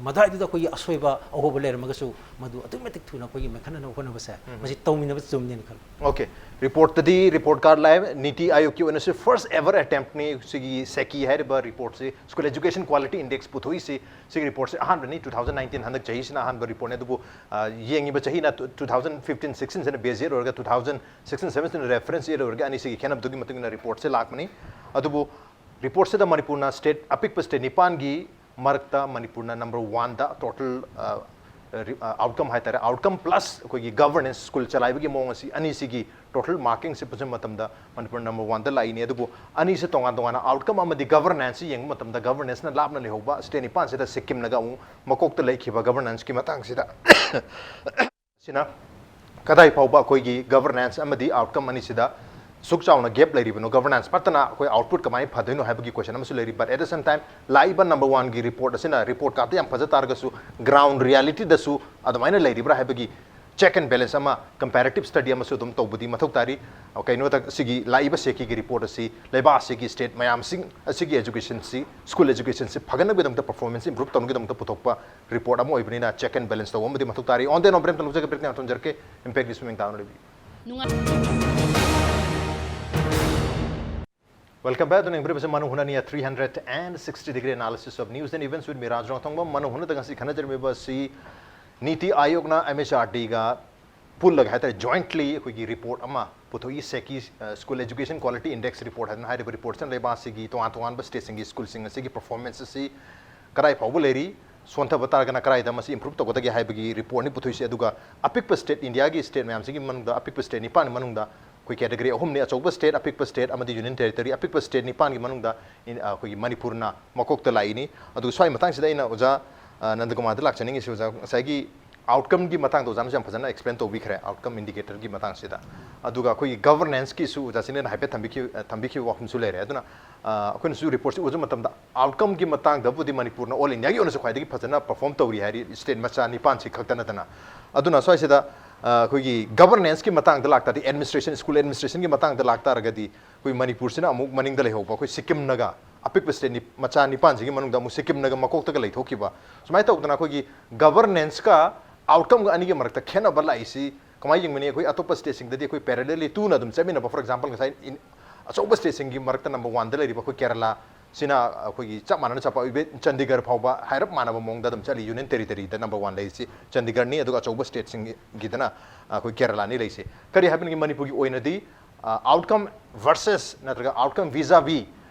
ꯃꯗꯨꯋꯥꯏꯗꯨꯗ ꯑꯩꯈꯣꯏꯒꯤ ꯑꯁꯣꯏꯕ ꯑꯍꯣꯕ ꯂꯩꯔꯝꯃꯒꯁꯨ ꯃꯗꯨ ꯑꯗꯨꯛꯀꯤ ꯃꯇꯤꯛ ꯊꯨꯅ ꯑꯩꯈꯣꯏꯒꯤ ꯃꯦꯟꯈꯠꯅꯅꯕ ꯍꯣꯠꯅꯕꯁꯦ, ꯃꯁꯤ ꯇꯧꯃꯤꯟꯅꯕ ꯆꯨꯝꯅꯦꯅ ꯈꯜꯂꯤ꯫ ꯑꯣꯀꯦ꯫ ꯔꯤꯄꯣꯔꯠꯇꯗꯤ, ꯔꯤꯄꯣꯔꯠ ꯀꯥꯔꯗ ꯂꯥꯛꯑꯦ꯫ ꯅꯤꯇꯤ ꯑꯥꯌꯣꯒꯀꯤ ꯑꯣꯏꯅꯁꯨ ꯐꯥꯔꯁ ꯑꯦꯚꯔ ꯑꯦꯇꯦꯝꯞꯅꯤ ꯁꯤꯒꯤ ꯁꯦꯀꯤ ꯍꯥꯏꯔꯤꯕ ꯔꯤꯄꯣꯔꯠꯁꯤ, ꯁ꯭ꯀꯨꯜ ꯑꯦꯖꯨꯀꯦꯁꯟ ꯀ꯭ꯋꯥꯂꯤꯇꯤ ꯏꯟꯗꯦꯛꯁ ꯄꯨꯊꯣꯛꯏꯁꯤ꯫ ꯁꯤꯒꯤ ꯔꯤꯄꯣꯔꯠꯁꯤ ꯑꯍꯥꯟꯕꯅꯤ, ꯇꯨ ꯊꯥꯎꯖꯟ ꯅꯥꯏꯟꯇꯤꯟ, ꯍꯟꯗꯛ ꯆꯍꯤꯁꯤꯅ ꯑꯍꯥꯟꯕ ꯔꯤꯄꯣꯔꯠꯅꯤ꯫ ꯑꯗꯨꯕꯨ, ꯑ, ꯌꯦꯡꯉꯤꯕ ꯆꯍꯤꯅ ꯇꯨ ꯊꯥꯎꯖꯟ ꯐꯤꯐꯇꯤꯟ ꯁꯤꯛꯁꯇꯤꯟꯁꯤꯅ ꯕꯦꯖ ꯏꯌꯔ ꯑꯣꯏꯔꯒ, two thousand sixteen seventeen reference year ꯑꯣꯏꯔꯒ, ꯑꯅꯤꯁꯤꯒꯤ ꯈꯦꯠꯅꯕꯗꯨꯒꯤ ꯃꯇꯨꯡ ꯏꯟꯅ ꯔꯤꯄꯣꯔꯠꯁꯦ ꯂꯥꯛꯄꯅꯤ꯫ ꯑꯗꯨꯕꯨ ꯔꯤꯄꯣꯔꯠꯁꯤꯗ ꯃꯅꯤꯄꯨꯔꯅ ꯁ꯭ꯇꯦꯠ, ꯑꯄꯤꯛꯄ ꯁ꯭ꯇꯦꯠ ꯅꯤꯄꯥꯟꯒꯤ ꯃꯔꯛꯇ ꯃꯅꯤꯄꯨꯔꯅ ꯅꯝꯕꯔ ꯋꯥꯟꯗ ꯇꯣꯇꯦꯜ, ꯑ, ꯔꯤ-, ꯑ, ꯑꯥꯎꯠꯀꯝ ꯍꯥꯏꯇꯥꯔꯦ, ꯑꯥꯎꯠꯀꯝ ꯄ꯭ꯂꯁ ꯑꯩꯈꯣꯏꯒꯤ ꯒꯚꯔꯅꯦꯟꯁ, ꯁ꯭ꯀꯨꯜ ꯆꯂꯥꯏꯕꯒꯤ ꯃꯑꯣꯡ ꯑꯁꯤ, ꯑꯅꯤꯁꯤꯒꯤ ꯇꯣꯇꯦꯜ ꯃꯥꯔꯀꯤꯡꯁꯦ ꯄꯨꯟꯁꯤꯟꯕ ꯃꯇꯝꯗ ꯃꯅꯤꯄꯨꯔ ꯅꯝꯕꯔ ꯋꯥꯟꯗ ꯂꯥꯛꯏꯅꯦ꯫ ꯑꯗꯨꯕꯨ ꯑꯅꯤꯁꯦ ꯇꯣꯉꯥꯟ ꯇꯣꯉꯥꯟꯅ, ꯑꯥꯎꯠꯀꯝ ꯑꯃꯗꯤ ꯒꯚꯔꯅꯦꯟꯁꯁꯤ ꯌꯦꯡꯕ ꯃꯇꯝꯗ ꯒꯚꯔꯅꯦꯟꯁꯅ ꯂꯥꯞꯅ ꯂꯩꯍꯧꯕ ꯁ꯭ꯇꯦꯠ ꯅꯤꯄꯥꯟꯁꯤꯗ ꯁꯤꯛꯀꯤꯝꯅꯒ ꯑꯃꯨꯛ ꯃꯀꯣꯛꯇ ꯂꯩꯈꯤꯕ ꯒꯚꯔꯅꯦꯟꯁꯀꯤ ꯃꯇꯥꯡꯁꯤꯗ꯫ ꯁꯤꯅ ꯀꯗꯥꯏ ꯐꯥꯎꯕ ꯑꯩꯈꯣꯏꯒꯤ ꯒꯚꯔꯅꯦꯟꯁ ꯑꯃꯗꯤ ꯑꯥꯎꯠꯀꯝ ꯑꯅꯤꯁꯤꯗ ꯁꯨꯛ ꯆꯥꯎꯅ ꯒꯦꯞ ꯂꯩꯔꯤꯕꯅꯣ? ꯒꯚꯔꯅꯦꯟꯁ ꯐꯠꯇꯅ ꯑꯩꯈꯣꯏ ꯑꯥꯎꯠꯄꯨꯠ ꯀꯃꯥꯏꯅ ꯐꯗꯣꯏꯅꯣ ꯍꯥꯏꯕꯒꯤ ꯀꯣꯏꯁꯟ ꯑꯃꯁꯨ ꯂꯩꯔꯤ꯫ But at the same time, ꯂꯥꯛꯏꯕ ꯅꯝꯕꯔ ꯋꯥꯟꯒꯤ ꯔꯤꯄꯣꯔꯠ ꯑꯁꯤꯅ ꯔꯤꯄꯣꯔꯠ ꯀꯥꯔꯠꯇ ꯌꯥꯝ ꯐꯖ ꯇꯥꯔꯒꯁꯨ, ꯒ꯭ꯔꯥꯎꯟ ꯔꯤꯌꯦꯂꯤꯇꯤꯗꯁꯨ ꯑꯗꯨꯃꯥꯏꯅ ꯂꯩꯔꯤꯕ꯭ꯔꯥ ꯍꯥꯏꯕꯒꯤ check and balance ꯑꯃ, comparative study ꯑꯃꯁꯨ ꯑꯗꯨꯝ ꯇꯧꯕꯗꯤ ꯃꯊꯧ ꯇꯥꯔꯤ꯫ ꯑ, ꯀꯩꯅꯣꯗ ꯁꯤꯒꯤ ꯂꯥꯛꯏꯕ ꯁꯦꯀꯤꯒꯤ report ꯑꯁꯤ ꯂꯩꯕꯥꯛ ꯑꯁꯤꯒꯤ state ꯃꯌꯥꯝꯁꯤꯡ ꯑꯁꯤꯒꯤ educationꯁꯤ, school educationꯁꯤ ꯐꯒꯠꯅꯕꯒꯤꯗꯃꯛꯇ, performance improve ꯇꯧꯅꯕꯒꯤꯗꯃꯛꯇ ꯄꯨꯊꯣꯛꯄ report ꯑꯃ ꯑꯣꯏꯕꯅꯤꯅ check and balance ꯇꯧꯕ ꯑꯃꯗꯤ ꯃꯊꯧ ꯇꯥꯔꯤ꯫ On the note, break ꯑꯃꯇꯪ ꯂꯧꯖꯒꯦ, break ꯃꯇꯨꯡꯗ ꯊꯝꯖꯔꯛꯀꯦ꯫ Impact News ꯃꯤꯡ ꯇꯥꯅ ꯂꯩꯕꯤꯌꯨ꯫ ꯅꯨꯡꯉꯥꯏ- Welcome back. ꯑꯗꯨꯅ ꯌꯦꯡꯕꯤꯔꯤꯕꯁꯤ ꯃꯅꯨꯡ ꯍꯨꯠꯅꯅꯤ, a three hundred and sixty degree analysis of news and events with me, ꯔꯥꯖ ꯔꯣꯡꯊꯣꯡꯕꯝ꯫ ꯃꯅꯨꯡ ꯍꯨꯠꯅꯗ ꯉꯁꯤ ꯈꯟꯅꯖꯔꯝꯃꯤꯕ ꯑꯁꯤ ꯅꯤꯇꯤ ꯑꯥꯌꯣꯒꯅ M H R Dꯒ ꯄꯨꯜꯂꯒ ꯍꯥꯏꯇꯥꯔꯦ, jointly ꯑꯩꯈꯣꯏꯒꯤ report ꯑꯃ ꯄꯨꯊꯣꯛꯏ, ꯁꯦꯀꯤ, ꯑ, School Education Quality Index report ꯍꯥꯏꯗꯅ꯫ ꯍꯥꯏꯔꯤꯕ reportꯁꯤꯅ ꯂꯩꯕꯥꯛ ꯑꯁꯤꯒꯤ ꯇꯣꯉꯥꯟ ꯇꯣꯉꯥꯟꯕ stateꯁꯤꯡꯒꯤ schoolꯁꯤꯡ ꯑꯁꯤꯒꯤ performance ꯑꯁꯤ ꯀꯗꯥꯏ ꯐꯥꯎꯕ ꯂꯩꯔꯤ, ꯁꯣꯟꯊꯕ ꯇꯥꯔꯒꯅ ꯀꯗꯥꯏꯗ ꯃꯁꯤ improve ꯇꯧꯒꯗꯒꯦ ꯍꯥꯏꯕꯒꯤ reportꯅꯤ ꯄꯨꯊꯣꯛꯏꯁꯤ꯫ ꯑꯗꯨꯒ ꯑꯄꯤꯛꯄ state, ꯏꯟꯗꯤꯌꯥꯒꯤ state ꯃꯌꯥꯝꯁꯤꯒꯤ ꯃꯅꯨꯡꯗ ꯑꯄꯤꯛꯄ state ꯅꯤꯄꯥꯟꯒꯤ ꯃꯅꯨꯡꯗ ꯑꯩꯈꯣꯏ category ꯑꯍꯨꯝꯅꯤ: ꯑꯆꯧꯕ state, ꯑꯄꯤꯛꯄ state ꯑꯃꯗꯤ union territory꯫ ꯑꯄꯤꯛꯄ state ꯅꯤꯄꯥꯟꯒꯤ ꯃꯅꯨꯡꯗ ꯏꯟ-, ꯑ, ꯑꯩꯈꯣꯏꯒꯤ ꯃꯅꯤꯄꯨꯔꯅ ꯃꯀꯣꯛꯇ ꯂꯥꯛꯏꯅꯤ꯫ ꯑꯗꯨ ꯁ꯭ꯋꯥꯏ ꯃꯇꯥꯡꯁꯤꯗ ꯑꯩꯅ ꯑꯣꯖꯥ, ꯑ, ꯅꯟꯗꯀꯨꯃꯥꯔꯗ ꯂꯥꯛꯆꯅꯤꯡꯉꯤꯁꯤ, ꯑꯣꯖꯥ, ꯉꯁꯥꯏꯒꯤ outcomeꯒꯤ ꯃꯇꯥꯡꯗ ꯑꯣꯖꯥꯅꯁꯨ ꯌꯥꯝ ꯐꯖꯅ explain ꯇꯧꯕꯤꯈ꯭ꯔꯦ, outcome indicatorꯒꯤ ꯃꯇꯥꯡꯁꯤꯗ꯫ ꯑꯗꯨꯒ ꯑꯩꯈꯣꯏꯒꯤ governanceꯀꯤꯁꯨ ꯑꯣꯖꯥ ꯁꯤꯅꯦꯅ ꯍꯥꯏꯐꯦꯠ ꯊꯝꯕꯤꯈꯤ-, ꯑ, ꯊꯝꯕꯤꯈꯤꯕ ꯋꯥꯐꯝꯁꯨ ꯂꯩꯔꯦ꯫ ꯑꯗꯨꯅ, ꯑ, ꯑꯩꯈꯣꯏꯅꯁꯨ reportꯁꯤ ꯎꯕ ꯃꯇꯝꯗ outcomeꯒꯤ ꯃꯇꯥꯡꯗꯕꯨꯗꯤ ꯃꯅꯤꯄꯨꯔꯅ all Indiaꯒꯤ ꯑꯣꯏꯅꯁꯨ ꯈ꯭ꯋꯥꯏꯗꯒꯤ ꯐꯖꯅ perform ꯇꯧꯔꯤ ꯍꯥꯏꯔꯤ, state ꯃꯆꯥ ꯅꯤꯄꯥꯟꯁꯤ ꯈꯛꯇ ꯅꯠꯇꯅ꯫ ꯑꯗꯨꯅ ꯁ꯭ꯋꯥꯏꯁꯤꯗ, ꯑ, ꯑꯩꯈꯣꯏꯒꯤ governanceꯀꯤ ꯃꯇꯥꯡꯗ ꯂꯥꯛꯇꯥꯔꯗꯤ, administration, school administrationꯒꯤ ꯃꯇꯥꯡꯗ ꯂꯥꯛꯇꯥꯔꯒꯗꯤ, ꯑꯩꯈꯣꯏ ꯃꯅꯤꯄꯨꯔꯁꯤꯅ ꯑꯃꯨꯛ ꯃꯅꯤꯡꯗ ꯂꯩꯍꯧꯕ, ꯑꯩꯈꯣꯏ ꯁꯤꯛꯀꯤꯝꯅꯒ, ꯑꯄꯤꯛꯄ state ꯅꯤ-, ꯃꯆꯥ ꯅꯤꯄꯥꯟꯁꯤꯒꯤ ꯃꯅꯨꯡꯗ ꯑꯃꯨꯛ ꯁꯤꯛꯀꯤꯝꯅꯒ ꯃꯀꯣꯛꯇꯒ ꯂꯩꯊꯣꯛꯈꯤꯕ꯫ ꯁꯨꯃꯥꯏꯅ ꯇꯧꯗꯅ ꯑꯩꯈꯣꯏꯒꯤ governanceꯀ outcomeꯒ ꯑꯅꯤꯒꯤ ꯃꯔꯛꯇ ꯈꯦꯠꯅꯕ ꯂꯥꯛꯏꯁꯤ ꯀꯃꯥꯏꯅ ꯌꯦꯡꯒꯅꯤ? ꯑꯩꯈꯣꯏ ꯑꯇꯣꯞꯄ stateꯁꯤꯡꯗꯗꯤ ꯑꯩꯈꯣꯏ parallelly ꯇꯨꯅ ꯑꯗꯨꯝ ꯆꯠꯃꯤꯟꯅꯕ, for example, ꯉꯁꯥꯏ ꯏꯟ-, ꯑꯆꯧꯕ stateꯁꯤꯡꯒꯤ ꯃꯔꯛꯇ number oneꯗ ꯂꯩꯔꯤꯕ ꯑꯩꯈꯣꯏ ꯀꯦꯔꯂꯥ, ꯁꯤꯅ ꯑꯩꯈꯣꯏꯒꯤ ꯆꯞ ꯃꯥꯟꯅꯅ ꯆꯠꯄ, even ꯆꯟꯗꯤꯒꯔ ꯐꯥꯎꯕ ꯍꯥꯏꯔꯞ ꯃꯥꯟꯅꯕ ꯃꯑꯣꯡꯗ ꯑꯗꯨꯝ ꯆꯠꯂꯤ꯫ Union territoryꯗ number one ꯂꯩꯔꯤꯁꯤ ꯆꯟꯗꯤꯒꯔꯅꯤ, ꯑꯗꯨꯒ ꯑꯆꯧꯕ stateꯁꯤꯡꯒꯤꯗꯅ ꯑꯩꯈꯣꯏ ꯀꯦꯔꯂꯥꯅꯤ ꯂꯩꯔꯤꯁꯤ꯫ ꯀꯔꯤ ꯍꯥꯏꯕꯅꯤ, ꯃꯅꯤꯄꯨꯔꯒꯤ ꯑꯣꯏꯅꯗꯤ, ꯑ, outcome versus ꯅꯠꯇ꯭ꯔꯒ outcome vis-a-vis,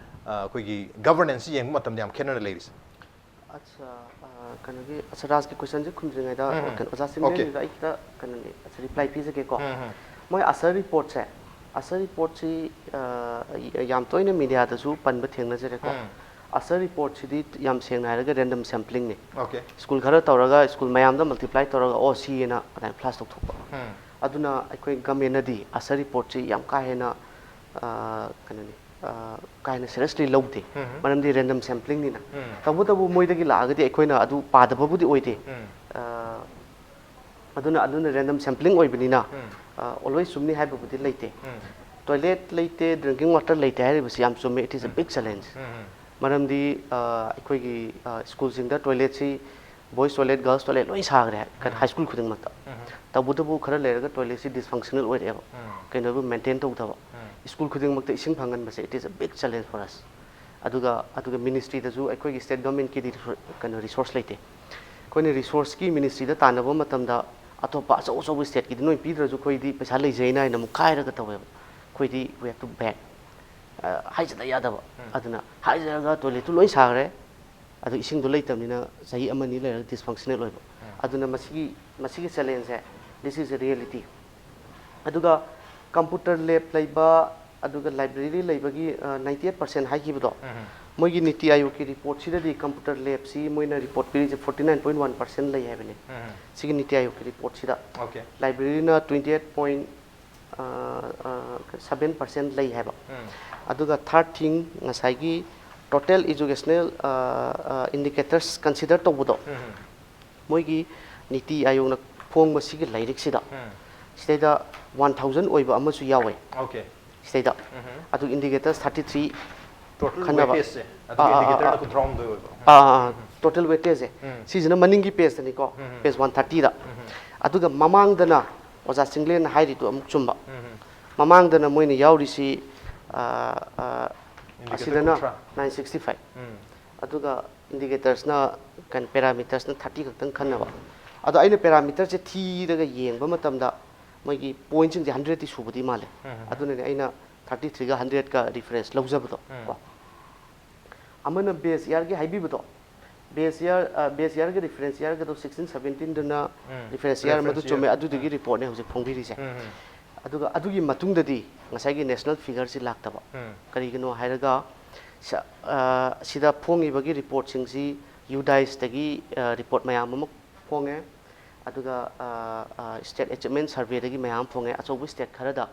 ꯑ, ꯑꯩꯈꯣꯏꯒꯤ governance ꯌꯦꯡꯕ ꯃꯇꯝꯗ ꯌꯥꯝ ꯈꯦꯠꯅꯅ ꯂꯩꯔꯤꯁꯦ? ꯑꯠꯆꯥ, ꯑ, ꯀꯩꯅꯣꯒꯤ, ꯑꯠꯆꯥ, ꯔꯥꯖꯀꯤ questionꯁꯦ ꯈꯨꯝꯗ꯭ꯔꯤꯉꯩꯗ, ꯎꯝ, ꯎꯝ꯫ ꯀꯩꯅꯣ, ꯑꯣꯖꯥ Okay. ꯁꯤꯝꯔꯦꯟꯒꯤꯗ ꯑꯩ ꯈꯤꯇ, ꯀꯩꯅꯣꯅꯦ, ꯑꯠꯆꯥ, reply ꯄꯤꯖꯒꯦꯀꯣ꯫ ꯎꯝ, ꯎꯝ꯫ ꯃꯣꯏ ꯑꯁꯔ reportꯁꯦ, ꯑꯁꯔ reportꯁꯤ, ꯑ, ꯌꯥꯝ ꯇꯣꯏꯅ mediaꯗꯁꯨ ꯄꯟꯕ ꯊꯦꯡꯅꯖꯔꯦꯀꯣ꯫ ꯎꯝ꯫ ꯑꯁꯔ reportꯁꯤꯗꯤ ꯌꯥꯝ ꯁꯦꯡꯅ ꯍꯥꯏꯔꯒ random samplingꯅꯤ꯫ Okay. School ꯈꯔ ꯇꯧꯔꯒ, school ꯃꯌꯥꯝꯗ multiply ꯇꯧꯔꯒ, "ꯑꯣ, ꯁꯤꯑꯅ" ꯑꯗꯨꯃꯥꯏꯅ flash ꯇꯧꯊꯣꯛꯄ꯫ ꯎꯝ꯫ ꯑꯗꯨꯅ ꯑꯩꯈꯣꯏ governmentꯅꯗꯤ ꯑꯁꯔ reportꯁꯤ ꯌꯥꯝ ꯀꯥ ꯍꯦꯟꯅ, ꯑ, ꯀꯩꯅꯣꯅꯤ, ꯑ, ꯀꯥ ꯍꯦꯟꯅ seriously ꯂꯧꯗꯦ꯫ ꯎꯝ꯫ ꯃꯔꯝꯗꯤ random samplingꯅꯤꯅ꯫ ꯎꯝ꯫ ꯇꯧꯕꯇꯕꯨ ꯃꯣꯏꯗꯒꯤ ꯂꯥꯛꯑꯒꯗꯤ ꯑꯩꯈꯣꯏꯅ ꯑꯗꯨ ꯄꯥꯗꯕꯕꯨꯗꯤ ꯑꯣꯏꯗꯦ꯫ ꯎꯝ꯫ ꯑ, ꯑꯗꯨꯅ ꯑꯗꯨꯅ random sampling ꯑꯣꯏꯕꯅꯤꯅ always ꯆꯨꯝꯅꯤ ꯍꯥꯏꯕꯕꯨꯗꯤ ꯂꯩꯇꯦ꯫ Toilet ꯂꯩꯇꯦ, drinking water ꯂꯩꯇꯦ ꯍꯥꯏꯔꯤꯕꯁꯤ ꯌꯥꯝ ꯆꯨꯝꯃꯦ, it is a big challenge꯫ ꯃꯔꯝꯗꯤ ꯑꯩꯈꯣꯏꯒꯤ ꯁ꯭ꯀꯨꯜꯁꯤꯡꯗ toiletꯁꯤ boys toilet, girls toilet ꯂꯣꯏ ꯁꯥꯈ꯭ꯔꯦ ꯍꯥꯏ ꯁ꯭ꯀꯨꯜ ꯈꯨꯗꯤꯡꯃꯛꯇ꯫ ꯇꯧꯕꯇꯕꯨ ꯈꯔ ꯂꯩꯔꯒ toiletꯁꯤ dysfunctional ꯑꯣꯏꯔꯛꯑꯦꯕ, ꯀꯩꯅꯣꯕꯨ maintain ꯇꯧꯗꯕ꯫ ꯁ꯭ꯀꯨꯜ ꯈꯨꯗꯤꯡꯃꯛꯇ ꯏꯁꯤꯡ ꯐꯪꯍꯟꯕꯁꯦ, it is a big challenge for us꯫ ꯑꯗꯨꯒ ꯑꯗꯨꯒ ministryꯗꯁꯨ ꯑꯩꯈꯣꯏꯒꯤ state governmentꯀꯤꯗꯤ ꯀꯩꯅꯣ resource ꯂꯩꯇꯦ꯫ ꯑꯩꯈꯣꯏꯅ resourceꯀꯤ ministryꯗ ꯇꯥꯟꯅꯕ ꯃꯇꯝꯗ ꯑꯇꯣꯞꯄ ꯑꯆꯧ ꯑꯆꯧꯕ stateꯀꯤꯗꯤ ꯅꯣꯏ ꯄꯤꯗ꯭ꯔꯁꯨ ꯑꯩꯈꯣꯏꯗꯤ ꯄꯩꯁꯥ ꯂꯩꯖꯩꯅ ꯍꯥꯏꯅ ꯑꯃꯨꯛ ꯈꯥꯏꯔꯒ ꯇꯧꯋꯦꯕ꯫ ꯑꯩꯈꯣꯏꯗꯤ we have to beg꯫ ꯍꯥꯏꯖꯗ ꯌꯥꯗꯕ꯫ ꯑꯗꯨꯅ ꯍꯥꯏꯖꯔꯒ toiletꯇꯨ ꯂꯣꯏ ꯁꯥꯈ꯭ꯔꯦ, ꯑꯗꯨ ꯏꯁꯤꯡꯗꯣ ꯂꯩꯇꯕꯅꯤꯅ ꯆꯍꯤ ꯑꯃꯅꯤ ꯂꯩꯔꯒ dysfunctional ꯑꯣꯏꯕ꯫ ꯑꯗꯨꯅ ꯃꯁꯤꯒꯤ ꯃꯁꯤꯒꯤ challengeꯁꯦ, this is a reality꯫ ꯑꯗꯨꯒ computer lab ꯂꯩꯕ, ꯑꯗꯨꯒ library ꯂꯩꯕꯒꯤ ninety eight percent ꯍꯥꯏꯈꯤꯕꯗꯣ, ꯃꯣꯏꯒꯤ ꯅꯤꯇꯤ ꯑꯥꯌꯣꯒꯀꯤ reportꯁꯤꯗꯗꯤ computer labꯁꯤ ꯃꯣꯏꯅ report ꯄꯤꯔꯤꯁꯦ forty nine point one percent ꯂꯩ ꯍꯥꯏꯕꯅꯤ꯫ ꯁꯤꯒꯤ ꯅꯤꯇꯤ ꯑꯥꯌꯣꯒꯀꯤ reportꯁꯤꯗ꯫ Okay. Libraryꯅ twenty eight point seven percent ꯂꯩ ꯍꯥꯏꯕ꯫ ꯑꯗꯨꯒ third thing, ꯉꯁꯥꯏꯒꯤ total educational indicators consider ꯇꯧꯕꯗꯣ, ꯃꯣꯏꯒꯤ ꯅꯤꯇꯤ ꯑꯥꯌꯣꯒꯅ ꯐꯣꯡꯕ ꯁꯤꯒꯤ ꯂꯥꯏꯔꯤꯛꯁꯤꯗ, ꯁꯤꯗꯩꯗ one thousand ꯑꯣꯏꯕ ꯑꯃꯁꯨ ꯌꯥꯎꯋꯦ꯫ Okay. ꯁꯤꯗꯩꯗ ꯑꯗꯨ indicators thirty three Total ꯈꯟꯅꯕ꯫ weightageꯁꯦ, ꯑꯥ, ꯑꯗꯨꯒꯤ ꯑꯥ, indicatorꯅ ꯑꯥ꯫ ꯀꯨꯟꯊ꯭ꯔꯥ ꯍꯨꯝꯗꯣꯏ ꯑꯣꯏꯕ꯫ ꯑꯥ, ꯑꯥ, ꯑꯥ꯫ Total weightageꯁꯦ, ꯁꯤꯁꯤꯅ ꯃꯅꯤꯡꯒꯤ pageꯇꯅꯤꯀꯣ, page one thirtyꯗ꯫ ꯑꯗꯨꯒ ꯃꯃꯥꯡꯗꯅ ꯑꯣꯖꯥ ꯆꯤꯡꯂꯦꯟꯅ ꯍꯥꯏꯔꯤꯗꯨ ꯑꯃꯨꯛ ꯆꯨꯝꯕ꯫ ꯃꯃꯥꯡꯗꯅ ꯃꯣꯏꯅ ꯌꯥꯎꯔꯤꯁꯤ, ꯑꯥ, ꯑꯥ, Indicator ꯑꯁꯤꯗꯅ ꯀꯨꯟꯊ꯭ꯔꯥ꯫ nine sixty five꯫ ꯎꯝ꯫ ꯑꯗꯨꯒ indicatorsꯅ ꯀꯩꯅꯣ, parametersꯅ thirty ꯈꯛꯇꯪ ꯈꯟꯅꯕ꯫ ꯑꯗꯣ ꯑꯩꯅ parameterꯁꯦ ꯊꯤꯔꯒ ꯌꯦꯡꯕ ꯃꯇꯝꯗ ꯃꯣꯏꯒꯤ pointꯁꯤꯡꯁꯦ hundredꯇꯤ ꯁꯨꯕꯗꯤ ꯃꯥꯜꯂꯦ꯫ ꯑꯗꯨꯅꯅꯦ ꯑꯩꯅ thirty threeꯒ hundredꯀ reference ꯂꯧꯖꯕꯗꯣ꯫ ꯀꯣ꯫ ꯑꯃꯅ base yearꯒꯤ ꯍꯥꯏꯕꯤꯕꯗꯣ, base year, ꯑ, base yearꯒ reference yearꯒꯗꯣ sixteen seventeenꯗꯨꯅ reference year ꯑꯃꯗꯨ ꯆꯨꯝꯃꯦ, ꯑꯗꯨꯗꯨꯒꯤ reportꯅꯦ ꯍꯧꯖꯤꯛ ꯐꯣꯡꯕꯤꯔꯤꯁꯦ꯫ ꯑꯗꯨꯒ ꯑꯗꯨꯒꯤ ꯃꯇꯨꯡꯗꯗꯤ ꯉꯁꯥꯏꯒꯤ national figureꯁꯤ ꯂꯥꯛꯇꯕ꯫ ꯀꯔꯤꯒꯤꯅꯣ ꯍꯥꯏꯔꯒ, ꯁ-, ꯑ, ꯁꯤꯗ ꯐꯣꯡꯉꯤꯕꯒꯤ reportꯁꯤꯡꯁꯤ UDISEꯇꯒꯤ, ꯑ, report ꯃꯌꯥꯝ ꯑꯃ ꯐꯣꯡꯉꯦ꯫ ꯑꯗꯨꯒ, ꯑ, ꯑ, state achievement surveyꯗꯒꯤ ꯃꯌꯥꯝ ꯑꯃ ꯐꯣꯡꯉꯦ꯫ ꯑꯆꯧꯕ state ꯈꯔꯗ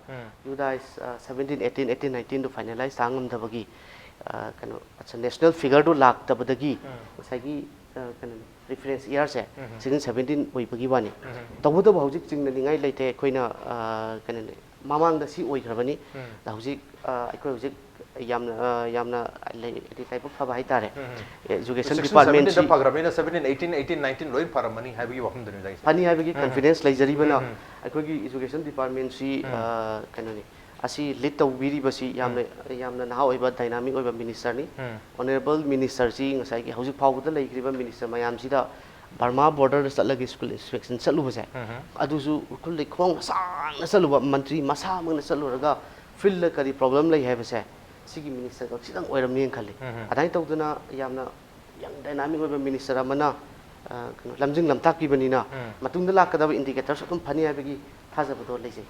UDISE, ꯑ, seventeen, eighteen, eighteen, nineteenꯗꯨ finalize ꯇꯥ ꯉꯝꯗꯕꯒꯤ, ꯑ, ꯀꯩꯅꯣ, ꯑꯠꯆꯥ, national figureꯗꯨ ꯂꯥꯛꯇꯕꯗꯒꯤ ꯉꯁꯥꯏꯒꯤ ꯀꯩꯅꯣꯅꯤ, ꯔꯤꯐꯔꯦꯟꯁ ꯏꯌꯥꯔꯁꯦ ꯁꯤꯛꯁꯇꯤꯟ ꯁꯕꯦꯟꯇꯤꯟ ꯑꯣꯏꯕꯒꯤ ꯋꯥꯅꯤ꯫ ꯇꯧꯕꯇꯕꯨ ꯍꯧꯖꯤꯛ ꯆꯤꯡꯅꯅꯤꯡꯉꯥꯏ ꯂꯩꯇꯦ꯫ ꯑꯩꯈꯣꯏꯅ ꯀꯩꯅꯣꯅꯤ, ꯃꯃꯥꯡꯗ ꯁꯤ ꯑꯣꯏꯈ꯭ꯔꯕꯅꯤ꯫ ꯑꯗ ꯍꯧꯖꯤꯛ ꯑꯩꯈꯣꯏ ꯍꯧꯖꯤꯛ ꯌꯥꯝꯅ ꯌꯥꯝꯅ ꯂꯩ, ꯍꯥꯏꯗꯤ ꯂꯥꯏꯕꯛ ꯐꯕ ꯍꯥꯏꯇꯥꯔꯦ꯫ ꯑꯦꯖꯨꯀꯦꯁꯟ ꯗꯤꯄꯥꯔꯠꯃꯦꯟꯁꯤ ꯐꯈ꯭ꯔꯕꯅꯤꯅ ꯁꯕꯦꯟꯇꯤꯟ ꯑꯩꯇꯤꯟ ꯅꯥꯏꯟꯇꯤꯟ ꯂꯣꯏ ꯐꯔꯝꯃꯅꯤ ꯍꯥꯏꯕꯒꯤ ꯋꯥꯐꯝꯗꯨꯅꯤ ꯂꯩꯔꯤꯁꯦ꯫ ꯐꯅꯤ ꯍꯥꯏꯕꯒꯤ ꯀꯟꯐꯤꯗꯦꯟꯁ ꯂꯩꯖꯔꯤꯕꯅ ꯑꯩꯈꯣꯏꯒꯤ ꯏꯖꯨꯀꯦꯁꯟ ꯗꯤꯄꯥꯔꯠꯃꯦꯟꯁꯤ ꯀꯩꯅꯣꯅꯤ, ꯑꯁꯤ ꯂꯤꯗ ꯇꯧꯕꯤꯔꯤꯕꯁꯤ ꯌꯥꯝꯅ ꯌꯥꯝꯅ ꯅꯍꯥ ꯑꯣꯏꯕ, ꯗꯥꯏꯅꯥꯃꯤꯛ ꯑꯣꯏꯕ ꯃꯤꯅꯤꯁꯇꯔꯅꯤ꯫ ꯑꯣꯅꯔꯦꯕꯜ ꯃꯤꯅꯤꯁꯇꯔꯁꯤ ꯉꯁꯥꯏꯒꯤ ꯍꯧꯖꯤꯛ ꯐꯥꯎꯕꯗ ꯂꯩꯈ꯭ꯔꯤꯕ ꯃꯤꯅꯤꯁꯇꯔ ꯃꯌꯥꯝꯁꯤꯗ ꯕꯔꯃꯥ ꯕꯣꯔꯗꯔꯗ ꯆꯠꯂꯒ ꯁ꯭ꯀꯨꯜ ꯏꯟꯁꯄꯦꯛꯁꯟ ꯆꯠꯂꯨꯕꯁꯦ, ꯑꯗꯨꯁꯨ ꯎꯈ꯭ꯔꯨꯜꯗꯩ ꯈꯣꯡꯅ ꯁꯥꯡꯅ ꯆꯠꯂꯨꯕ, ꯃꯟꯇ꯭ꯔꯤ ꯃꯁꯥꯃꯛꯅ ꯆꯠꯂꯨꯔꯒ ꯐꯤꯜꯗ ꯀꯔꯤ ꯄ꯭ꯔꯣꯕ꯭ꯂꯦꯝ ꯂꯩ ꯍꯥꯏꯕꯁꯦ ꯁꯤꯒꯤ ꯃꯤꯅꯤꯁꯇꯔ ꯈꯛꯁꯤꯗꯪ ꯑꯣꯏꯔꯝꯅꯦꯅ ꯈꯜꯂꯤ꯫ ꯑꯗꯨꯃꯥꯏꯅ ꯇꯧꯗꯅ ꯌꯥꯝꯅ ꯌꯪ ꯗꯥꯏꯅꯥꯃꯤꯛ ꯑꯣꯏꯕ ꯃꯤꯅꯤꯁꯇꯔ ꯑꯃꯅ ꯀꯩꯅꯣ ꯂꯝꯖꯤꯡ ꯂꯝꯇꯥꯛꯄꯤꯕꯅꯤꯅ ꯃꯇꯨꯡꯗ ꯂꯥꯛꯀꯗꯕ ꯏꯟꯗꯤꯀꯦꯇꯔꯁꯨ ꯑꯗꯨꯝ ꯐꯅꯤ ꯍꯥꯏꯕꯒꯤ ꯊꯥꯖꯕꯗꯣ ꯂꯩꯖꯩ꯫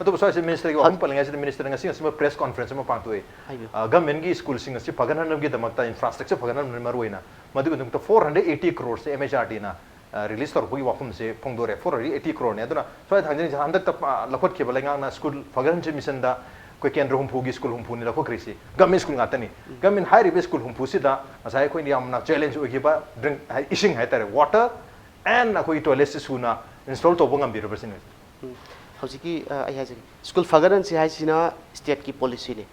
ꯑꯗꯨꯕꯨ ꯁ꯭ꯋꯥꯏꯁꯤ ꯃꯤꯅꯤꯁꯇꯔꯒꯤ ꯋꯥꯐꯝ ꯄꯜꯂꯤꯉꯩꯁꯤꯗ ꯃꯤꯅꯤꯁꯇꯔꯅ ꯉꯁꯤ ꯉꯁꯤꯃꯛ ꯄ꯭ꯔꯦꯁ ꯀꯣꯟꯐꯔꯦꯟꯁ ꯑꯃ ꯄꯥꯡꯊꯣꯛꯑꯦ꯫ ꯍꯥꯏꯕꯤꯌꯨ꯫ ꯒꯚꯔꯟꯃꯦꯟꯠꯀꯤ ꯁ꯭ꯀꯨꯜꯁꯤꯡ ꯑꯁꯤ ꯐꯒꯠꯍꯟꯅꯕꯒꯤꯗꯃꯛꯇ ꯏꯟꯐ꯭ꯔꯥꯁ꯭ꯇ꯭ꯔꯛꯆꯔ ꯐꯒꯠꯍꯟꯕꯅ ꯃꯔꯨ ꯑꯣꯏꯅ, ꯃꯗꯨꯒꯤꯗꯃꯛꯇ ꯐꯣꯔ ꯍꯟꯗ꯭ꯔꯦꯠ ꯑꯩꯠꯇꯤ ꯀ꯭ꯔꯣꯔꯁꯦ ꯑꯦꯝ ꯑꯩꯆ ꯑꯥꯔ ꯗꯤꯅ ꯔꯤꯂꯤꯁ ꯇꯧꯔꯛꯄꯒꯤ ꯋꯥꯐꯝꯁꯦ ꯐꯣꯡꯗꯣꯔꯛꯑꯦ꯫ ꯐꯣꯔ ꯍꯟꯗ꯭ꯔꯦꯠ ꯑꯩꯠꯇꯤ ꯀ꯭ꯔꯣꯔꯅꯦ꯫ ꯑꯗꯨꯅ ꯁ꯭ꯋꯥꯏꯗ ꯊꯥꯡꯖꯅꯤꯡꯁꯦ, ꯍꯟꯗꯛꯇ ꯂꯧꯈꯠꯈꯤꯕ ꯂꯩꯉꯥꯛꯅ ꯁ꯭ꯀꯨꯜ ꯐꯒꯠꯍꯟꯁꯤ ꯃꯤꯁꯟꯗ ꯑꯩꯈꯣꯏ ꯀꯦꯟꯗ꯭ꯔ ꯍꯨꯝꯐꯨꯒꯤ ꯁ꯭ꯀꯨꯜ ꯍꯨꯝꯐꯨꯅꯤ ꯂꯧꯈꯠꯈ꯭ꯔꯤꯁꯤ, ꯒꯚꯔꯟꯃꯦꯟꯠ ꯁ꯭ꯀꯨꯜ ꯉꯥꯛꯇꯅꯤ꯫ ꯒꯚꯔꯟꯃꯦꯟꯠ ꯍꯥꯏꯔꯤꯕ ꯁ꯭ꯀꯨꯜ ꯍꯨꯝꯐꯨꯁꯤꯗ ꯉꯁꯥꯏ ꯑꯩꯈꯣꯏꯅ ꯌꯥꯝꯅ ꯆꯦꯂꯦꯟꯖ ꯑꯣꯏꯈꯤꯕ ꯗ꯭ꯔꯤꯡ, ꯏꯁꯤꯡ ꯍꯥꯏꯇꯥꯔꯦ, ꯋꯥꯇꯔ ꯑꯦꯟ ꯑꯩꯈꯣꯏꯒꯤ ꯇꯣꯏꯂꯦꯠꯁꯤ ꯁꯨꯅ ꯏꯟꯁꯇꯣꯜ ꯇꯧꯕ ꯉꯝꯕꯤꯔꯕ꯭ꯔꯥ ꯁꯤꯅꯤ꯫ ꯎꯝ, ꯍꯧꯖꯤꯛꯀꯤ ꯑꯩ ꯍꯥꯏꯖꯒꯦ, ꯁ꯭ꯀꯨꯜ ꯐꯒꯠꯍꯟꯁꯤ ꯍꯥꯏꯁꯤꯅ ꯁ꯭ꯇꯦꯠꯀꯤ ꯄꯣꯂꯤꯁꯤꯅꯤ꯫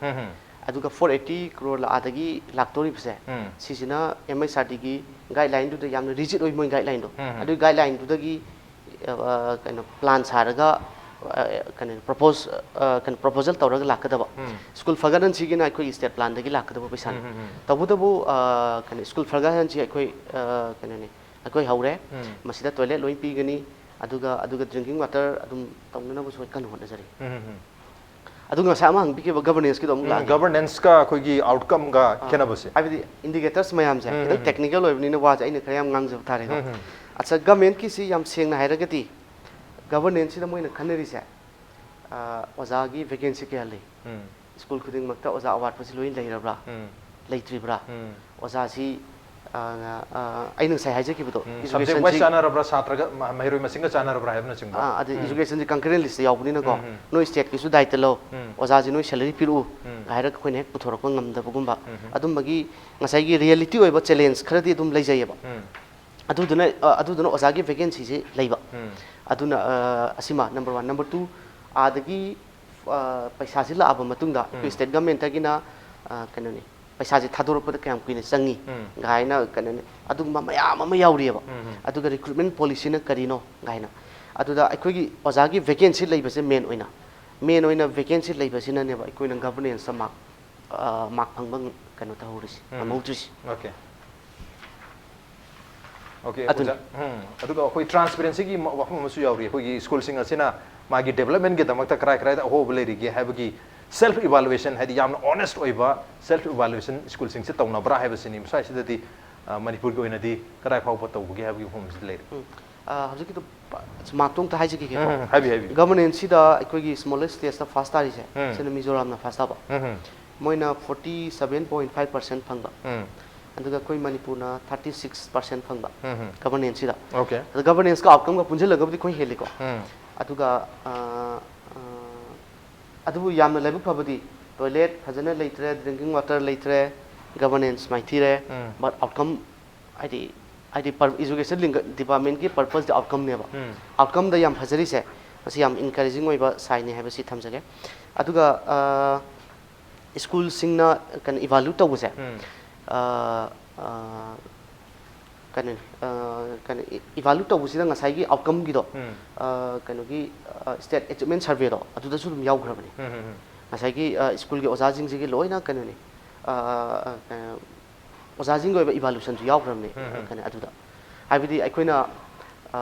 ꯑꯗꯨꯒ ꯐꯣꯔ ꯑꯩꯠꯇꯤ ꯀ꯭ꯔꯣꯔ ꯑꯥꯗꯒꯤ ꯂꯥꯛꯇꯧꯔꯤꯕꯁꯦ, ꯁꯤꯁꯤꯅ ꯑꯦꯝ ꯑꯩꯆ ꯑꯥꯔ ꯗꯤꯒꯤ ꯒꯥꯏꯗꯂꯥꯏꯟꯗꯨꯗ ꯌꯥꯝꯅ ꯔꯤꯖꯤꯠ ꯑꯣꯏ ꯃꯣꯏ ꯒꯥꯏꯗꯂꯥꯏꯟꯗꯣ꯫ ꯑꯗꯨꯒꯤ ꯒꯥꯏꯗꯂꯥꯏꯟꯗꯨꯗꯒꯤ ꯀꯩꯅꯣ ꯄ꯭ꯂꯥꯟ ꯁꯥꯔꯒ ꯀꯩꯅꯣ ꯄ꯭ꯔꯣꯄꯣꯖ ꯀꯩꯅꯣ ꯄ꯭ꯔꯣꯄꯣꯖꯦꯜ ꯇꯧꯔꯒ ꯂꯥꯛꯀꯗꯕ꯫ ꯁ꯭ꯀꯨꯜ ꯐꯒꯠꯍꯟꯁꯤꯒꯤꯅ ꯑꯩꯈꯣꯏꯒꯤ ꯁ꯭ꯇꯦꯠ ꯄ꯭ꯂꯥꯟꯗꯒꯤ ꯂꯥꯛꯀꯗꯕ ꯄꯩꯁꯥꯅꯤ꯫ ꯇꯧꯕꯇꯕꯨ ꯀꯩꯅꯣ ꯁ꯭ꯀꯨꯜ ꯐꯒꯠꯍꯟꯁꯤ ꯑꯩꯈꯣꯏ ꯀꯩꯅꯣꯅꯤ, ꯑꯩꯈꯣꯏ ꯍꯧꯔꯦ꯫ ꯃꯁꯤꯗ ꯇꯣꯏꯂꯦꯠ ꯂꯣꯏ ꯄꯤꯒꯅꯤ꯫ ꯑꯗꯨꯒ ꯑꯗꯨꯒ ꯗ꯭ꯔꯤꯡꯀꯤꯡ ꯋꯥꯇꯔ ꯑꯗꯨꯝ ꯇꯧꯅꯅꯕꯁꯨ ꯑꯩ ꯀꯟꯅ ꯍꯣꯠꯅꯖꯔꯤ꯫ ꯑꯗꯨꯒ ꯉꯁꯥꯏ ꯑꯃ ꯍꯪꯕꯤꯈꯤꯕ ꯒꯚꯔꯅꯦꯟꯁꯀꯤꯗꯣ ꯑꯃꯨꯛ ꯂꯥꯛꯑꯒꯦ꯫ ꯒꯚꯔꯅꯦꯟꯁꯀ ꯑꯩꯈꯣꯏꯒꯤ ꯑꯥꯎꯠꯀꯝꯒ ꯑꯥ, ꯈꯦꯠꯅꯕꯁꯦ꯫ ꯍꯥꯏꯕꯗꯤ ꯏꯟꯗꯤꯀꯦꯇꯔꯁ ꯃꯌꯥꯝꯁꯦ ꯈꯤꯇꯪ ꯇꯦꯛꯅꯤꯀꯦꯜ ꯑꯣꯏꯕꯅꯤꯅ ꯋꯥꯁꯦ ꯑꯩꯅ ꯈꯔ ꯌꯥꯝ ꯉꯥꯡꯖꯕ ꯇꯥꯔꯦꯀꯣ꯫ ꯑꯠꯆꯥ, ꯒꯚꯔꯟꯃꯦꯟꯠꯀꯤꯁꯤ ꯌꯥꯝ ꯁꯦꯡꯅ ꯍꯥꯏꯔꯒꯗꯤ ꯒꯚꯔꯅꯦꯟꯠꯁꯤꯗ ꯃꯣꯏꯅ ꯈꯟꯅꯔꯤꯁꯦ, ꯑꯥ, ꯑꯣꯖꯥꯒꯤ ꯚꯦꯀꯦꯟꯁꯤ ꯀꯌꯥ ꯂꯩ? ꯁ꯭ꯀꯨꯜ ꯈꯨꯗꯤꯡꯃꯛꯇ ꯑꯣꯖꯥ ꯑꯋꯥꯠꯄꯁꯤ ꯂꯣꯏꯅ ꯂꯩꯔꯕ꯭ꯔꯥ? ꯂꯩꯇ꯭ꯔꯤꯕ꯭ꯔꯥ? ꯑꯣꯖꯥꯁꯤ ꯑ, ꯑ, ꯑꯩꯅ ꯉꯁꯥꯏ ꯍꯥꯏꯖꯈꯤꯕꯗꯣ, ꯎꯝ, education subject wise ꯁꯤ- ꯆꯥꯟꯅꯔꯕ꯭ꯔꯥ, ꯁꯥꯇ꯭ꯔꯒ ꯃ- ꯃꯍꯩꯔꯣꯏ ꯃꯁꯤꯡꯒ ꯆꯥꯟꯅꯔꯕ꯭ꯔꯥ ꯍꯥꯏꯕꯅꯆꯤꯡꯕ? ꯑꯥ, ꯑꯗꯩ ꯎꯝ. education ꯁꯤ concurrent list ꯇ ꯌꯥꯎꯕꯅꯤꯅꯀꯣ, ꯎꯝ, ꯎꯝ. ꯅꯣꯏ state ꯀꯤꯁꯨ ꯗꯥꯏꯇ ꯂꯧ, ꯎꯝ. ꯑꯣꯖꯥꯁꯤ ꯅꯣꯏ salary ꯄꯤꯔꯛꯎ ꯎꯝ. ꯍꯥꯏꯔꯒ ꯑꯩꯈꯣꯏꯅ ꯍꯦꯛ ꯄꯨꯊꯣꯔꯛꯄ ꯉꯝꯗꯕꯒꯨꯝꯕ, ꯎꯝ. ꯑꯗꯨꯝꯕꯒꯤ ꯉꯁꯥꯏꯒꯤ reality ꯑꯣꯏꯕ challenge ꯈꯔꯗꯤ ꯑꯗꯨꯝ ꯂꯩꯖꯩꯌꯦꯕ꯫ ꯎꯝ. ꯑꯗꯨꯗꯨꯅ ꯑ, ꯑꯗꯨꯗꯨꯅ ꯑꯣꯖꯥꯒꯤ vacancy ꯁꯤ ꯂꯩꯕ꯫ ꯎꯝ. ꯑꯗꯨꯅ ꯑ, ꯑꯁꯤꯃ number one꯫ Number two, ꯑꯥꯗꯒꯤ ꯑ, ꯄꯩꯁꯥꯁꯤ ꯂꯥꯛꯑꯕ ꯃꯇꯨꯡꯗ ꯑꯩꯈꯣꯏ ꯎꯝ. state government ꯇꯒꯤꯅ ꯑ, ꯀꯩꯅꯣꯅꯤ, ꯄꯩꯁꯥꯁꯦ ꯊꯥꯗꯣꯔꯛꯄꯗ ꯀꯌꯥꯝ ꯀꯨꯏꯅ ꯆꯪꯉꯤ ꯎꯝ. ꯀꯥꯏꯅ, ꯀꯩꯅꯣꯅꯤ, ꯑꯗꯨꯒꯨꯝꯕ ꯃꯌꯥꯝ ꯑꯃ ꯌꯥꯎꯔꯤꯑꯕ꯫ ꯎꯝ, ꯎꯝ. ꯑꯗꯨꯒ recruitment policy ꯅ ꯀꯔꯤꯅꯣ ꯀꯥꯏꯅ꯫ ꯑꯗꯨꯗ ꯑꯩꯈꯣꯏꯒꯤ ꯑꯣꯖꯥꯒꯤ vacancy ꯂꯩꯕꯁꯦ main ꯑꯣꯏꯅ, main ꯑꯣꯏꯅ vacancy ꯂꯩꯕꯁꯤꯅꯅꯦꯕ ꯑꯩꯈꯣꯏꯅ governance ꯇ mark, ꯑ, mark ꯐꯪꯕ ꯀꯩꯅꯣ ꯇꯧꯍꯧꯔꯤꯁꯦ, ꯎꯝ. ꯉꯝꯍꯧꯗ꯭ꯔꯤꯁꯦ꯫ Okay. Okay, ꯑꯗꯨꯅꯤ꯫ ꯑꯣꯖꯥ꯫ ꯎꯝ, ꯑꯗꯨꯒ ꯑꯩꯈꯣꯏ transparency ꯒꯤ ꯃ-, ꯋꯥꯐꯝ ꯑꯃꯁꯨ ꯌꯥꯎꯔꯤ꯫ ꯑꯩꯈꯣꯏꯒꯤ school ꯁꯤꯡ ꯑꯁꯤꯅ ꯃꯥꯒꯤ development ꯒꯤꯗꯃꯛꯇ ꯀꯔꯥꯏ ꯀꯔꯥꯏꯗ ꯑꯍꯣꯕ ꯂꯩꯔꯤꯒꯦ ꯍꯥꯏꯕꯒꯤ self evaluation, ꯍꯥꯏꯗꯤ ꯌꯥꯝꯅ honest ꯑꯣꯏꯕ self evaluation school ꯁꯤꯡꯁꯦ ꯇꯧꯅꯕ꯭ꯔꯥ ꯍꯥꯏꯕꯁꯤꯅꯤ꯫ ꯃꯁꯥꯏꯁꯤꯗꯗꯤ, ꯑ, ꯃꯅꯤꯄꯨꯔꯒꯤ ꯑꯣꯏꯅꯗꯤ ꯀꯗꯥꯏ ꯐꯥꯎꯕ ꯇꯧꯕꯒꯦ ꯍꯥꯏꯕꯒꯤ ꯋꯥꯐꯝꯁꯤꯗ ꯂꯩꯔꯦ꯫ ꯎꯝ꯫ ꯑ, ꯍꯧꯖꯤꯛꯀꯤꯗꯣ ꯄ-, mark ꯇꯣ ꯑꯝꯇ ꯍꯥꯏꯖꯈꯤꯒꯦꯀꯣ꯫ ꯎꯝ, ꯍꯥꯏꯕꯤꯌꯨ, ꯍꯥꯏꯕꯤꯌꯨ꯫ Governance ꯁꯤꯗ ꯑꯩꯈꯣꯏꯒꯤ smallest state ꯇ first ꯇꯥꯔꯤꯁꯦ, ꯎꯝ. ꯁꯤꯅ ꯃꯤꯖꯣꯔꯥꯝꯅ first ꯇꯥꯕ꯫ ꯎꯝ, ꯎꯝ. ꯃꯣꯏꯅ forty seven point five percent ꯐꯪꯕ꯫ ꯎꯝ. ꯑꯗꯨꯒ ꯑꯩꯈꯣꯏ ꯃꯅꯤꯄꯨꯔꯅ thirty six percent ꯐꯪꯕ ꯎꯝ, ꯎꯝ. governance ꯁꯤꯗ꯫ Okay. ꯑꯗ governance ꯀ outcome ꯒ ꯄꯨꯟꯁꯤꯜꯂꯒꯕꯨꯗꯤ ꯑꯩꯈꯣꯏ ꯍꯦꯜꯂꯤꯀꯣ꯫ ꯎꯝ. ꯑꯗꯨꯒ, ꯑ, ꯑ, ꯑꯗꯨꯕꯨ ꯌꯥꯝꯅ ꯂꯥꯏꯕꯛ ꯐꯕꯗꯤ toilet ꯐꯖꯅ ꯂꯩꯇ꯭ꯔꯦ, drinking water ꯂꯩꯇ꯭ꯔꯦ, governance ꯃꯥꯏꯊꯤꯔꯦ, ꯎꯝ. but outcome ꯍꯥꯏꯗꯤ, ꯍꯥꯏꯗꯤ per-, education ꯂꯤꯡꯈꯠ-, department ꯀꯤ purpose ꯇꯤ outcome ꯅꯦꯕ꯫ ꯎꯝ. Outcome ꯗ ꯌꯥꯝ ꯐꯖꯔꯤꯁꯦ, ꯃꯁꯤ ꯌꯥꯝ encouraging ꯑꯣꯏꯕ sign ꯅꯤ ꯍꯥꯏꯕꯁꯤ ꯊꯝꯖꯒꯦ꯫ ꯑꯗꯨꯒ, ꯑ, school ꯁꯤꯡꯅ ꯀꯩꯅꯣ evaluate ꯇꯧꯕꯁꯦ, ꯎꯝ. ꯑ, ꯑ, ꯀꯩꯅꯣ, ꯑ, ꯀꯩꯅꯣ, e-, evaluate ꯇꯧꯕꯁꯤꯗ ꯉꯁꯥꯏꯒꯤ outcome ꯒꯤꯗꯣ, ꯎꯝ. ꯑ, ꯀꯩꯅꯣꯒꯤ, ꯑ, state achievement survey ꯗꯣ, ꯑꯗꯨꯗꯁꯨ ꯑꯗꯨꯝ ꯌꯥꯎꯈ꯭ꯔꯕꯅꯤ꯫ ꯎꯝ, ꯎꯝ, ꯎꯝ. ꯉꯁꯥꯏꯒꯤ, ꯑ, school ꯒꯤ ꯑꯣꯖꯥꯁꯤꯡꯁꯤꯒꯤ ꯂꯣꯏꯅ ꯀꯩꯅꯣꯅꯤ, ꯑ, ꯑ, ꯀꯩꯅꯣ, ꯑꯣꯖꯥꯁꯤꯡꯒꯤ ꯑꯣꯏꯕ evaluation ꯁꯨ ꯌꯥꯎꯈ꯭ꯔꯕꯅꯤ, ꯎꯝ, ꯎꯝ. ꯀꯩꯅꯣ, ꯑꯗꯨꯗ꯫ ꯍꯥꯏꯕꯗꯤ ꯑꯩꯈꯣꯏꯅ, ꯑ,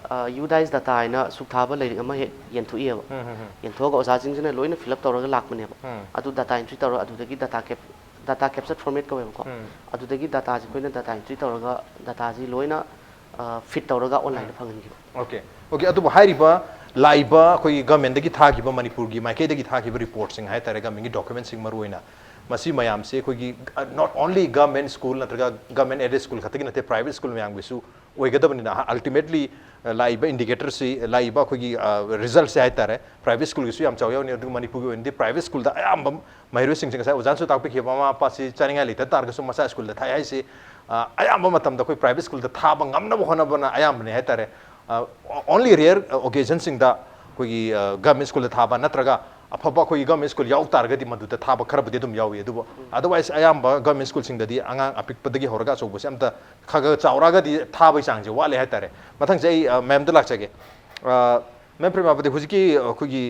ꯑ, UDISE data ꯍꯥꯏꯅ ꯁꯨꯛ ꯊꯥꯕ ꯂꯥꯏꯔꯤꯛ ꯑꯃ ꯍꯦꯛ ꯌꯦꯟꯊꯣꯛꯏꯑꯕ꯫ ꯎꯝ, ꯎꯝ, ꯎꯝ. ꯌꯦꯟꯊꯣꯛꯑꯒ ꯑꯣꯖꯥꯁꯤꯡꯁꯤꯅ ꯂꯣꯏꯅ fill up ꯇꯧꯔꯒ ꯂꯥꯛꯄꯅꯦꯕ꯫ ꯎꯝ. ꯑꯗꯨ data entry ꯇꯧꯔꯒ ꯑꯗꯨꯗꯒꯤ data cap-, data capture format ꯀꯧꯋꯦꯕꯀꯣ꯫ ꯎꯝ. ꯑꯗꯨꯗꯒꯤ data ꯁꯤ ꯑꯩꯈꯣꯏꯅ data entry ꯇꯧꯔꯒ data ꯁꯤ ꯂꯣꯏꯅ, ꯑ, feed ꯇꯧꯔꯒ online ꯗ ꯎꯝ. ꯐꯪꯍꯟꯈꯤꯕ꯫ Okay. Okay, ꯑꯗꯨꯕꯨ ꯍꯥꯏꯔꯤꯕ, ꯂꯥꯛꯏꯕ ꯑꯩꯈꯣꯏꯒꯤ government ꯇꯒꯤ ꯊꯥꯈꯤꯕ, ꯃꯅꯤꯄꯨꯔꯒꯤ ꯃꯥꯏꯀꯩꯗꯒꯤ ꯊꯥꯈꯤꯕ report ꯁꯤꯡ ꯍꯥꯏꯇꯥꯔꯦ, government ꯀꯤ document ꯁꯤꯡ ꯃꯔꯨ ꯑꯣꯏꯅ, ꯃꯁꯤ ꯃꯌꯥꯝꯁꯦ ꯑꯩꯈꯣꯏꯒꯤ not only government school ꯅꯠꯇ꯭ꯔꯒ government aided school ꯈꯛꯇꯒꯤ ꯅꯠꯇꯦ, private school ꯃꯌꯥꯝꯒꯤꯁꯨ ꯑꯣꯏꯒꯗꯕꯅꯤꯅ, ultimately ꯂꯥꯛꯏꯕ indicatorꯁꯤ, ꯂꯥꯛꯏꯕ ꯑꯩꯈꯣꯏꯒꯤ resultꯁꯦ ꯍꯥꯏꯇꯥꯔꯦ, private schoolꯒꯤꯁꯨ ꯌꯥꯝ ꯆꯥꯎ ꯌꯥꯎꯅꯤ꯫ ꯑꯗꯨꯒ ꯃꯅꯤꯄꯨꯔꯒꯤ ꯑꯣꯏꯅꯗꯤ private schoolꯗ ꯑꯌꯥꯝꯕ ꯃꯍꯩꯔꯣꯏꯁꯤꯡꯁꯦ, ꯉꯁꯥꯏ ꯑꯣꯖꯥꯅꯁꯨ ꯇꯥꯛꯄꯤꯈꯤꯕ, ꯃꯃꯥ ꯃꯄꯥꯁꯤ ꯆꯥꯅꯤꯡꯉꯥꯏ ꯂꯩꯇ ꯇꯥꯔꯒꯁꯨ ꯃꯆꯥ schoolꯗ ꯊꯥꯏ ꯍꯥꯏꯁꯤ ꯑꯌꯥꯝꯕ ꯃꯇꯝꯗ ꯑꯩꯈꯣꯏ private schoolꯗ ꯊꯥꯕ ꯉꯝꯅꯕ ꯍꯣꯠꯅꯕꯅ ꯑꯌꯥꯝꯕꯅꯦ ꯍꯥꯏꯇꯥꯔꯦ꯫ Only rare occasionꯁꯤꯡꯗ ꯑꯩꯈꯣꯏꯒꯤ government schoolꯗ ꯊꯥꯕ ꯅꯠꯇ꯭ꯔꯒ ꯑꯐꯕ ꯑꯩꯈꯣꯏꯒꯤ government school ꯌꯥꯎ ꯇꯥꯔꯒꯗꯤ ꯃꯗꯨꯗ ꯊꯥꯕ ꯈꯔꯕꯨꯗꯤ ꯑꯗꯨꯝ ꯌꯥꯎꯏ꯫ ꯑꯗꯨꯕꯨ otherwise ꯑꯌꯥꯝꯕ government schoolꯁꯤꯡꯗꯗꯤ ꯑꯉꯥꯡ ꯑꯄꯤꯛꯄꯗꯒꯤ ꯍꯧꯔꯒ ꯑꯆꯧꯕꯁꯦ ꯑꯝꯇ ꯈꯔ ꯈꯔ ꯆꯥꯎꯔꯛꯑꯒꯗꯤ ꯊꯥꯕꯒꯤ ꯆꯥꯡꯁꯦ ꯋꯥꯠꯂꯦ ꯍꯥꯏꯇꯥꯔꯦ꯫ ꯃꯊꯪꯁꯦ ꯑꯩ ꯃꯦꯝꯗ ꯂꯥꯛꯆꯒꯦ꯫ ꯃꯦꯝ ꯄ꯭ꯔꯦꯃꯥꯕꯇꯤ, ꯍꯧꯖꯤꯛꯀꯤ ꯑꯩꯈꯣꯏꯒꯤ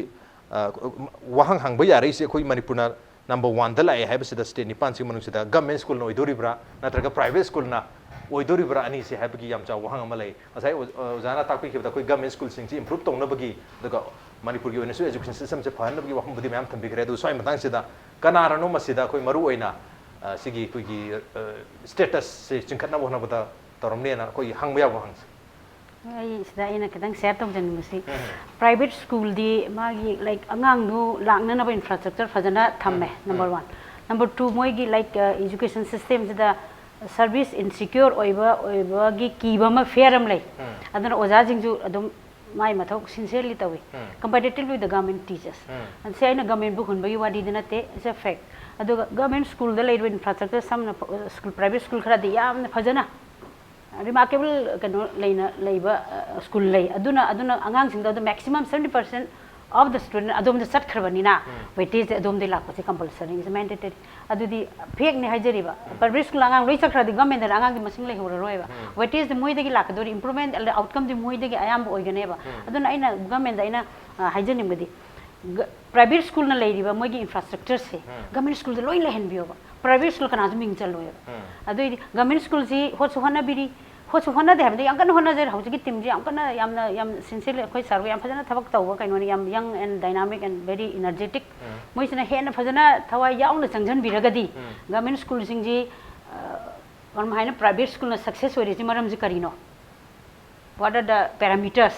ꯋꯥꯍꯪ ꯍꯪꯕ ꯌꯥꯔꯛꯏꯁꯦ ꯑꯩꯈꯣꯏ ꯃꯅꯤꯄꯨꯔꯅ number oneꯗ ꯂꯥꯛꯑꯦ ꯍꯥꯏꯕꯁꯤꯗ, state ꯅꯤꯄꯥꯟꯁꯤꯒꯤ ꯃꯅꯨꯡꯁꯤꯗ government schoolꯅ ꯑꯣꯏꯗꯣꯔꯤꯕ꯭ꯔꯥ ꯅꯠꯇ꯭ꯔꯒ private schoolꯅ ꯑꯣꯏꯗꯣꯔꯤꯕ꯭ꯔꯥ ꯑꯅꯤꯁꯦ ꯍꯥꯏꯕꯒꯤ ꯌꯥꯝ ꯆꯥꯎꯕ ꯋꯥꯍꯪ ꯑꯃ ꯂꯩ꯫ ꯉꯁꯥꯏ ꯑꯣꯖꯥꯅ ꯇꯥꯛꯄꯤꯈꯤꯕꯗ ꯑꯩꯈꯣꯏ government schoolꯁꯤꯡꯁꯤ improve ꯇꯧꯅꯕꯒꯤ, ꯑꯗꯨꯒ ꯃꯅꯤꯄꯨꯔꯒꯤ ꯑꯣꯏꯅꯁꯨ education systemꯁꯦ ꯐꯍꯟꯅꯕꯒꯤ ꯋꯥꯐꯝꯕꯨꯗꯤ ꯃꯌꯥꯝ ꯊꯝꯕꯤꯈ꯭ꯔꯦ꯫ ꯑꯗꯨ ꯁ꯭ꯋꯥꯏ ꯃꯇꯥꯡꯁꯤꯗ ꯀꯅꯥꯅꯅꯣ ꯃꯁꯤꯗ ꯑꯩꯈꯣꯏ ꯃꯔꯨ ꯑꯣꯏꯅ ꯁꯤꯒꯤ ꯑꯩꯈꯣꯏꯒꯤ statusꯁꯦ ꯆꯤꯡꯈꯠꯅꯕ ꯍꯣꯠꯅꯕꯗ ꯇꯧꯔꯝꯅꯦꯅ ꯑꯩꯈꯣꯏꯒꯤ ꯍꯪꯕ ꯌꯥꯕ ꯋꯥꯍꯪꯁꯦ꯫ ꯑꯩ ꯁꯤꯗ ꯑꯩꯅ ꯈꯤꯇꯪ share ꯇꯧꯖꯅꯤꯡꯕꯁꯤ, private schoolꯗꯤ ꯃꯥꯒꯤ like ꯑꯉꯥꯡꯗꯨ ꯂꯥꯛꯅꯅꯕ infrastructure ꯐꯖꯅ ꯊꯝꯃꯦ, number one꯫ Number two, ꯃꯣꯏꯒꯤ like education systemꯁꯤꯗ service insecure ꯑꯣꯏꯕ ꯑꯣꯏꯕꯒꯤ ꯀꯤꯕ ꯑꯃ fear ꯑꯃ ꯂꯩ꯫ ꯑꯗꯨꯅ ꯑꯣꯖꯥꯁꯤꯡꯁꯨ ꯑꯗꯨꯝ ꯃꯥꯏ ꯃꯊꯧ sincerely ꯇꯧꯏ, comparatively with the government teachers꯫ ꯁꯤ ꯑꯩꯅ governmentꯕꯨ ꯍꯨꯟꯕꯒꯤ ꯋꯥꯔꯤꯗꯤ ꯅꯠꯇꯦ, it's a fact꯫ ꯑꯗꯨꯒ government schoolꯗ ꯂꯩꯔꯤꯕ infrastructure, ꯁꯝꯅ school, private school ꯈꯔꯗꯤ ꯌꯥꯝꯅ ꯐꯖꯅ remarkable ꯀꯩꯅꯣ ꯂꯩꯅ ꯂꯩꯕ school ꯂꯩ꯫ ꯑꯗꯨꯅ ꯑꯗꯨꯅ ꯑꯉꯥꯡꯁꯤꯡꯗꯣ ꯑꯗꯨ maximum seventy percent of the student ꯑꯗꯣꯝꯗ ꯆꯠꯈ꯭ꯔꯕꯅꯤꯅ weightageꯁꯦ ꯑꯗꯣꯝꯗꯒꯤ ꯂꯥꯛꯄꯁꯦ compulsory is mandatory꯫ ꯑꯗꯨꯗꯤ fact ꯅꯦ ꯍꯥꯏꯖꯔꯤꯕ꯫ Private school ꯑꯉꯥꯡ ꯂꯣꯏ ꯆꯠꯈ꯭ꯔꯗꯤ governmentꯗ ꯑꯉꯥꯡꯒꯤ ꯃꯁꯤꯡ ꯂꯩꯍꯧꯔꯔꯣꯏꯕ꯫ Weightageꯗꯤ ꯃꯣꯏꯗꯒꯤ ꯂꯥꯛꯀꯗꯣꯔꯤ, improvement ꯑꯗ outcomeꯗꯤ ꯃꯣꯏꯗꯒꯤ ꯑꯌꯥꯝꯕ ꯑꯣꯏꯒꯅꯦꯕ꯫ ꯑꯗꯨꯅ ꯑꯩꯅ governmentꯗ ꯑꯩꯅ ꯍꯥꯏꯖꯅꯤꯡꯕꯗꯤ, private schoolꯅ ꯂꯩꯔꯤꯕ ꯃꯣꯏꯒꯤ infrastructureꯁꯦ government schoolꯗ ꯂꯣꯏ ꯂꯩꯍꯟꯕꯤꯌꯣꯕ꯫ Private school ꯀꯅꯥꯁꯨ ꯃꯤꯡ ꯆꯜꯂꯣꯏꯕ꯫ ꯑꯗꯨꯏꯗꯤ government schoolꯁꯤ ꯍꯣꯠꯁꯨ ꯍꯣꯠꯅꯕꯤꯔꯤ, ꯍꯣꯠꯁꯨ ꯍꯣꯠꯅꯗꯦ ꯍꯥꯏꯕꯗꯤ ꯌꯥꯝ ꯀꯟꯅ ꯍꯣꯠꯅꯖꯔꯤ꯫ ꯍꯧꯖꯤꯛꯀꯤ teamꯁꯤ ꯌꯥꯝ ꯀꯟꯅ ꯌꯥꯝꯅ ꯌꯥꯝ sincerely ꯑꯩꯈꯣꯏ sirꯕꯨ ꯌꯥꯝ ꯐꯖꯅ ꯊꯕꯛ ꯇꯧꯕ ꯀꯩꯅꯣꯅꯤ, ꯌꯥꯝ young and dynamic and very energetic꯫ ꯃꯣꯏꯁꯤꯅ ꯍꯦꯟꯅ ꯐꯖꯅ ꯊꯋꯥꯏ ꯌꯥꯎꯅ ꯆꯪꯁꯤꯟꯕꯤꯔꯒꯗꯤ government schoolꯁꯤꯡꯁꯤ ꯀꯔꯝ ꯍꯥꯏꯅ private schoolꯅ success ꯑꯣꯏꯔꯤꯁꯤ ꯃꯔꯝꯁꯤ ꯀꯔꯤꯅꯣ? What are the parameters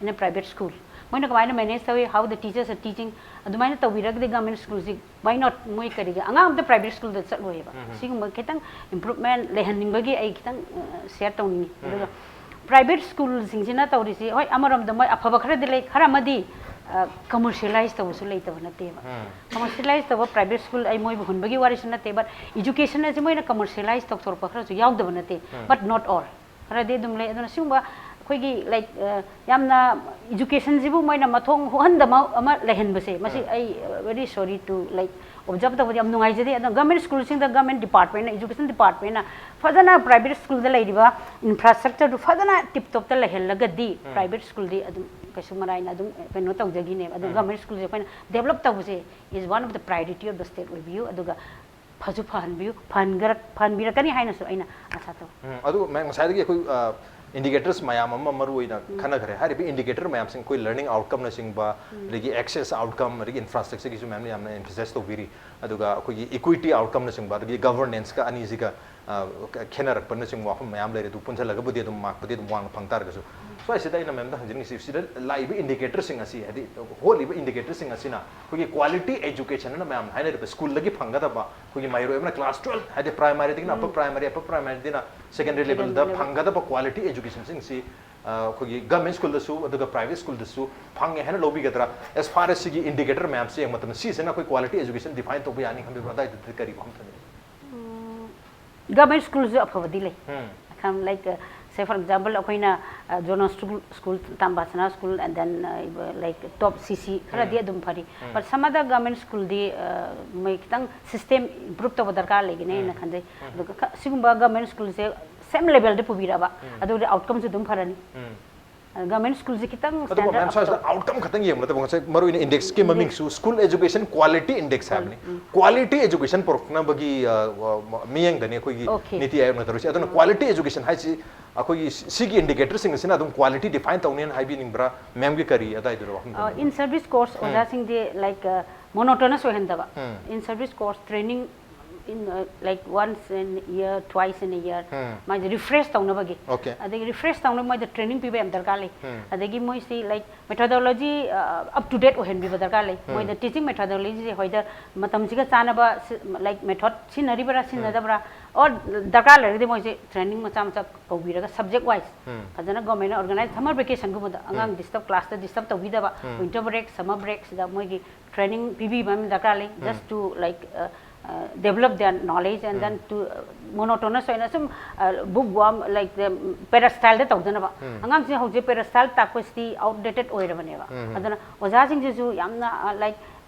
in a private school? ꯃꯣꯏꯅ ꯀꯃꯥꯏꯅ manage ꯇꯧꯏ, how the teachers are teaching, ꯑꯗꯨꯃꯥꯏꯅ ꯇꯧꯕꯤꯔꯒꯗꯤ government schoolꯁꯤ why not ꯃꯣꯏ ꯀꯔꯤꯒꯤ ꯑꯉꯥꯡ ꯑꯝꯇ private schoolꯗ ꯆꯠꯂꯣꯏꯕ꯫ ꯁꯤꯒꯨꯝꯕ ꯈꯤꯇꯪ improvement ꯂꯩꯍꯟꯅꯤꯡꯕꯒꯤ ꯑꯩ ꯈꯤꯇꯪ share ꯇꯧꯅꯤꯡꯉꯤ꯫ ꯑꯗꯨꯒ private schoolꯁꯤꯡꯁꯤꯅ ꯇꯧꯔꯤꯁꯤ, ꯍꯣꯏ, ꯑꯃꯔꯣꯝꯗ ꯃꯣꯏ ꯑꯐꯕ ꯈꯔꯗꯤ ꯂꯩ, ꯈꯔ ꯑꯃꯗꯤ commercialize ꯇꯧꯕꯁꯨ ꯂꯩꯇꯕ ꯅꯠꯇꯦꯕ꯫ Commercialize ꯇꯧꯕ private school ꯑꯩ ꯃꯣꯏꯕꯨ ꯍꯨꯟꯕꯒꯤ ꯋꯥꯔꯤꯁꯨ ꯅꯠꯇꯦ, but education ꯑꯁꯤ ꯃꯣꯏꯅ commercialize ꯇꯧꯊꯣꯔꯛꯄ ꯈꯔꯁꯨ ꯌꯥꯎꯗꯕ ꯅꯠꯇꯦ, but not all꯫ ꯈꯔꯗꯤ ꯑꯗꯨꯝ ꯂꯩ꯫ ꯑꯗꯨꯅ ꯁꯤꯒꯨꯝꯕ ꯑꯩꯈꯣꯏꯒꯤ, like, ꯌꯥꯝꯅ educationꯁꯤꯕꯨ ꯃꯣꯏꯅ ꯃꯊꯣꯡ ꯍꯨꯍꯟꯗꯕ ꯑꯃ ꯂꯩꯍꯟꯕꯁꯦ, ꯃꯁꯤ ꯑꯩ very sorry to, like, observe ꯇꯧꯕꯗꯤ ꯌꯥꯝ ꯅꯨꯡꯉꯥꯏꯖꯗꯦ꯫ ꯑꯗꯣ government schoolꯁꯤꯡꯗ government departmentꯅ, education departmentꯅ ꯐꯖꯅ private schoolꯗ ꯂꯩꯔꯤꯕ infrastructureꯗꯨ ꯐꯖꯅ tip topꯇ ꯂꯩꯍꯜꯂꯒꯗꯤ private schoolꯗꯤ ꯑꯗꯨꯝ ꯀꯩꯁꯨ ꯃꯔꯥꯏꯅ ꯑꯗꯨꯝ ꯀꯩꯅꯣ ꯇꯧꯖꯈꯤꯅꯦꯕ꯫ ꯑꯗꯣ government schoolꯁꯦ ꯑꯩꯈꯣꯏꯅ develop ꯇꯧꯕꯁꯦ is one of the priority of the state ꯑꯣꯏꯕꯤꯌꯨ꯫ ꯑꯗꯨꯒ ꯐꯁꯨ ꯐꯍꯟꯕꯤꯌꯨ, ꯐꯍꯟꯒꯔꯛ-, ꯐꯍꯟꯕꯤꯔꯛꯀꯅꯤ ꯍꯥꯏꯅꯁꯨ ꯑꯩꯅ ꯑꯥꯁꯥ ꯇꯧꯏ꯫ ꯎꯝ, ꯑꯗꯨ ꯃꯦꯝ, ꯉꯁꯥꯏꯗꯒꯤ ꯑꯩꯈꯣꯏ indicators ꯃꯌꯥꯝ ꯑꯃ ꯃꯔꯨ ꯑꯣꯏꯅ ꯈꯟꯅꯈ꯭ꯔꯦ꯫ ꯍꯥꯏꯔꯤꯕ indicators ꯃꯌꯥꯝꯁꯤꯡ ꯑꯩꯈꯣꯏ learning outcomeꯅꯆꯤꯡꯕ, ꯑꯗꯒꯤ access outcome, ꯑꯗꯒꯤ infrastructureꯒꯤꯁꯨ ꯃꯌꯥꯝ ꯌꯥꯝꯅ emphasize ꯇꯧꯕꯤꯔꯤ꯫ ꯑꯗꯨꯒ ꯑꯩꯈꯣꯏꯒꯤ equity outcomeꯅꯆꯤꯡꯕ, ꯑꯗꯒꯤ governanceꯀ ꯑꯅꯤꯁꯤꯒ ꯈꯦꯠꯅꯔꯛꯄꯅꯆꯤꯡꯕ ꯋꯥꯐꯝ ꯃꯌꯥꯝ ꯂꯩꯔꯦ꯫ ꯑꯗꯨ ꯄꯨꯟꯁꯤꯜꯂꯒ ꯕꯨꯗꯤ ꯑꯗꯨꯝ markꯄꯨꯗꯤ ꯑꯗꯨꯝ ꯋꯥꯡꯅ ꯐꯪ ꯇꯥꯔꯒꯁꯨ, ꯁ꯭ꯋꯥꯏꯁꯤꯗ ꯑꯩꯅ ꯃꯦꯝꯗ ꯍꯪꯖꯅꯤꯡꯉꯤꯁꯤ, ꯁꯤꯗ ꯂꯥꯛꯏꯕ indicatorsꯁꯤꯡ ꯑꯁꯤ, ꯍꯥꯏꯗꯤ ꯍꯣꯠꯂꯤꯕ indicatorsꯁꯤꯡ ꯑꯁꯤꯅ ꯑꯩꯈꯣꯏꯒꯤ quality educationꯅ ꯃꯌꯥꯝꯅ ꯍꯥꯏꯅꯔꯤꯕ schoolꯗꯒꯤ ꯐꯪꯒꯗꯕ ꯑꯩꯈꯣꯏꯒꯤ ꯃꯍꯩꯔꯣꯏ ꯑꯃꯅ class twelve, ꯍꯥꯏꯗꯤ primaryꯗꯒꯤꯅ upper primary, upper primaryꯗꯒꯤꯅ secondary levelꯗ ꯐꯪꯒꯗꯕ quality educationꯁꯤꯡꯁꯤ ꯑꯩꯈꯣꯏꯒꯤ government schoolꯗꯁꯨ ꯑꯗꯨꯒ private schoolꯗꯁꯨ ꯐꯪꯉꯦ ꯍꯥꯏꯅ ꯂꯧꯕꯤꯒꯗ꯭ꯔꯥ? As far as ꯁꯤꯒꯤ indicator ꯃꯌꯥꯝꯁꯤ ꯌꯦꯡꯕ ꯃꯇꯝꯗ, ꯁꯤꯁꯤꯅ ꯑꯩꯈꯣꯏ quality education define ꯇꯧꯕ ꯌꯥꯅꯤ ꯈꯟꯕꯤꯕ꯭ꯔꯥ? ꯑꯗꯥꯏꯗꯨꯗ ꯀꯔꯤ ꯋꯥꯍꯪ ꯊꯝꯕꯤꯅꯤꯡꯉꯤ? Government schoolꯁꯨ ꯑꯐꯕꯗꯤ ꯂꯩ꯫ ꯈꯝ, like, say for example, ꯑꯩꯈꯣꯏꯅ John Knox school, ꯇꯥꯝꯕꯥꯁꯅꯥ school, and then, like, top C C ꯈꯔꯗꯤ ꯑꯗꯨꯝ ꯐꯔꯤ꯫ But some other government schoolꯗꯤ ꯃꯣꯏ ꯈꯤꯇꯪ system improve ꯇꯧꯕ ꯗꯔꯀꯥꯔ ꯂꯩꯒꯅꯤ ꯍꯥꯏꯅ ꯈꯟꯖꯩ꯫ ꯑꯗꯨꯒ ꯁꯤꯒꯨꯝꯕ government schoolꯁꯦ same levelꯗ ꯄꯨꯕꯤꯔꯛꯑꯕ, ꯑꯗꯨ ꯑꯣꯏꯔꯗꯤ outcomeꯁꯨ ꯑꯗꯨꯝ ꯐꯔꯅꯤ꯫ Government schoolꯁꯦ ꯈꯤꯇꯪ ꯑꯗꯨꯕꯨ ꯃꯦꯝ, ꯁ꯭ꯋꯥꯏꯁꯤꯗ outcome ꯈꯛꯇꯪ ꯌꯦꯡꯕ ꯅꯠꯇꯕ, ꯉꯁꯥꯏ ꯃꯔꯨꯑꯣꯏꯅ indexꯀꯤ ꯃꯃꯤꯡꯁꯨ School Education Quality Index ꯍꯥꯏꯕꯅꯤ꯫ Quality education ꯄꯨꯔꯛꯅꯕꯒꯤ ꯃꯤꯠꯌꯦꯡꯗꯅꯤ ꯑꯩꯈꯣꯏꯒꯤ NITI Aayogꯅ ꯇꯧꯔꯤꯁꯦ꯫ ꯑꯗꯨꯅ quality education ꯍꯥꯏꯁꯤ ꯑꯩꯈꯣꯏꯒꯤ ꯁꯤꯒꯤ indicatorꯁꯤꯡ ꯑꯁꯤꯅ ꯑꯗꯨꯝ quality define ꯇꯧꯅꯦꯅ ꯍꯥꯏꯕꯤꯅꯤꯡꯕ꯭ꯔꯥ? ꯃꯦꯝꯒꯤ ꯀꯔꯤ ꯑꯗꯥꯏꯗꯨꯔꯣ ꯋꯥꯐꯝ? In service course ꯑꯣꯖꯥꯁꯤꯡꯗꯤ, like, monotonous ꯑꯣꯏꯍꯟꯗꯕ, in service course training in uh, like once in a year, twice in a year, Hmm. ꯃꯥꯏꯁꯦ ꯔꯤꯐ꯭ꯔꯦꯁ ꯇꯧꯅꯕꯒꯤ Okay. ꯑꯗꯒꯤ ꯔꯤꯐ꯭ꯔꯦꯁ ꯇꯧꯅꯕ ꯃꯣꯏꯗ ꯇ꯭ꯔꯦꯅꯤꯡ ꯄꯤꯕ ꯌꯥꯝ ꯗꯔꯀꯥꯔ ꯂꯩ. Hmm. ꯑꯗꯒꯤ ꯃꯣꯏꯁꯤ like methodology up to date ꯑꯣꯏꯍꯟꯕꯤꯕ ꯗꯔꯀꯥꯔ ꯂꯩ. ꯃꯣꯏꯗ ꯇꯤꯆꯤꯡ ꯃꯦꯊꯣꯗꯣꯂꯣꯖꯤꯁꯦ ꯍꯣꯏꯗ ꯃꯇꯝꯁꯤꯒ ꯆꯥꯟꯅꯕ ꯂꯥꯏꯛ ꯃꯦꯊꯣꯗ ꯁꯤꯖꯤꯟꯅꯔꯤꯕ꯭ꯔꯥ ꯁꯤꯖꯤꯟꯅꯗꯕ꯭ꯔꯥ ꯑꯣꯔ ꯗꯔꯀꯥꯔ ꯂꯩꯔꯒꯗꯤ ꯃꯣꯏꯁꯦ ꯇ꯭ꯔꯦꯅꯤꯡ ꯃꯆꯥ ꯃꯆꯥ ꯀꯧꯕꯤꯔꯒ ꯁꯕꯖꯦꯛ ꯋꯥꯏꯁ Hmm. ꯐꯖꯅ ꯒꯣꯔꯃꯦꯟꯅ ꯑꯣꯔꯒꯅꯥꯏꯖ ꯁꯝꯃꯔ ꯚꯦꯀꯦꯁꯟꯒꯨꯝꯕꯗ ꯑꯉꯥꯡ ꯗꯤꯁꯇꯔꯕ ꯀ꯭ꯂꯥꯁꯇ ꯗꯤꯁꯇꯔꯕ ꯇꯧꯕꯤꯗꯕ Hmm. ꯋꯤꯟꯇꯔ ꯕ꯭ꯔꯦꯛ ꯁꯝꯃꯔ ꯕ꯭ꯔꯦꯛꯁꯤꯗ ꯃꯣꯏꯒꯤ ꯇ꯭ꯔꯦꯅꯤꯡ ꯄꯤꯕꯤꯕ ꯑꯃ ꯗꯔꯀꯥꯔ ꯂꯩ. Just to like develop their knowledge and then to monotonous ꯑꯣꯏꯅ ꯁꯨꯝ ꯕꯨꯛ ꯋꯥꯝ ꯂꯥꯏꯛ ꯄꯦꯔꯥꯁ꯭ꯇꯥꯏꯜꯗ ꯇꯧꯗꯅꯕ. ꯑꯉꯥꯡꯁꯤꯡ ꯍꯧꯖꯤꯛ ꯄꯦꯔꯥꯁ꯭ꯇꯥꯏꯜ ꯇꯥꯛꯄꯁꯤꯗꯤ ꯑꯥꯎꯠꯗꯦꯇꯦꯠ ꯑꯣꯏꯔꯕꯅꯦꯕ. ꯑꯗꯨꯅ ꯑꯣꯖꯥꯁꯤꯡꯁꯤꯁꯨ ꯌꯥꯝꯅ ꯂꯥꯏꯛ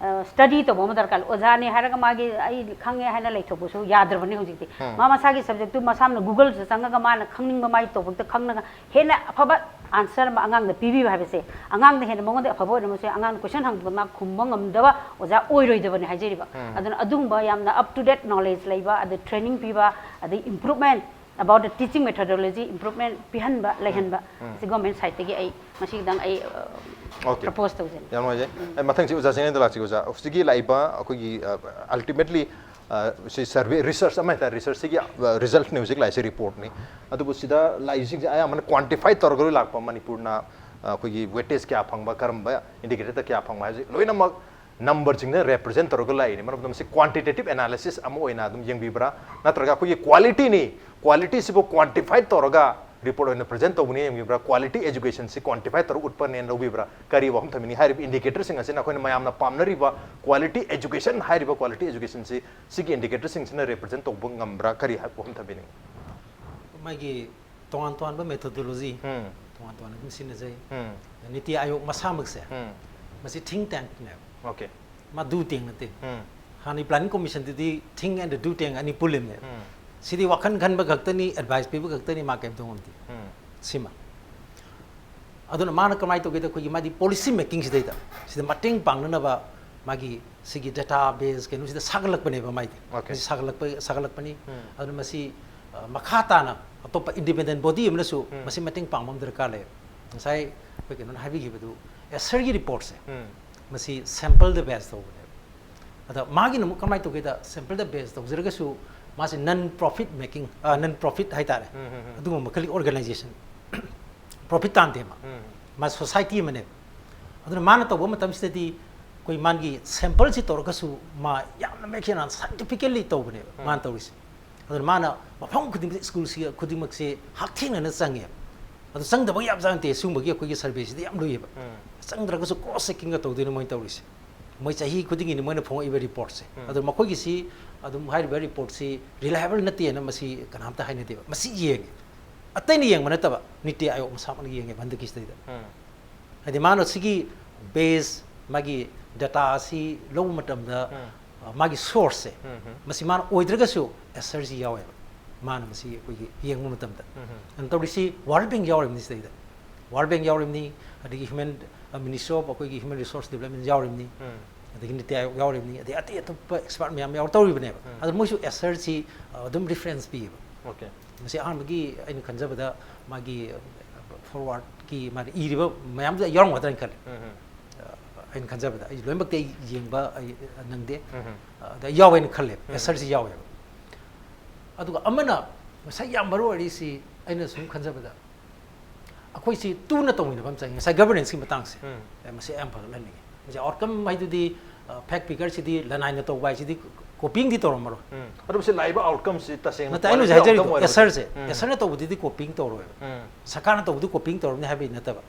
ꯁ꯭ꯇꯗꯤ ꯇꯧꯕ ꯑꯃ ꯗꯔꯀꯥꯔ ꯂꯩ. ꯑꯣꯖꯥꯅꯦ ꯍꯥꯏꯔꯒ ꯃꯥꯒꯤ ꯑꯩ ꯈꯪꯉꯦ ꯍꯥꯏꯅ ꯂꯩꯊꯣꯛꯄꯁꯨ ꯌꯥꯗ꯭ꯔꯕꯅꯤ ꯍꯧꯖꯤꯛꯇꯤ. ꯃꯥ ꯃꯁꯥꯒꯤ ꯁꯕꯖꯦꯛꯇꯨ ꯃꯁꯥꯅ ꯒꯨꯒꯜꯁꯤꯗ ꯆꯪꯉꯒ ꯃꯥꯅ ꯈꯪꯅꯤꯡꯕ ꯃꯥꯒꯤ ꯇꯣꯄꯤꯛꯇ ꯈꯪꯉꯒ ꯍꯦꯟꯅ ꯑꯐꯕ ꯑꯟꯁꯔ ꯑꯃ ꯑꯉꯥꯡꯗ ꯄꯤꯕꯤꯕ ꯍꯥꯏꯕꯁꯦ ꯑꯉꯥꯡꯗ ꯍꯦꯟꯅ ꯃꯉꯣꯟꯗ ꯑꯐꯕ ꯑꯣꯏꯔꯝꯕꯁꯨ ꯌꯥꯏ. ꯑꯉꯥꯡꯅ ꯀꯣꯏꯁꯟ ꯍꯪꯕꯗ ꯃꯥ ꯈꯨꯝꯕ ꯉꯝꯗꯕ ꯑꯣꯖꯥ ꯑꯣꯏꯔꯣꯏꯗꯕꯅꯤ ꯍꯥꯏꯖꯔꯤꯕ. ꯑꯗꯨꯅ ꯑꯗꯨꯒꯨꯝꯕ ꯌꯥꯝꯅ ꯑꯞ ꯇꯨ ꯗꯦꯠ ꯅꯣꯂꯦꯖ ꯂꯩꯕ ꯑꯗꯩ ꯇ꯭ꯔꯦꯅꯤꯡ ꯄꯤꯕ ꯑꯗꯩ improvement about the teaching methodology improvement ꯄꯤꯍꯟꯕ ꯂꯩꯍꯟꯕ ꯁꯤ ꯒꯣꯔꯃꯦꯟ ꯁꯥꯏꯠꯇꯒꯤ ꯑꯩ ꯃꯁꯤ ꯈꯤꯇꯪ ꯑꯩ Okay. ꯄ꯭ꯔꯄꯣꯁ ꯇꯧꯖꯅꯤ. ꯌꯥꯝ ꯅꯨꯡꯉꯥꯏꯖꯩ. ꯑꯩ ꯃꯊꯪꯁꯤ ꯑꯣꯖꯥ ꯆꯤꯡꯂꯦꯟꯗ ꯂꯥꯛꯁꯤ ꯑꯣꯖꯥ. ꯍꯧꯖꯤꯛꯀꯤ ꯂꯥꯛꯏꯕ ꯑꯩꯈꯣꯏꯒꯤ ꯑꯜꯇꯤꯃꯦꯠꯂꯤ ꯁꯤ ꯁꯔꯚꯦ ꯔꯤꯁꯔꯁ ꯑꯃ ꯍꯥꯏꯇꯥꯔꯦ, ꯔꯤꯁꯔꯁꯁꯤꯒꯤ ꯔꯤꯖꯜꯠꯅꯤ ꯍꯧꯖꯤꯛ ꯂꯥꯛꯏꯁꯦ, ꯔꯤꯄꯣꯔꯠꯅꯤ. ꯑꯗꯨꯕꯨ ꯁꯤꯗ ꯂꯥꯛꯏꯁꯤꯡꯁꯦ ꯑꯌꯥꯝꯕꯅ ꯀ꯭ꯋꯥꯟꯇꯤꯐꯥꯏ ꯇꯧꯔꯒ ꯂꯣꯏ ꯂꯥꯛꯄ, ꯃꯅꯤꯄꯨꯔꯅ ꯑꯩꯈꯣꯏꯒꯤ ꯋꯦꯇꯦꯖ ꯀꯌꯥ ꯐꯪꯕ, ꯀꯔꯝꯕ ꯏꯟꯗꯤꯀꯦꯇꯔꯗ ꯀꯌꯥ ꯐꯪꯕ ꯍꯥꯏꯕꯁꯤ ꯂꯣꯏꯅꯃꯛ ꯅꯝꯕꯔꯁꯤꯡꯅ ꯔꯦꯄ꯭ꯔꯖꯦꯟ ꯇꯧꯔꯒ ꯂꯥꯛꯏꯅꯤ. ꯃꯔꯝꯗꯤ ꯃꯁꯤ ꯀ꯭ꯋꯥꯟꯇꯤꯇꯦꯇꯤꯞ ꯑꯦꯅꯥꯂꯤꯁꯤꯁ ꯑꯃ ꯑꯣꯏꯅ ꯑꯗꯨꯝ ꯌꯦꯡꯕꯤꯕ꯭ꯔꯥ, ꯅꯠꯇ꯭ꯔꯒ ꯑꯩꯈꯣꯏꯒꯤ ꯀ꯭ꯋꯥꯂꯤꯇꯤꯅꯤ, ꯀ꯭ꯋꯥꯂꯤꯇꯤꯁꯤꯕꯨ ꯀ꯭ꯋꯥꯟꯇꯤꯐꯥꯏ ꯇꯧꯔꯒ ꯔꯤꯄꯣꯔꯠ ꯑꯣꯏꯅ ꯄ꯭ꯔꯖꯦꯟ ꯇꯧꯕꯅꯤ ꯌꯦꯡꯕꯤꯕ꯭ꯔꯥ, ꯀ꯭ꯋꯥꯂꯤꯇꯤ ꯑꯦꯖꯨꯀꯦꯁꯟꯁꯤ ꯀ꯭ꯋꯥꯟꯇꯤꯐꯥꯏ ꯇꯧꯔꯒ ꯎꯠꯄꯅꯦꯅ ꯂꯧꯕꯤꯕ꯭ꯔꯥ, ꯀꯔꯤ ꯋꯥꯐꯝ ꯊꯝꯕꯤꯅꯤ? ꯍꯥꯏꯔꯤꯕ ꯏꯟꯗꯤꯀꯦꯇꯔꯁꯤꯡ ꯑꯁꯤꯅ ꯑꯩꯈꯣꯏꯅ ꯃꯌꯥꯝꯅ ꯄꯥꯝꯅꯔꯤꯕ ꯀ꯭ꯋꯥꯂꯤꯇꯤ ꯑꯦꯖꯨꯀꯦꯁꯟ ꯍꯥꯏꯔꯤꯕ ꯀ꯭ꯋꯥꯂꯤꯇꯤ ꯑꯦꯖꯨꯀꯦꯁꯟꯁꯤ ꯁꯤꯒꯤ ꯏꯟꯗꯤꯀꯦꯇꯔꯁꯤꯡꯁꯤꯅ ꯔꯦꯄ꯭ꯔꯖꯦꯟ ꯇꯧꯕ ꯉꯝꯕ꯭ꯔꯥ, ꯀꯔꯤ ꯍꯥꯏ- ꯋꯥꯐꯝ ꯊꯝꯕꯤꯅꯤꯡꯉꯤ? ꯃꯥꯒꯤ ꯇꯣꯉꯥꯟ ꯇꯣꯉꯥꯟꯕ ꯃꯦꯊꯣꯗꯣꯂꯣꯖꯤ ꯎꯝ, ꯇꯣꯉꯥꯟ ꯇꯣꯉꯥꯟꯅ ꯑꯗꯨꯝ ꯁꯤꯖꯤꯟꯅꯖꯩ. ꯎꯝ, ꯅꯤꯇꯤ ꯑꯥꯌꯣꯒ ꯃꯁꯥꯃꯛꯁꯦ ꯎꯝ. ꯃꯁꯤ ꯊꯤꯡ ꯇꯦꯡꯅꯦꯕ, Okay. ꯃꯥ ꯗꯨ ꯇꯦꯡ ꯅꯠꯇꯦ. ꯎꯝ, ꯍꯥꯟꯅꯒꯤ ꯄ꯭ꯂꯥꯅꯤꯡ ꯀꯣꯃꯤꯁꯟꯗꯨꯗꯤ ꯊꯤꯡ ꯑꯦꯟ ꯗꯨ ꯇꯦꯡ ꯑꯅꯤ ꯄꯨꯜꯂꯤꯕꯅꯦꯕ. ꯎꯝ, ꯁꯤꯗꯤ ꯋꯥꯈꯜ ꯈꯟꯕ ꯈꯛꯇꯅꯤ, ꯑꯦꯗꯚꯥꯏꯁ ꯄꯤꯕ ꯈꯛꯇꯅꯤ, ꯃꯥ ꯀꯩꯝ ꯇꯧ ꯉꯝꯗꯦ. ꯎꯝ, ꯁꯤꯃ ꯑꯗꯨꯅ ꯃꯥꯅ ꯀꯃꯥꯏꯅ ꯇꯧꯒꯦꯗ, ꯑꯩꯈꯣꯏꯒꯤ ꯃꯥꯗꯤ ꯄꯣꯂꯤꯁꯤ ꯃꯦꯀꯤꯡꯁꯤꯗꯩꯗ ꯁꯤꯗ ꯃꯇꯦꯡ ꯄꯥꯡꯅꯅꯕ ꯃꯥꯒꯤ ꯁꯤꯒꯤ ꯗꯦꯇꯥ ꯕꯦꯁ ꯀꯩꯅꯣꯁꯤꯗ ꯁꯥꯒꯠꯂꯛꯄꯅꯦꯕ ꯃꯥꯏꯗꯤ. Okay. ꯃꯁꯤ ꯁꯥꯒꯠꯂꯛꯄ ꯁꯥꯒꯠꯂꯛꯄꯅꯤ. ꯎꯝ. ꯑꯗꯨꯅ ꯃꯁꯤ ꯑ, ꯃꯈꯥ ꯇꯥꯅ ꯑꯇꯣꯞꯄ ꯏꯟꯗꯤꯄꯦꯟꯗꯦꯟ ꯕꯣꯗꯤ ꯑꯃꯅꯁꯨ ꯎꯝ. ꯃꯁꯤ ꯃꯇꯦꯡ ꯄꯥꯡꯕ ꯑꯃ ꯗꯔꯀꯥꯔ ꯂꯩ. ꯉꯁꯥꯏ ꯑꯩꯈꯣꯏ ꯀꯩꯅꯣꯅ ꯍꯥꯏꯕꯤꯈꯤꯕꯗꯨ, ꯑꯦꯁꯔꯒꯤ ꯔꯤꯄꯣꯔꯠꯁꯦ ꯎꯝ, ꯃꯁꯤ ꯁꯦꯝꯄꯜꯗ ꯕꯦꯁ ꯇꯧꯕꯅꯦꯕ. ꯑꯗ ꯃꯥꯒꯤꯅ ꯑꯃꯨꯛ ꯀꯃꯥꯏꯅ ꯇꯧꯒꯦꯗ, sample-ꯗ base ꯇꯧꯖꯔꯒꯁꯨ ꯃꯥꯁꯦ non profit making, non profit ꯍꯥꯏꯇꯥꯔꯦ, ꯑꯗꯨꯒꯨꯝꯕ ꯃꯈꯜꯒꯤ organization, profit ꯇꯥꯟꯗꯦ ꯃꯥ, ꯃꯥ society ꯑꯃꯅꯦꯕ꯫ ꯑꯗꯨꯅ ꯃꯥꯅ ꯇꯧꯕ ꯃꯇꯝꯁꯤꯗꯗꯤ ꯑꯩꯈꯣꯏ ꯃꯥꯒꯤ sample-ꯁꯤ ꯇꯧꯔꯒꯁꯨ ꯃꯥ ꯌꯥꯝꯅ ꯃꯦꯛꯁꯤꯅ scientifically ꯇꯧꯕꯅꯦꯕ ꯃꯥꯅ ꯇꯧꯔꯤꯁꯦ꯫ ꯑꯗꯨꯅ ꯃꯥꯅ ꯃꯐꯝ ꯈꯨꯗꯤꯡꯃꯛ, school-ꯁꯤ ꯈꯨꯗꯤꯡꯃꯛꯁꯦ ꯍꯛꯊꯦꯡꯅꯅ ꯆꯪꯉꯦꯕ꯫ ꯑꯗꯨ ꯆꯪꯗꯕ ꯌꯥꯕꯖꯥꯠ ꯅꯠꯇꯦ, ꯁꯤꯒꯨꯝꯕꯒꯤ ꯑꯩꯈꯣꯏꯒꯤ survey-ꯁꯤꯗꯤ ꯌꯥꯝ ꯂꯨꯏꯌꯦꯕ꯫ ꯆꯪꯗ꯭ꯔꯒꯁꯨ cross checking-ꯒ ꯇꯧꯗꯣꯏꯅꯦ ꯃꯣꯏꯅ ꯇꯧꯔꯤꯁꯦ꯫ ꯃꯣꯏ ꯆꯍꯤ ꯈꯨꯗꯤꯡꯒꯤꯅꯤ ꯃꯣꯏꯅ ꯐꯣꯡꯉꯛꯏꯕ report-ꯁꯦ꯫ ꯑꯗꯣ ꯃꯈꯣꯏꯒꯤꯁꯤ ꯑꯗꯨꯝ ꯍꯥꯏꯔꯤꯕ report-ꯁꯤ reliable ꯅꯠꯇꯦꯅ ꯃꯁꯤ ꯀꯅꯥꯝꯇ ꯍꯥꯏꯅꯗꯦꯕ꯫ ꯃꯁꯤ ꯌꯦꯡꯉꯦ꯫ ꯑꯇꯩꯅ ꯌꯦꯡꯕ ꯅꯠꯇꯕ, ꯅꯤꯇꯤ ꯑꯥꯌꯣꯒ ꯃꯁꯥꯃꯛꯅ ꯌꯦꯡꯉꯦꯕ ꯍꯟꯗꯛꯀꯤꯁꯤꯗꯩꯗ꯫ ꯍꯥꯏꯗꯤ ꯃꯥꯅ ꯁꯤꯒꯤ base, ꯃꯥꯒꯤ data ꯑꯁꯤ ꯂꯧꯕ ꯃꯇꯝꯗ, ꯑ, ꯃꯥꯒꯤ source-ꯁꯦ, ꯃꯁꯤ ꯃꯥꯅ ꯑꯣꯏꯗ꯭ꯔꯒꯁꯨ ꯑꯦꯁꯔꯁꯤ ꯌꯥꯎꯋꯦꯕ꯫ ꯃꯥꯅ ꯃꯁꯤ ꯑꯩꯈꯣꯏꯒꯤ ꯌꯦꯡꯕ ꯃꯇꯝꯗ꯫ ꯑꯗꯨꯅ ꯇꯧꯔꯤꯁꯤ World Bank ꯌꯥꯎꯔꯤꯕꯅꯤ ꯁꯤꯗꯩꯗ꯫ World Bank ꯌꯥꯎꯔꯤꯕꯅꯤ, ꯑꯗꯒꯤ human, ꯑ, Ministry of ꯑꯩꯈꯣꯏꯒꯤ Human Resource Development ꯌꯥꯎꯔꯤꯕꯅꯤ, ꯑꯗꯒꯤ ꯅꯤꯇꯤ ꯑꯥꯌꯣꯒ ꯌꯥꯎꯔꯤꯕꯅꯤ, ꯑꯗꯩ ꯑꯇꯩ ꯑꯇꯣꯞꯄ expert ꯃꯌꯥꯝ ꯌꯥꯎꯔ ꯇꯧꯔꯤꯕꯅꯦꯕ꯫ ꯑꯗꯣ ꯃꯣꯏꯁꯨ ꯑꯦꯁꯔꯁꯤ, ꯑ, ꯑꯗꯨꯝ reference ꯄꯤꯌꯦꯕ꯫ ꯃꯁꯤ ꯑꯍꯥꯟꯕꯒꯤ ꯑꯩꯅ ꯈꯟꯖꯕꯗ ꯃꯥꯒꯤ forward-ꯀꯤ ꯃꯥꯅ ꯏꯔꯤꯕ ꯃꯌꯥꯝꯗꯨꯗ ꯌꯥꯎꯔꯝꯒꯗ꯭ꯔꯥ ꯍꯥꯏꯅ ꯈꯜꯂꯦ꯫ ꯑ, ꯑꯩꯅ ꯈꯟꯖꯕꯗ ꯑꯩ ꯂꯣꯏꯅꯃꯛꯇꯤ ꯑꯩ ꯌꯦꯡꯕ ꯑꯩ ꯅꯪꯗꯦ꯫ ꯑ, ꯑꯗ ꯌꯥꯎꯋꯦꯅ ꯈꯜꯂꯦꯕ, ꯑꯦꯁꯔꯁꯤ ꯌꯥꯎꯋꯦꯕ꯫ ꯑꯗꯨꯒ ꯑꯃꯅ ꯉꯁꯥꯏ ꯌꯥꯝ ꯃꯔꯨ ꯑꯣꯏꯔꯤꯁꯤ ꯑꯩꯅ ꯁꯨꯝ ꯈꯟꯖꯕꯗ ꯑꯩꯈꯣꯏꯁꯤ ꯇꯨꯅ ꯇꯧꯃꯤꯟꯅꯕ ꯑꯃ ꯆꯪꯉꯤ꯫ ꯉꯁꯥꯏ governance-ꯀꯤ ꯃꯇꯥꯡꯁꯦ, ꯑꯦ, ꯃꯁꯤ ꯌꯥꯝ ꯐꯒꯠꯍꯟꯅꯤꯡꯉꯤ꯫ ꯃꯁꯤ outcome ꯍꯥꯏꯗꯨꯗꯤ, ꯑ, fact figure-ꯁꯤꯗꯤ ꯂꯅꯥꯏꯅ ꯇꯧꯕ ꯍꯥꯏꯁꯤꯗꯤ copying-ꯗꯤ ꯇꯧꯔꯝꯃꯔꯣꯏ꯫ ꯑꯗꯨ ꯃꯁꯤ ꯂꯥꯛꯏꯕ outcome-ꯁꯤ ꯇꯁꯦꯡꯅ ꯅꯠꯇꯦ, ꯑꯩꯅ ꯍꯧꯖꯤꯛ quality ꯍꯥꯏꯖꯔꯤꯗꯣ, outcome ꯑꯣꯏꯔꯕꯗꯤ ꯑꯦꯁꯔꯁꯦ, ꯑꯦꯁꯔꯅ ꯇꯧꯕꯗꯨꯗꯤ copying ꯇꯧꯔꯣꯏꯕ꯫ ꯁꯔꯀꯥꯔꯅ ꯇꯧꯕꯗꯨ copying ꯇꯧꯔꯕꯅꯤ ꯍꯥꯏꯕꯒꯤ ꯅꯠꯇꯕ꯫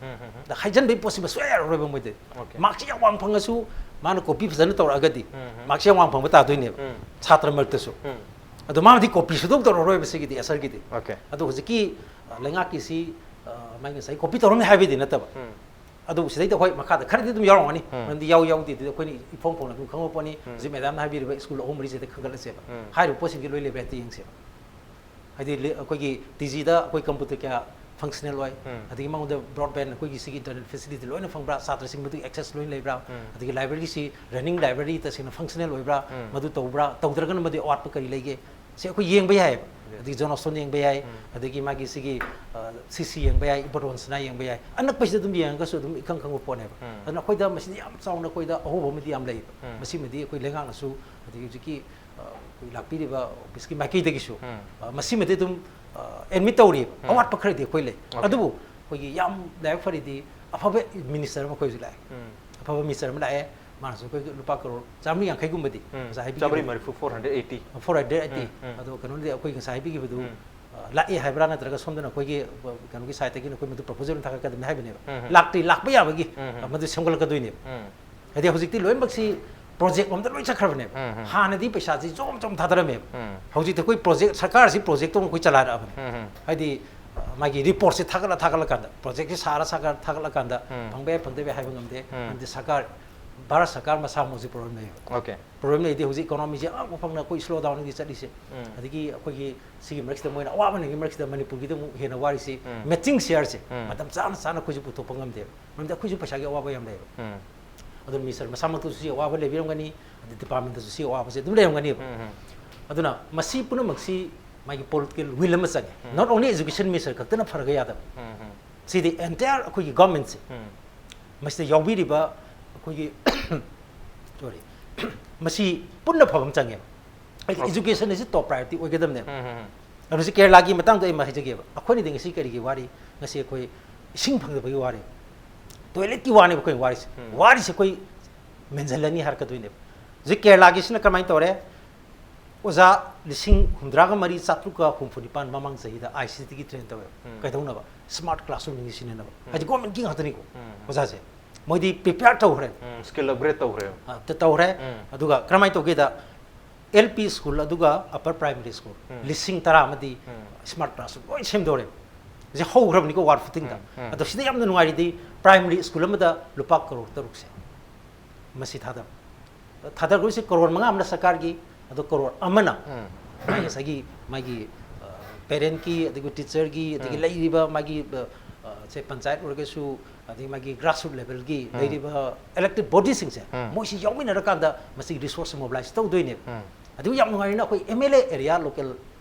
ꯑꯗ ꯍꯥꯏꯖꯟꯕꯒꯤ ꯄꯣꯠꯁꯤꯃ ꯁꯨꯡꯌꯥ ꯌꯥꯔꯔꯣꯏꯕ ꯃꯣꯏꯗꯗꯤ꯫ Mark-ꯁꯤ ꯌꯥꯝ ꯋꯥꯡ ꯐꯪꯉꯁꯨ ꯃꯥꯅ copy ꯐꯖꯅ ꯇꯧꯔꯛꯑꯒꯗꯤ mark-ꯁꯤ ꯌꯥꯝ ꯋꯥꯡ ꯐꯪꯕ ꯇꯥꯗꯣꯏꯅꯦꯕ ꯁꯥꯇ꯭ꯔ ꯃꯔꯛꯇꯁꯨ꯫ ꯑꯗꯣ ꯃꯥꯅꯗꯤ copy ꯁꯨꯡꯇꯧ ꯇꯧꯔꯛꯑꯔꯣꯏꯕ ꯁꯤꯒꯤꯗꯤ ꯑꯦꯁꯔꯒꯤꯗꯤ꯫ ꯑꯗꯣ ꯍꯧꯖꯤꯛꯀꯤ, ꯑ, ꯂꯩꯉꯥꯛꯀꯤꯁꯤ, ꯑ, ꯃꯥꯒꯤ ꯉꯁꯥꯏ copy ꯇꯧꯔꯝꯅꯤ ꯍꯥꯏꯕꯗꯤ ꯅꯠꯇꯕ꯫ ꯑꯗꯨꯕꯨ ꯁꯤꯗꯩꯗ ꯍꯣꯏ ꯃꯈꯥꯗ ꯈꯔꯗꯤ ꯑꯗꯨꯝ ꯌꯥꯎꯔꯝꯒꯅꯤ꯫ ꯃꯔꯝꯗꯤ ꯌꯥꯎ ꯌꯥꯎꯗꯦꯗꯨꯗꯤ ꯑꯩꯈꯣꯏꯅ ꯏꯐꯣꯡ ꯐꯣꯡꯅ ꯑꯗꯨꯝ ꯈꯪꯕ ꯄꯣꯠꯅꯤ꯫ ꯍꯧꯖꯤꯛ madam-ꯅ ꯍꯥꯏꯕꯤꯔꯤꯕ school ꯑꯍꯨꯝ ꯃꯔꯤꯁꯤꯗ ꯈꯟꯒꯠꯂꯁꯦꯕ꯫ ꯍꯥꯏꯔꯤꯕ ꯄꯣꯠꯁꯤꯡꯁꯤ ꯂꯣꯏ ꯂꯩꯕ꯭ꯔꯥ ꯍꯦꯛꯇ ꯌꯦꯡꯁꯦꯕ꯫ ꯍꯥꯏꯗꯤ ꯂꯤ-, ꯑꯩꯈꯣꯏꯒꯤ T G-ꯗ ꯑꯩꯈꯣꯏ computer ꯀꯌꯥ functional ꯑꯣꯏ, ꯑꯗꯒꯤ ꯃꯉꯣꯟꯗ broadband ꯑꯩꯈꯣꯏꯒꯤ ꯁꯤꯒꯤ internet facility ꯂꯣꯏꯅ ꯐꯪꯕ꯭ꯔꯥ, ꯁꯥꯇ꯭ꯔꯁꯤꯡ ꯃꯗꯨꯒꯤ access ꯂꯣꯏꯅ ꯂꯩꯕ꯭ꯔꯥ, ꯑꯗꯒꯤ library-ꯁꯤ running library ꯇꯁꯦꯡꯅ functional ꯑꯣꯏꯕ꯭ꯔꯥ, ꯃꯗꯨ ꯇꯧꯕ꯭ꯔꯥ, ꯇꯧꯗ꯭ꯔꯒꯅ ꯃꯗꯨꯒꯤ ꯑꯋꯥꯠꯄ ꯀꯔꯤ ꯂꯩꯒꯦ, ꯁꯤ ꯑꯩꯈꯣꯏ ꯌꯦꯡꯕ ꯌꯥꯏꯌꯦꯕ꯫ ꯑꯗꯒꯤ ꯖꯣꯟ ꯑꯣꯁꯇꯣꯟ ꯌꯦꯡꯕ ꯌꯥꯏ, ꯑꯗꯒꯤ ꯃꯥꯒꯤ ꯁꯤꯒꯤ ꯁꯤ ꯁꯤ ꯌꯦꯡꯕ ꯌꯥꯏ, ꯏꯕꯣꯇꯣꯟ ꯁꯅꯥ ꯌꯦꯡꯕ ꯌꯥꯏ, ꯑꯅꯛꯄꯁꯤꯗ ꯑꯗꯨꯝ ꯌꯦꯡꯉꯒꯁꯨ ꯑꯗꯨꯝ ꯏꯈꯪ ꯈꯪꯕ ꯄꯣꯠꯅꯦꯕ꯫ ꯑꯗꯨꯅ ꯑꯩꯈꯣꯏꯗ ꯃꯁꯤꯗꯤ ꯌꯥꯝ ꯆꯥꯎꯅ ꯑꯩꯈꯣꯏꯗ ꯑꯍꯣꯕ ꯑꯃꯗꯤ ꯌꯥꯝ ꯂꯩꯌꯦꯕ꯫ ꯃꯁꯤꯃꯗꯤ ꯑꯩꯈꯣꯏ ꯂꯩꯉꯥꯛꯅꯁꯨ, ꯑꯗꯒꯤ ꯍꯧꯖꯤꯛꯀꯤ ꯑ, ꯑꯩꯈꯣꯏ ꯂꯥꯛꯄꯤꯔꯤꯕ ꯑꯣꯐꯤꯁꯀꯤ ꯃꯥꯏꯀꯩꯗꯒꯤꯁꯨ ꯑ, ꯃꯁꯤꯃꯗꯤ ꯑꯗꯨꯝ ꯑꯦꯗꯃꯤꯠ ꯇꯧꯔꯤꯕ꯫ ꯑꯋꯥꯠꯄ ꯈꯔꯗꯤ ꯑꯩꯈꯣꯏ ꯂꯩ꯫ ꯑꯗꯨꯕꯨ ꯑꯩꯈꯣꯏꯒꯤ ꯌꯥꯝ ꯂꯥꯏꯕꯛ ꯐꯔꯤꯗꯤ ꯑꯐꯕ ꯃꯤꯅꯤꯁꯇꯔ ꯑꯃ ꯑꯩꯈꯣꯏꯁꯨ ꯂꯥꯛꯑꯦ꯫ ꯑꯐꯕ ꯃꯤꯅꯤꯁꯇꯔ ꯑꯃ ꯂꯥꯛꯑꯦ꯫ ꯃꯥꯅꯁꯨ ꯑꯩꯈꯣꯏꯒꯤ ꯂꯨꯄꯥ ꯀꯔꯣꯔ ꯆꯥꯃꯔꯤ ꯌꯥꯡꯈꯩꯒꯨꯝꯕꯗꯤ ꯉꯁꯥꯏ ꯍꯥꯏꯕꯤꯈꯤꯕ ꯆꯥꯃꯔꯤ ꯃꯔꯤꯐꯨ, four hundred eighty꯫ Four hundred eighty꯫ ꯑꯗꯣ ꯀꯩꯅꯣꯗꯤ ꯑꯩꯈꯣꯏ ꯉꯁꯥꯏ ꯍꯥꯏꯕꯤꯈꯤꯕꯗꯨ ꯑ, ꯂꯥꯛꯑꯦ ꯍꯥꯏꯕ꯭ꯔꯥ, ꯅꯠꯇ꯭ꯔꯒ ꯁꯣꯝꯗꯅ ꯑꯩꯈꯣꯏꯒꯤ ꯑ, ꯀꯩꯅꯣꯒꯤ ꯁꯥꯏꯠꯇꯒꯤ ꯅꯈꯣꯏ ꯃꯗꯨ ꯄ꯭ꯔꯣꯄꯣꯖꯦꯜ ꯑꯃ ꯊꯥꯒꯠꯀꯗꯕꯅꯤ ꯍꯥꯏꯕꯅꯦꯕ꯫ ꯂꯥꯛꯇ꯭ꯔꯤ, ꯂꯥꯛꯄ ꯌꯥꯕꯒꯤ ꯑ, ꯃꯗꯨ ꯁꯦꯝꯒꯠꯂꯛꯀꯗꯣꯏꯅꯦꯕ꯫ ꯍꯥꯏꯗꯤ ꯍꯧꯖꯤꯛꯇꯤ ꯂꯣꯏꯅꯃꯛꯁꯤ ꯄ꯭ꯔꯣꯖꯦꯛ ꯂꯣꯝꯗ ꯂꯣꯏ ꯆꯠꯈ꯭ꯔꯕꯅꯦꯕ꯫ ꯍꯥꯟꯅꯗꯤ ꯄꯩꯁꯥꯁꯤ ꯖꯣꯝ ꯖꯣꯝ ꯊꯥꯗꯔꯝꯃꯦꯕ꯫ ꯍꯧꯖꯤꯛꯇꯤ ꯑꯩꯈꯣꯏ ꯄ꯭ꯔꯣꯖꯦꯛ, ꯁꯔꯀꯥꯔꯁꯤ ꯄ꯭ꯔꯣꯖꯦꯛꯇꯧꯅ ꯑꯩꯈꯣꯏ ꯆꯂꯥꯏꯔꯛꯑꯕꯅꯦ꯫ ꯍꯥꯏꯗꯤ ꯑ, ꯃꯥꯒꯤ ꯔꯤꯄꯣꯔꯠꯁꯦ ꯊꯥꯒꯠꯂ ꯊꯥꯒꯠꯂꯀꯥꯟꯗ, ꯄ꯭ꯔꯣꯖꯦꯛꯁꯦ ꯁꯥꯔ ꯁꯥꯔ ꯊꯥꯒꯠꯂꯛꯀꯥꯟꯗ ꯐꯪꯕ ꯌꯥꯏ ꯐꯪꯗꯕ ꯌꯥꯏ ꯍꯥꯏꯕ ꯉꯝꯗꯦ꯫ ꯃꯔꯝꯗꯤ ꯁꯔꯀꯥꯔ, ꯚꯥꯔꯠ ꯁꯔꯀꯥꯔ ꯃꯁꯥꯃꯛꯁꯨ ꯄ꯭ꯔꯣꯕ꯭ꯂꯦꯝ ꯂꯩꯌꯦꯕ꯫ ꯑꯣꯀꯦ꯫ ꯄ꯭ꯔꯣꯕ꯭ꯂꯦꯝ ꯂꯩꯗꯤ ꯍꯧꯖꯤꯛ ꯏꯀꯣꯅꯣꯃꯤꯁꯦ ꯑꯉꯛꯄ ꯐꯪꯅ ꯑꯩꯈꯣꯏ ꯁ꯭ꯂꯣ ꯗꯥꯎꯟꯒꯤ ꯆꯠꯂꯤꯁꯦ꯫ ꯑꯗꯒꯤ ꯑꯩꯈꯣꯏꯒꯤ ꯁꯤꯒꯤ ꯃꯔꯛꯁꯤꯗ ꯃꯣꯏꯅ ꯑꯋꯥꯕ ꯅꯪꯒꯤ ꯃꯔꯛꯁꯤꯗ ꯃꯅꯤꯄꯨꯔꯒꯤꯗ ꯑꯃꯨꯛ ꯍꯦꯟꯅ ꯋꯥꯔꯤꯁꯤ ꯃꯦꯆꯤꯡ ꯁꯤꯌꯥꯔꯁꯦ ꯃꯇꯝ ꯆꯥꯅ ꯆꯥꯅ ꯑꯩꯈꯣꯏꯁꯨ ꯄꯨꯊꯣꯛꯄ ꯉꯝꯗꯦꯕ꯫ ꯃꯔꯝꯗꯤ ꯑꯩꯈꯣꯏꯁꯨ ꯄꯩꯁꯥꯒꯤ ꯑꯋꯥꯕ ꯌꯥꯝ ꯂꯩꯌꯦꯕ꯫ ꯑꯗꯨꯅ ꯃꯤꯅꯤꯁꯇꯔ ꯃꯁꯥꯃꯛꯇꯁꯨ ꯁꯤ ꯑꯋꯥꯕ ꯂꯩꯕꯤꯔꯝꯒꯅꯤ, ꯑꯗꯩ ꯗꯤꯄꯥꯔꯠꯃꯦꯟꯇꯁꯨ ꯁꯤ ꯑꯋꯥꯕꯁꯦ ꯑꯗꯨꯝ ꯂꯩꯔꯝꯒꯅꯦꯕ꯫ ꯑꯗꯨꯅ ꯃꯁꯤ ꯄꯨꯝꯅꯃꯛꯁꯤ ꯃꯥꯒꯤ ꯄꯣꯂꯤꯇꯤꯀꯦꯜ ꯋꯤꯜ ꯑꯃ ꯆꯪꯉꯦ꯫ Not only education minister ꯈꯛꯇꯅ ꯐꯔꯒ ꯌꯥꯗꯕ꯫ ꯁꯤꯗꯤ ꯑꯦꯟꯇꯥꯌꯔ ꯑꯩꯈꯣꯏꯒꯤ ꯒꯚꯔꯟꯃꯦꯟꯁꯦ, ꯃꯁꯤꯗ ꯌꯥꯎꯕꯤꯔꯤꯕ ꯑꯩꯈꯣꯏꯒꯤ ꯁꯣꯔꯤ, ꯃꯁꯤ ꯄꯨꯟꯅ ꯐꯕ ꯑꯃ ꯆꯪꯉꯦꯕ꯫ ꯍꯥꯏꯗꯤ ꯑꯦꯖꯨꯀꯦꯁꯟ ꯑꯁꯤ ꯇꯣꯞ ꯄ꯭ꯔꯥꯏꯌꯣꯔꯤꯇꯤ ꯑꯣꯏꯒꯗꯕꯅꯦꯕ꯫ ꯑꯗꯨ ꯍꯧꯖꯤꯛ ꯀꯦꯔꯂꯥꯒꯤ ꯃꯇꯥꯡꯗ ꯑꯩ ꯑꯃ ꯍꯥꯏꯖꯒꯦꯕ꯫ ꯑꯩꯈꯣꯏꯅꯗꯤ ꯉꯁꯤ ꯀꯔꯤꯒꯤ ꯋꯥꯔꯤ? ꯉꯁꯤ ꯑꯩꯈꯣꯏ ꯏꯁꯤꯡ ꯐꯪꯗꯕꯒꯤ ꯋꯥꯔꯤ, ꯇꯣꯏꯂꯦꯠꯀꯤ ꯋꯥꯅꯦꯕ ꯑꯩꯈꯣꯏꯅ ꯋꯥꯔꯤꯁꯦ꯫ ꯋꯥꯔꯤꯁꯦ ꯑꯩꯈꯣꯏ ꯃꯦꯟꯁꯤꯜꯂꯅꯤ ꯍꯥꯏꯔꯛꯀꯗꯣꯏꯅꯦꯕ꯫ ꯍꯧꯖꯤꯛ ꯀꯦꯔꯂꯥꯒꯤꯁꯤꯅ ꯀꯃꯥꯏꯅ ꯇꯧꯔꯦ? ꯑꯣꯖꯥ ꯂꯤꯁꯤꯡ ꯍꯨꯝꯗ꯭ꯔꯥꯒ ꯃꯔꯤ ꯆꯥꯇ꯭ꯔꯨꯛꯀ ꯍꯨꯝꯐꯨ ꯅꯤꯄꯥꯟ ꯃꯃꯥꯡ ꯆꯍꯤꯗ ꯑꯥꯏ ꯁꯤ ꯇꯤꯒꯤ ꯇ꯭ꯔꯦꯟ ꯇꯧꯋꯦꯕ꯫ ꯀꯩꯗꯧꯅꯕ? ꯁ꯭ꯃꯥꯔꯠ ꯀ꯭ꯂꯥꯁꯔꯨꯝꯁꯤꯡꯁꯤ ꯁꯤꯖꯤꯟꯅꯅꯕ꯫ ꯍꯥꯏꯗꯤ ꯒꯣꯔꯃꯦꯟꯒꯤ ꯉꯥꯛꯇꯅꯤꯀꯣ ꯑꯣꯖꯥꯁꯦ꯫ ꯃꯣꯏꯗꯤ ꯄ꯭ꯔꯤꯄꯦꯌꯥꯔ ꯇꯧꯈ꯭ꯔꯦ꯫ ꯁ꯭ꯀꯤꯜ ꯑꯞꯒ꯭ꯔꯦꯗ ꯇꯧꯈ꯭ꯔꯦꯕ꯫ ꯑ, ꯇ-, ꯇꯧꯈ꯭ꯔꯦ꯫ ꯑꯗꯨꯒ ꯀꯔꯝꯍꯥꯏꯅ ꯇꯧꯒꯦꯗ, ꯑꯦꯜ ꯄꯤ ꯁ꯭ꯀꯨꯜ ꯑꯗꯨꯒ ꯑꯄꯔ ꯄ꯭ꯔꯥꯏꯃꯔꯤ ꯁ꯭ꯀꯨꯜ ꯂꯤꯁꯤꯡ ꯇꯔꯥ ꯑꯃꯗꯤ ꯁ꯭ꯃꯥꯔꯠ ꯀ꯭ꯂꯥꯁꯔꯨꯝ ꯂꯣꯏ ꯁꯦꯝꯗꯣꯔꯦ꯫ ꯍꯧꯖꯤꯛ ꯍꯧꯈ꯭ꯔꯕꯅꯤꯀꯣ ꯋꯥꯔ ꯐꯨꯇꯤꯡꯗ꯫ ꯑꯗꯣ ꯁꯤꯗ ꯌꯥꯝꯅ ꯅꯨꯡꯉꯥꯏꯔꯤꯗꯤ ꯄ꯭ꯔꯥꯏꯃꯔꯤ ꯁ꯭ꯀꯨꯜ ꯑꯃꯗ ꯂꯨꯄꯥ ꯀꯔꯣꯔ ꯇꯔꯨꯛꯁꯦ ꯃꯁꯤ ꯊꯥꯗꯕ꯫ ꯊꯥꯗꯔꯛꯇꯣꯏꯁꯦ ꯀꯔꯣꯔ ꯃꯉꯥ ꯑꯃꯅ ꯁꯔꯀꯥꯔꯒꯤ, ꯑꯗꯣ ꯀꯔꯣꯔ ꯑꯃꯅ ꯃꯥꯒꯤ ꯉꯁꯥꯏꯒꯤ ꯃꯥꯒꯤ, ꯑ, ꯄꯦꯔꯦꯟꯠꯀꯤ, ꯑꯗꯒꯤ ꯇꯤꯆꯔꯒꯤ, ꯑꯗꯒꯤ ꯂꯩꯔꯤꯕ ꯃꯥꯒꯤ, ꯑ, ꯑ, ꯁꯦ ꯄꯟꯆꯥꯌꯠ ꯑꯣꯏꯔꯒꯁꯨ, ꯑꯗꯒꯤ ꯃꯥꯒꯤ ꯒ꯭ꯔꯥꯁꯔꯨꯠ ꯂꯦꯚꯦꯜꯒꯤ ꯂꯩꯔꯤꯕ ꯏꯂꯦꯛꯇꯦꯗ ꯕꯣꯗꯤꯁꯤꯡꯁꯦ, ꯃꯣꯏꯁꯤ ꯌꯥꯎꯃꯤꯟꯅꯔꯀꯥꯟꯗ ꯃꯁꯤꯒꯤ ꯔꯤꯁꯣꯔꯁꯁꯦ ꯃꯣꯕꯤꯂꯥꯏꯁ ꯇꯧꯗꯣꯏꯅꯦꯕ꯫ ꯑꯗꯨ ꯌꯥꯝ ꯅꯨꯡꯉꯥꯏꯔꯤꯅ ꯑꯩꯈꯣꯏ M L A area local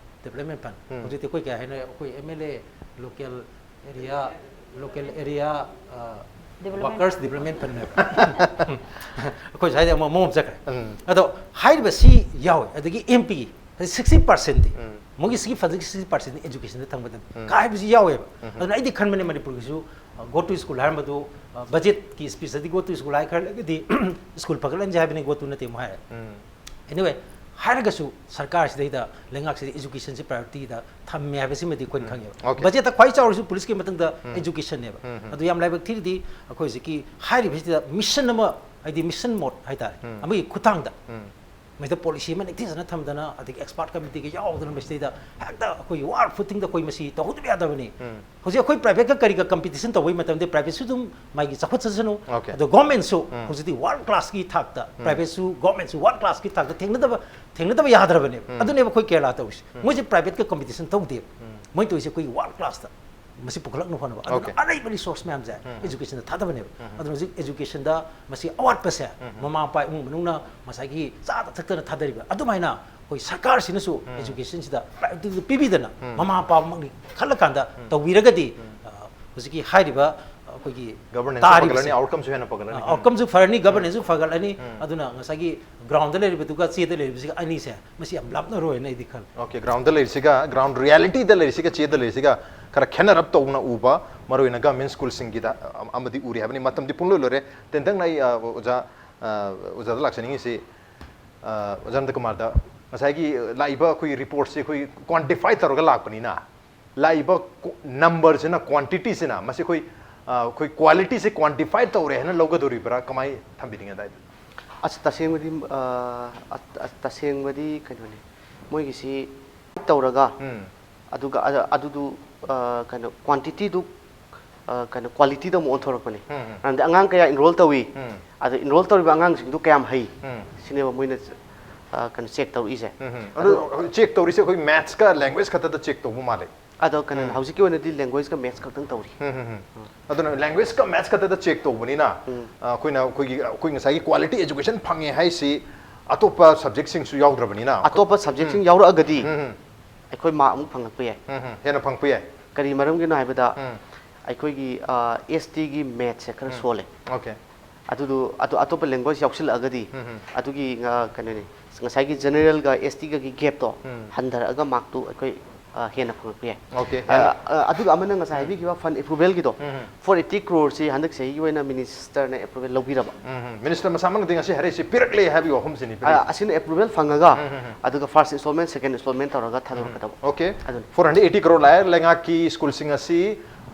Development Fund. ꯎꯝ. ꯍꯧꯖꯤꯛꯇꯤ ꯑꯩꯈꯣꯏ ꯀꯩ ꯍꯥꯏꯅꯣ, ꯑꯩꯈꯣꯏ M L A local area, local area Development. Workers Development Fund ꯍꯥꯏꯕ꯫ ꯑꯩꯈꯣꯏ ꯁ꯭ꯋꯥꯏꯗ ꯑꯃ ꯃꯑꯣꯡ ꯑꯃ ꯆꯠꯈ꯭ꯔꯦ꯫ ꯎꯝ. ꯑꯗꯣ ꯍꯥꯏꯔꯤꯕ ꯁꯤ ꯌꯥꯎꯋꯦ꯫ ꯑꯗꯒꯤ M P ꯁꯤꯛꯁꯇꯤ ꯄꯔꯁꯦꯟꯗꯤ ꯎꯝ. ꯃꯣꯏꯒꯤ ꯁꯤꯒꯤ ꯐꯟꯗꯤꯡ ꯁꯤꯛꯁꯇꯤ ꯄꯔꯁꯦꯟ educationꯗ ꯊꯝꯒꯗꯕꯅꯤ ꯎꯝ. ꯀꯥꯏꯕꯁꯤ ꯌꯥꯎꯋꯦꯕ꯫ ꯎꯝ. ꯑꯗꯨꯅ ꯑꯩꯗꯤ ꯈꯟꯕꯅꯦ ꯃꯅꯤꯄꯨꯔꯒꯤꯁꯨ go to school ꯍꯥꯏꯔꯝꯕꯗꯨ, budgetꯀꯤ speechꯇꯗꯤ go to school ꯍꯥꯏꯈ꯭ꯔꯒꯗꯤ school ꯐꯒꯠꯍꯟꯁꯦ ꯍꯥꯏꯕꯅꯤ, go to ꯅꯠꯇꯦ ꯑꯃꯨꯛ ꯍꯥꯏꯔꯦ꯫ ꯎꯝ. Anyway, ꯍꯥꯏꯔꯒꯁꯨ ꯁꯔꯀꯥꯔꯁꯤꯗꯩꯗ, ꯂꯩꯉꯥꯛꯁꯤꯗ educationꯁꯤ priorityꯗ ꯊꯝꯃꯦ ꯍꯥꯏꯕꯁꯤꯃꯗꯤ ꯑꯩꯈꯣꯏꯅ ꯎꯝ. ꯈꯪꯉꯦꯕ꯫ Okay. Budgetꯇ ꯈ꯭ꯋꯥꯏ ꯆꯥꯎꯔꯤꯁꯤ policeꯀꯤ ꯃꯇꯨꯡꯗ ꯎꯝ. educationꯅꯦꯕ꯫ ꯎꯝ, ꯎꯝ. ꯑꯗꯨ ꯌꯥꯝ ꯂꯥꯏꯕꯛ ꯊꯤꯔꯤꯗꯤ ꯑꯩꯈꯣꯏ ꯍꯧꯖꯤꯛꯀꯤ ꯍꯥꯏꯔꯤꯕꯁꯤꯗ mission ꯑꯃ, ꯍꯥꯏꯗꯤ mission mode ꯍꯥꯏꯇꯥꯔꯦ, ꯎꯝ. ꯑꯃꯒꯤ ꯈꯨꯊꯥꯡꯗ ꯎꯝ. ꯃꯁꯤꯗ policy ꯑꯃ ꯅꯤꯡꯊꯤꯖꯅ ꯊꯝꯗꯅ, ꯑꯗꯒꯤ expert committeeꯒ ꯌꯥꯎꯗꯅ ꯃꯁꯤꯗꯩꯗ ꯍꯦꯛꯇ ꯑꯩꯈꯣꯏꯒꯤ war footingꯗ ꯑꯩꯈꯣꯏ ꯃꯁꯤ ꯇꯧꯍꯧꯗꯕ ꯌꯥꯗꯕꯅꯤ꯫ ꯎꯝ. ꯍꯧꯖꯤꯛ ꯑꯩꯈꯣꯏ privateꯀ ꯀꯔꯤꯒ competition ꯇꯧꯕꯒꯤ ꯃꯇꯝꯗ privateꯁꯨ ꯑꯗꯨꯝ ꯃꯥꯒꯤ ꯆꯥꯎꯈꯠꯆꯁꯅꯨ꯫ Okay. ꯑꯗꯣ governmentꯁꯨ ꯎꯝ. ꯍꯧꯖꯤꯛꯇꯤ world classꯀꯤ ꯊꯥꯛꯇ, ꯎꯝ. privateꯁꯨ governmentꯁꯨ world classꯀꯤ ꯊꯥꯛꯇ ꯊꯦꯡꯅꯗꯕ, ꯊꯦꯡꯅꯗꯕ ꯌꯥꯗ꯭ꯔꯕꯅꯦꯕ꯫ ꯎꯝ. ꯑꯗꯨꯅꯦꯕ ꯑꯩꯈꯣꯏ ꯀꯦꯔꯂꯥ ꯇꯧꯔꯤꯁꯦ꯫ ꯎꯝ. ꯃꯣꯏꯁꯦ privateꯀ competition ꯇꯧꯗꯦꯕ꯫ ꯎꯝ. ꯃꯣꯏ ꯇꯧꯔꯤꯁꯦ ꯑꯩꯈꯣꯏꯒꯤ world classꯇ ꯃꯁꯤ ꯄꯨꯈꯠꯂꯛꯅꯕ ꯍꯣꯠꯅꯕ꯫ ꯑꯗꯨꯅ Okay. ꯑꯔꯩꯕ resource ꯃꯌꯥꯝꯁꯦ ꯎꯝ. educationꯗ ꯊꯥꯗꯕꯅꯦꯕ꯫ ꯎꯝ. ꯑꯗꯨꯅ ꯍꯧꯖꯤꯛ educationꯗ ꯃꯁꯤ ꯑꯋꯥꯠꯄꯁꯦ ꯎꯝ. ꯃꯃꯥ ꯃꯄꯥ ꯏꯃꯨꯡ ꯃꯅꯨꯡꯅ ꯉꯁꯥꯏꯒꯤ ꯆꯥꯗ ꯊꯛꯇꯅ ꯊꯥꯗꯔꯤꯕ ꯑꯗꯨꯃꯥꯏꯅ ꯑꯩꯈꯣꯏ ꯁꯔꯀꯥꯔꯁꯤꯅꯁꯨ ꯎꯝ. educationꯁꯤꯗ priority ꯄꯤꯕꯤꯗꯅ ꯎꯝ. ꯃꯃꯥ ꯃꯄꯥꯃꯛꯅꯤ ꯈꯜꯂꯀꯥꯟꯗ ꯎꯝ. ꯇꯧꯕꯤꯔꯒꯗꯤ, ꯎꯝ. ꯑ, ꯍꯧꯖꯤꯛꯀꯤ ꯍꯥꯏꯔꯤꯕ, ꯑ, ꯑꯩꯈꯣꯏꯒꯤ Governance ꯇꯥꯔꯤꯕꯁꯦ, ꯐꯒꯠꯂꯅꯤ, outcomeꯁꯨ ꯍꯦꯟꯅ ꯐꯒꯠꯂꯅꯤ꯫ ꯑ, outcomeꯁꯨ ꯐꯔꯅꯤ, governanceꯁꯨ ꯐꯒꯠꯂꯅꯤ꯫ ꯎꯝ. ꯑꯗꯨꯅ ꯉꯁꯥꯏꯒꯤ groundꯗ ꯂꯩꯔꯤꯕꯗꯨꯒ ꯆꯦꯗ ꯂꯩꯔꯤꯕꯁꯤꯒ ꯑꯅꯤꯁꯦ ꯃꯁꯤ ꯌꯥꯝ ꯂꯥꯞꯅꯔꯣꯏꯅ ꯑꯩꯗꯤ ꯈꯜꯂꯤ꯫ Okay, groundꯗ ꯂꯩꯔꯤꯁꯤꯒ, ground realityꯗ ꯂꯩꯔꯤꯁꯤꯒ, ꯆꯦꯗ ꯂꯩꯔꯤꯁꯤꯒ ꯈꯔ ꯈꯦꯠꯅꯔꯞ ꯇꯧꯅ ꯎꯕ, ꯃꯔꯨꯑꯣꯏꯅ government schoolꯁꯤꯡꯒꯤꯗ, ꯑ, ꯑꯃꯗꯤ ꯎꯔꯤ ꯍꯥꯏꯕꯅꯤ꯫ ꯃꯇꯝꯗꯤ ꯄꯨꯡꯂꯣꯏ ꯂꯣꯏꯔꯦ꯫ ꯇꯦꯟꯇꯛꯅ ꯑꯩ, ꯑ, ꯑꯣꯖꯥ, ꯑ, ꯑꯣꯖꯥꯗ ꯂꯥꯛꯆꯅꯤꯡꯉꯤꯁꯤ, ꯑ, ꯑꯣꯖꯥ ꯅꯟꯗꯀꯨꯃꯥꯔꯗ, ꯉꯁꯥꯏꯒꯤ ꯂꯥꯛꯏꯕ ꯑꯩꯈꯣꯏꯒꯤ reportꯁꯤ ꯑꯩꯈꯣꯏ quantify ꯇꯧꯔꯒ ꯂꯥꯛꯄꯅꯤꯅ, ꯂꯥꯛꯏꯕ ꯀꯣ-, numberꯁꯤꯅ, quantityꯁꯤꯅ ꯃꯁꯤ ꯑꯩꯈꯣꯏ, ꯑ, ꯑꯩꯈꯣꯏ qualityꯁꯦ quantify ꯇꯧꯔꯦ ꯍꯥꯏꯅ ꯂꯧꯒꯗꯧꯔꯤꯕ꯭ꯔꯥ? ꯀꯃꯥꯏ ꯊꯝꯕꯤꯅꯤꯡꯉꯦ ꯑꯗꯥꯏꯗ? ꯑꯁ, ꯇꯁꯦꯡꯕꯗꯤ, ꯑ, ꯑ, ꯑ, ꯇꯁꯦꯡꯕꯗꯤ ꯀꯩꯅꯣꯅꯤ, ꯃꯣꯏꯒꯤꯁꯤ ꯇꯧꯔꯒ, ꯎꯝ. ꯑꯗꯨꯒ ꯑ-, ꯑꯗꯨꯗꯨ, ꯑ, ꯀꯩꯅꯣ, quantityꯗꯨ, ꯑ, ꯀꯩꯅꯣ, qualityꯗ ꯑꯃꯨꯛ ꯑꯣꯟꯊꯣꯔꯛꯄꯅꯤ꯫ ꯎꯝ, ꯎꯝ. ꯃꯔꯝꯗꯤ ꯑꯉꯥꯡ ꯀꯌꯥ enroll ꯇꯧꯏ, ꯎꯝ. ꯑꯗ enroll ꯇꯧꯔꯤꯕ ꯑꯉꯥꯡꯁꯤꯡꯗꯨ ꯀꯌꯥꯝ ꯍꯩ, ꯎꯝ. ꯁꯤꯅꯦꯕ ꯃꯣꯏꯅ, ꯑ, ꯀꯩꯅꯣ, check ꯇꯧꯔꯛꯏꯁꯦ꯫ ꯎꯝ, ꯎꯝ. ꯑꯗꯨ check ꯇꯧꯔꯤꯁꯦ ꯑꯩꯈꯣꯏ mathsꯀ languageꯀ ꯈꯛꯇꯗ check ꯇꯧꯕ ꯃꯥꯜꯂꯦ꯫ ꯑꯗꯣ ꯀꯩꯅꯣ, ꯎꯝ. ꯍꯧꯖꯤꯛꯀꯤ ꯑꯣꯏꯅꯗꯤ language,ꯀ maths ꯈꯛꯇꯪ ꯇꯧꯔꯤ꯫ ꯎꯝ, ꯎꯝ, ꯎꯝ. ꯑꯗꯨꯅ languageꯀ maths ꯈꯛꯇꯗ check ꯇꯧꯕꯅꯤꯅ, ꯎꯝ. ꯑ, ꯑꯩꯈꯣꯏꯅ ꯑꯩꯈꯣꯏꯒꯤ, ꯑꯩꯈꯣꯏ ꯉꯁꯥꯏꯒꯤ quality education ꯐꯪꯉꯦ ꯍꯥꯏꯁꯤ ꯑꯇꯣꯞꯄ subjectꯁꯤꯡꯁꯨ ꯌꯥꯎꯗ꯭ꯔꯕꯅꯤꯅ꯫ ꯑꯇꯣꯞꯄ subjectꯁꯤꯡ ꯌꯥꯎꯔꯛꯑꯒꯗꯤ, ꯎꯝ, ꯎꯝ. ꯑꯩꯈꯣꯏ ꯃꯥꯔꯛ ꯑꯃꯨꯛ ꯐꯪꯉꯛꯄ ꯌꯥꯏ꯫ ꯎꯝ, ꯎꯝ, ꯍꯦꯟꯅ ꯐꯪꯉꯛꯄ ꯌꯥꯏ꯫ ꯀꯔꯤ ꯃꯔꯝꯒꯤꯅꯣ ꯍꯥꯏꯕꯗ ꯎꯝ, ꯑꯩꯈꯣꯏꯒꯤ ꯑꯦꯁ ꯇꯤꯒꯤ ꯃꯦꯠꯁꯦ ꯈꯔ ꯁꯣꯜꯂꯦ꯫ ꯑꯣꯀꯦ꯫ ꯑꯗꯨꯗꯨ ꯑꯗꯨ ꯑꯇꯣꯞꯄ ꯂꯦꯡꯒ꯭ꯋꯦꯖ ꯌꯥꯎꯁꯤꯜꯂꯛꯑꯒꯗꯤ ꯎꯝ, ꯎꯝ, ꯑꯗꯨꯒꯤ ꯑ, ꯀꯩꯅꯣꯅꯤ, ꯉꯁꯥꯏꯒꯤ ꯖꯦꯅꯔꯦꯜꯒ ꯑꯦꯁ ꯇꯤꯒꯒꯤ ꯒꯦꯞꯇꯣ ꯎꯝ, ꯍꯟꯊꯔꯛꯑꯒ ꯃꯥꯔꯛꯇꯨ ꯑꯩꯈꯣꯏ ꯑ, ꯍꯦꯟꯅ ꯐꯪꯉꯛꯄ ꯌꯥꯏ꯫ ꯑꯣꯀꯦ, ꯑ, ꯍꯦꯟꯅ- ꯑ, ꯑꯗꯨꯒ ꯑꯃꯅ ꯉꯁꯥꯏ ꯍꯥꯏꯕꯤꯈꯤꯕ ꯐꯟ ꯑꯦꯄ꯭ꯔꯨꯚꯦꯜꯒꯤꯗꯣ ꯎꯝ, ꯎꯝ, ꯐꯣꯔ ꯑꯩꯠꯇꯤ ꯀ꯭ꯔꯣꯔꯁꯤ ꯍꯟꯗꯛ ꯆꯍꯤꯒꯤ ꯑꯣꯏꯅ ꯃꯤꯅꯤꯁꯇꯔꯅ ꯑꯦꯄ꯭ꯔꯨꯚꯦꯜ ꯂꯧꯕꯤꯔꯕ꯫ ꯎꯝ, ꯎꯝ. ꯃꯤꯅꯤꯁꯇꯔ ꯃꯁꯥꯃꯛꯅꯗꯤ ꯉꯁꯤ ꯍꯥꯏꯔꯛꯏꯁꯤ ꯄꯤꯔꯛꯂꯦ ꯍꯥꯏꯕꯒꯤ ꯋꯥꯐꯝꯁꯤꯅꯤ ꯑ, ꯄꯤꯔꯛꯏꯁꯦ꯫ ꯑꯁꯤꯅ ꯑꯦꯄ꯭ꯔꯨꯚꯦꯜ ꯐꯪꯉꯒ ꯎꯝ, ꯎꯝ, ꯎꯝ. ꯑꯗꯨꯒ ꯐꯥꯔꯁ ꯏꯟꯁꯇꯣꯜꯃꯦꯟ, ꯁꯦꯀꯦꯟ ꯏꯟꯁꯇꯣꯜꯃꯦꯟ ꯇꯧꯔꯒ ꯊꯥꯗꯣꯔꯛꯀꯗꯧꯕ꯫ ꯑꯣꯀꯦ꯫ ꯑꯗꯨꯅꯤ꯫ ꯐꯣꯔ ꯍꯟꯗ꯭ꯔꯦꯠ ꯑꯩꯠꯇꯤ ꯀ꯭ꯔꯣꯔ ꯂꯥꯛꯑꯦ꯫ ꯂꯩꯉꯥꯛꯀꯤ ꯁ꯭ꯀꯨꯜꯁꯤꯡ ꯑꯁꯤ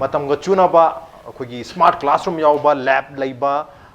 ꯃꯇꯝꯒ ꯆꯨꯅꯕ ꯑꯩꯈꯣꯏꯒꯤ ꯁ꯭ꯃꯥꯔꯠ ꯀ꯭ꯂꯥꯁꯔꯨꯝ ꯌꯥꯎꯕ, ꯂꯦꯕ ꯂꯩꯕ,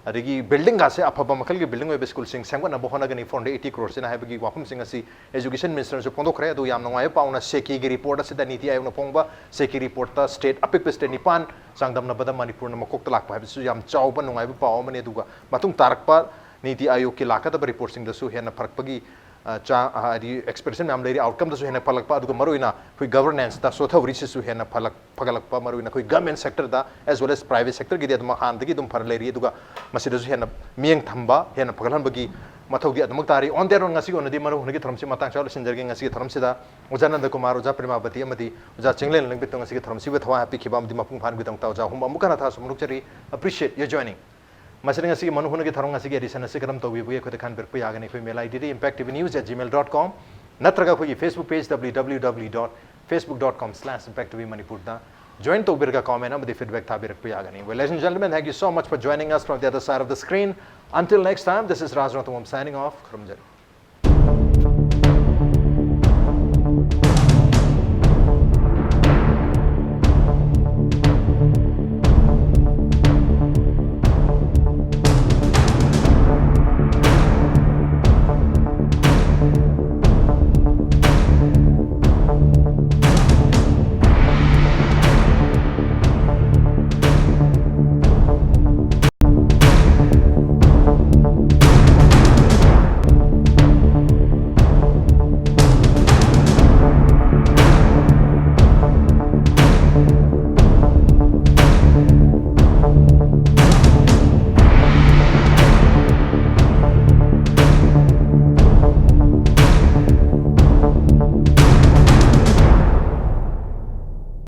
ꯑꯗꯒꯤ ꯕꯤꯜꯗꯤꯡꯒꯁꯦ ꯑꯐꯕ ꯃꯈꯜꯒꯤ ꯕꯤꯜꯗꯤꯡ ꯑꯣꯏꯕ ꯁ꯭ꯀꯨꯜꯁꯤꯡ ꯁꯦꯝꯒꯠꯅꯕ ꯍꯣꯠꯅꯒꯅꯤ ꯐꯣꯔ ꯍꯟꯗ꯭ꯔꯦꯠ ꯑꯩꯠꯇꯤ ꯀ꯭ꯔꯣꯔꯁꯤꯅ ꯍꯥꯏꯕꯒꯤ ꯋꯥꯐꯝꯁꯤꯡ ꯑꯁꯤ ꯏꯖꯨꯀꯦꯁꯟ ꯃꯤꯅꯤꯁꯇꯔꯅꯁꯨ ꯐꯣꯡꯗꯣꯛꯈ꯭ꯔꯦ꯫ ꯑꯗꯨ ꯌꯥꯝ ꯅꯨꯡꯉꯥꯏꯕ ꯄꯥꯎꯅ ꯁꯦꯀꯤꯒꯤ ꯔꯤꯄꯣꯔꯠ ꯑꯁꯤꯗ ꯅꯤꯇꯤ ꯑꯥꯌꯣꯒꯅ ꯐꯣꯡꯕ ꯁꯦꯀꯤ ꯔꯤꯄꯣꯔꯠꯇ ꯁ꯭ꯇꯦꯠ ꯑꯄꯤꯛꯄ ꯁ꯭ꯇꯦꯠ ꯅꯤꯄꯥꯟ ꯆꯥꯡꯗꯝꯅꯕꯗ ꯃꯅꯤꯄꯨꯔꯅ ꯃꯀꯣꯛꯇ ꯂꯥꯛꯄ ꯍꯥꯏꯕꯁꯤꯁꯨ ꯌꯥꯝ ꯆꯥꯎꯕ ꯅꯨꯡꯉꯥꯏꯕ ꯄꯥꯎ ꯑꯃꯅꯤ꯫ ꯑꯗꯨꯒ ꯃꯇꯨꯡ ꯇꯥꯔꯛꯄ ꯅꯤꯇꯤ ꯑꯥꯌꯣꯒꯀꯤ ꯂꯥꯛꯀꯗꯕ ꯔꯤꯄꯣꯔꯠꯁꯤꯡꯗꯁꯨ ꯍꯦꯟꯅ ꯐꯔꯛꯄꯒꯤ ꯑ, ꯆꯥ-, ꯑ, ꯍꯥꯏꯗꯤ ꯑꯦꯛꯁꯄꯦꯛꯇꯦꯁꯟ ꯃꯌꯥꯝ ꯂꯩꯔꯤ, ꯑꯥꯎꯠꯀꯝꯗꯁꯨ ꯍꯦꯟꯅ ꯐꯒꯠꯂꯛꯄ, ꯑꯗꯨꯒ ꯃꯔꯨꯑꯣꯏꯅ ꯑꯩꯈꯣꯏ ꯒꯚꯔꯅꯦꯟꯁꯇ ꯁꯣꯊꯍꯧꯔꯤꯁꯤꯁꯨ ꯍꯦꯟꯅ ꯐꯒꯠꯂꯛ-, ꯐꯒꯠꯂꯛꯄ, ꯃꯔꯨꯑꯣꯏꯅ ꯑꯩꯈꯣꯏ ꯒꯚꯔꯟꯃꯦꯟ ꯁꯦꯛꯇꯔꯗ as well as private sectorꯒꯤꯗꯤ ꯑꯗꯨꯝ ꯍꯥꯟꯅꯗꯒꯤ ꯑꯗꯨꯝ ꯐꯅ ꯂꯩꯔꯤ꯫ ꯑꯗꯨꯒ ꯃꯁꯤꯗꯁꯨ ꯍꯦꯟꯅ ꯃꯤꯠꯌꯦꯡ ꯊꯝꯕ, ꯍꯦꯟꯅ ꯐꯒꯠꯍꯟꯕꯒꯤ ꯃꯊꯧꯗꯤ ꯑꯗꯨꯃꯛ ꯇꯥꯔꯤ꯫ On that note, ꯉꯁꯤꯒꯤ ꯑꯣꯏꯅꯗꯤ ꯃꯔꯨꯞ ꯍꯣꯏꯒꯤ ꯊꯧꯔꯝꯁꯤ ꯃꯇꯥꯡ ꯆꯥꯅ ꯂꯣꯏꯁꯤꯟꯖꯔꯒꯦ꯫ ꯉꯁꯤꯒꯤ ꯊꯧꯔꯝꯁꯤꯗ ꯑꯣꯖꯥ ꯅꯟꯗ ꯀꯨꯃꯥꯔ, ꯑꯣꯖꯥ ꯄ꯭ꯔꯦꯃꯥꯕꯇꯤ ꯑꯃꯗꯤ ꯑꯣꯖꯥ ꯆꯤꯡꯂꯦꯟ ꯂꯪꯕꯤꯠꯇ ꯉꯁꯤꯒꯤ ꯊꯧꯔꯝꯁꯤꯕꯨ ꯊꯋꯥꯏ ꯍꯥꯞꯄꯤꯈꯤꯕ ꯑꯃꯗꯤ ꯃꯄꯨꯡ ꯐꯥꯍꯟꯕꯒꯤꯗꯃꯛꯇ ꯑꯣꯖꯥ ꯑꯍꯨꯝ ꯑꯃꯨꯛ ꯍꯟꯅ ꯊꯥꯁꯨ ꯐꯣꯡꯗꯣꯛꯆꯔꯤ꯫ Appreciate your joining. ꯃꯁꯤꯗ ꯉꯁꯤꯒꯤ ꯃꯅꯨꯡ ꯍꯨꯠꯅꯒꯤ ꯊꯧꯔꯝ ꯉꯁꯤꯒꯤ edition ꯑꯁꯤ ꯀꯔꯝ ꯇꯧꯕꯤꯕꯒꯦ ꯑꯩꯈꯣꯏꯗ ꯈꯟꯕꯤꯔꯛꯄ ꯌꯥꯒꯅꯤ꯫ ꯑꯩꯈꯣꯏ email IDꯗꯤ impact T V news at gmail dot com ꯅꯠꯇ꯭ꯔꯒ ꯑꯩꯈꯣꯏꯒꯤ Facebook page W W W dot facebook dot com slash impact T V Manipurꯗ join ꯇꯧꯕꯤꯔꯒ comment ꯑꯃꯗꯤ feedback ꯊꯥꯕꯤꯔꯛꯄ ꯌꯥꯒꯅꯤ꯫ Well, ladies and gentlemen, thank you so much for joining us from the other side of the screen. Until next time, this is Raj Rothamwam signing off. ꯈꯨꯔꯨꯝꯖꯔꯤ꯫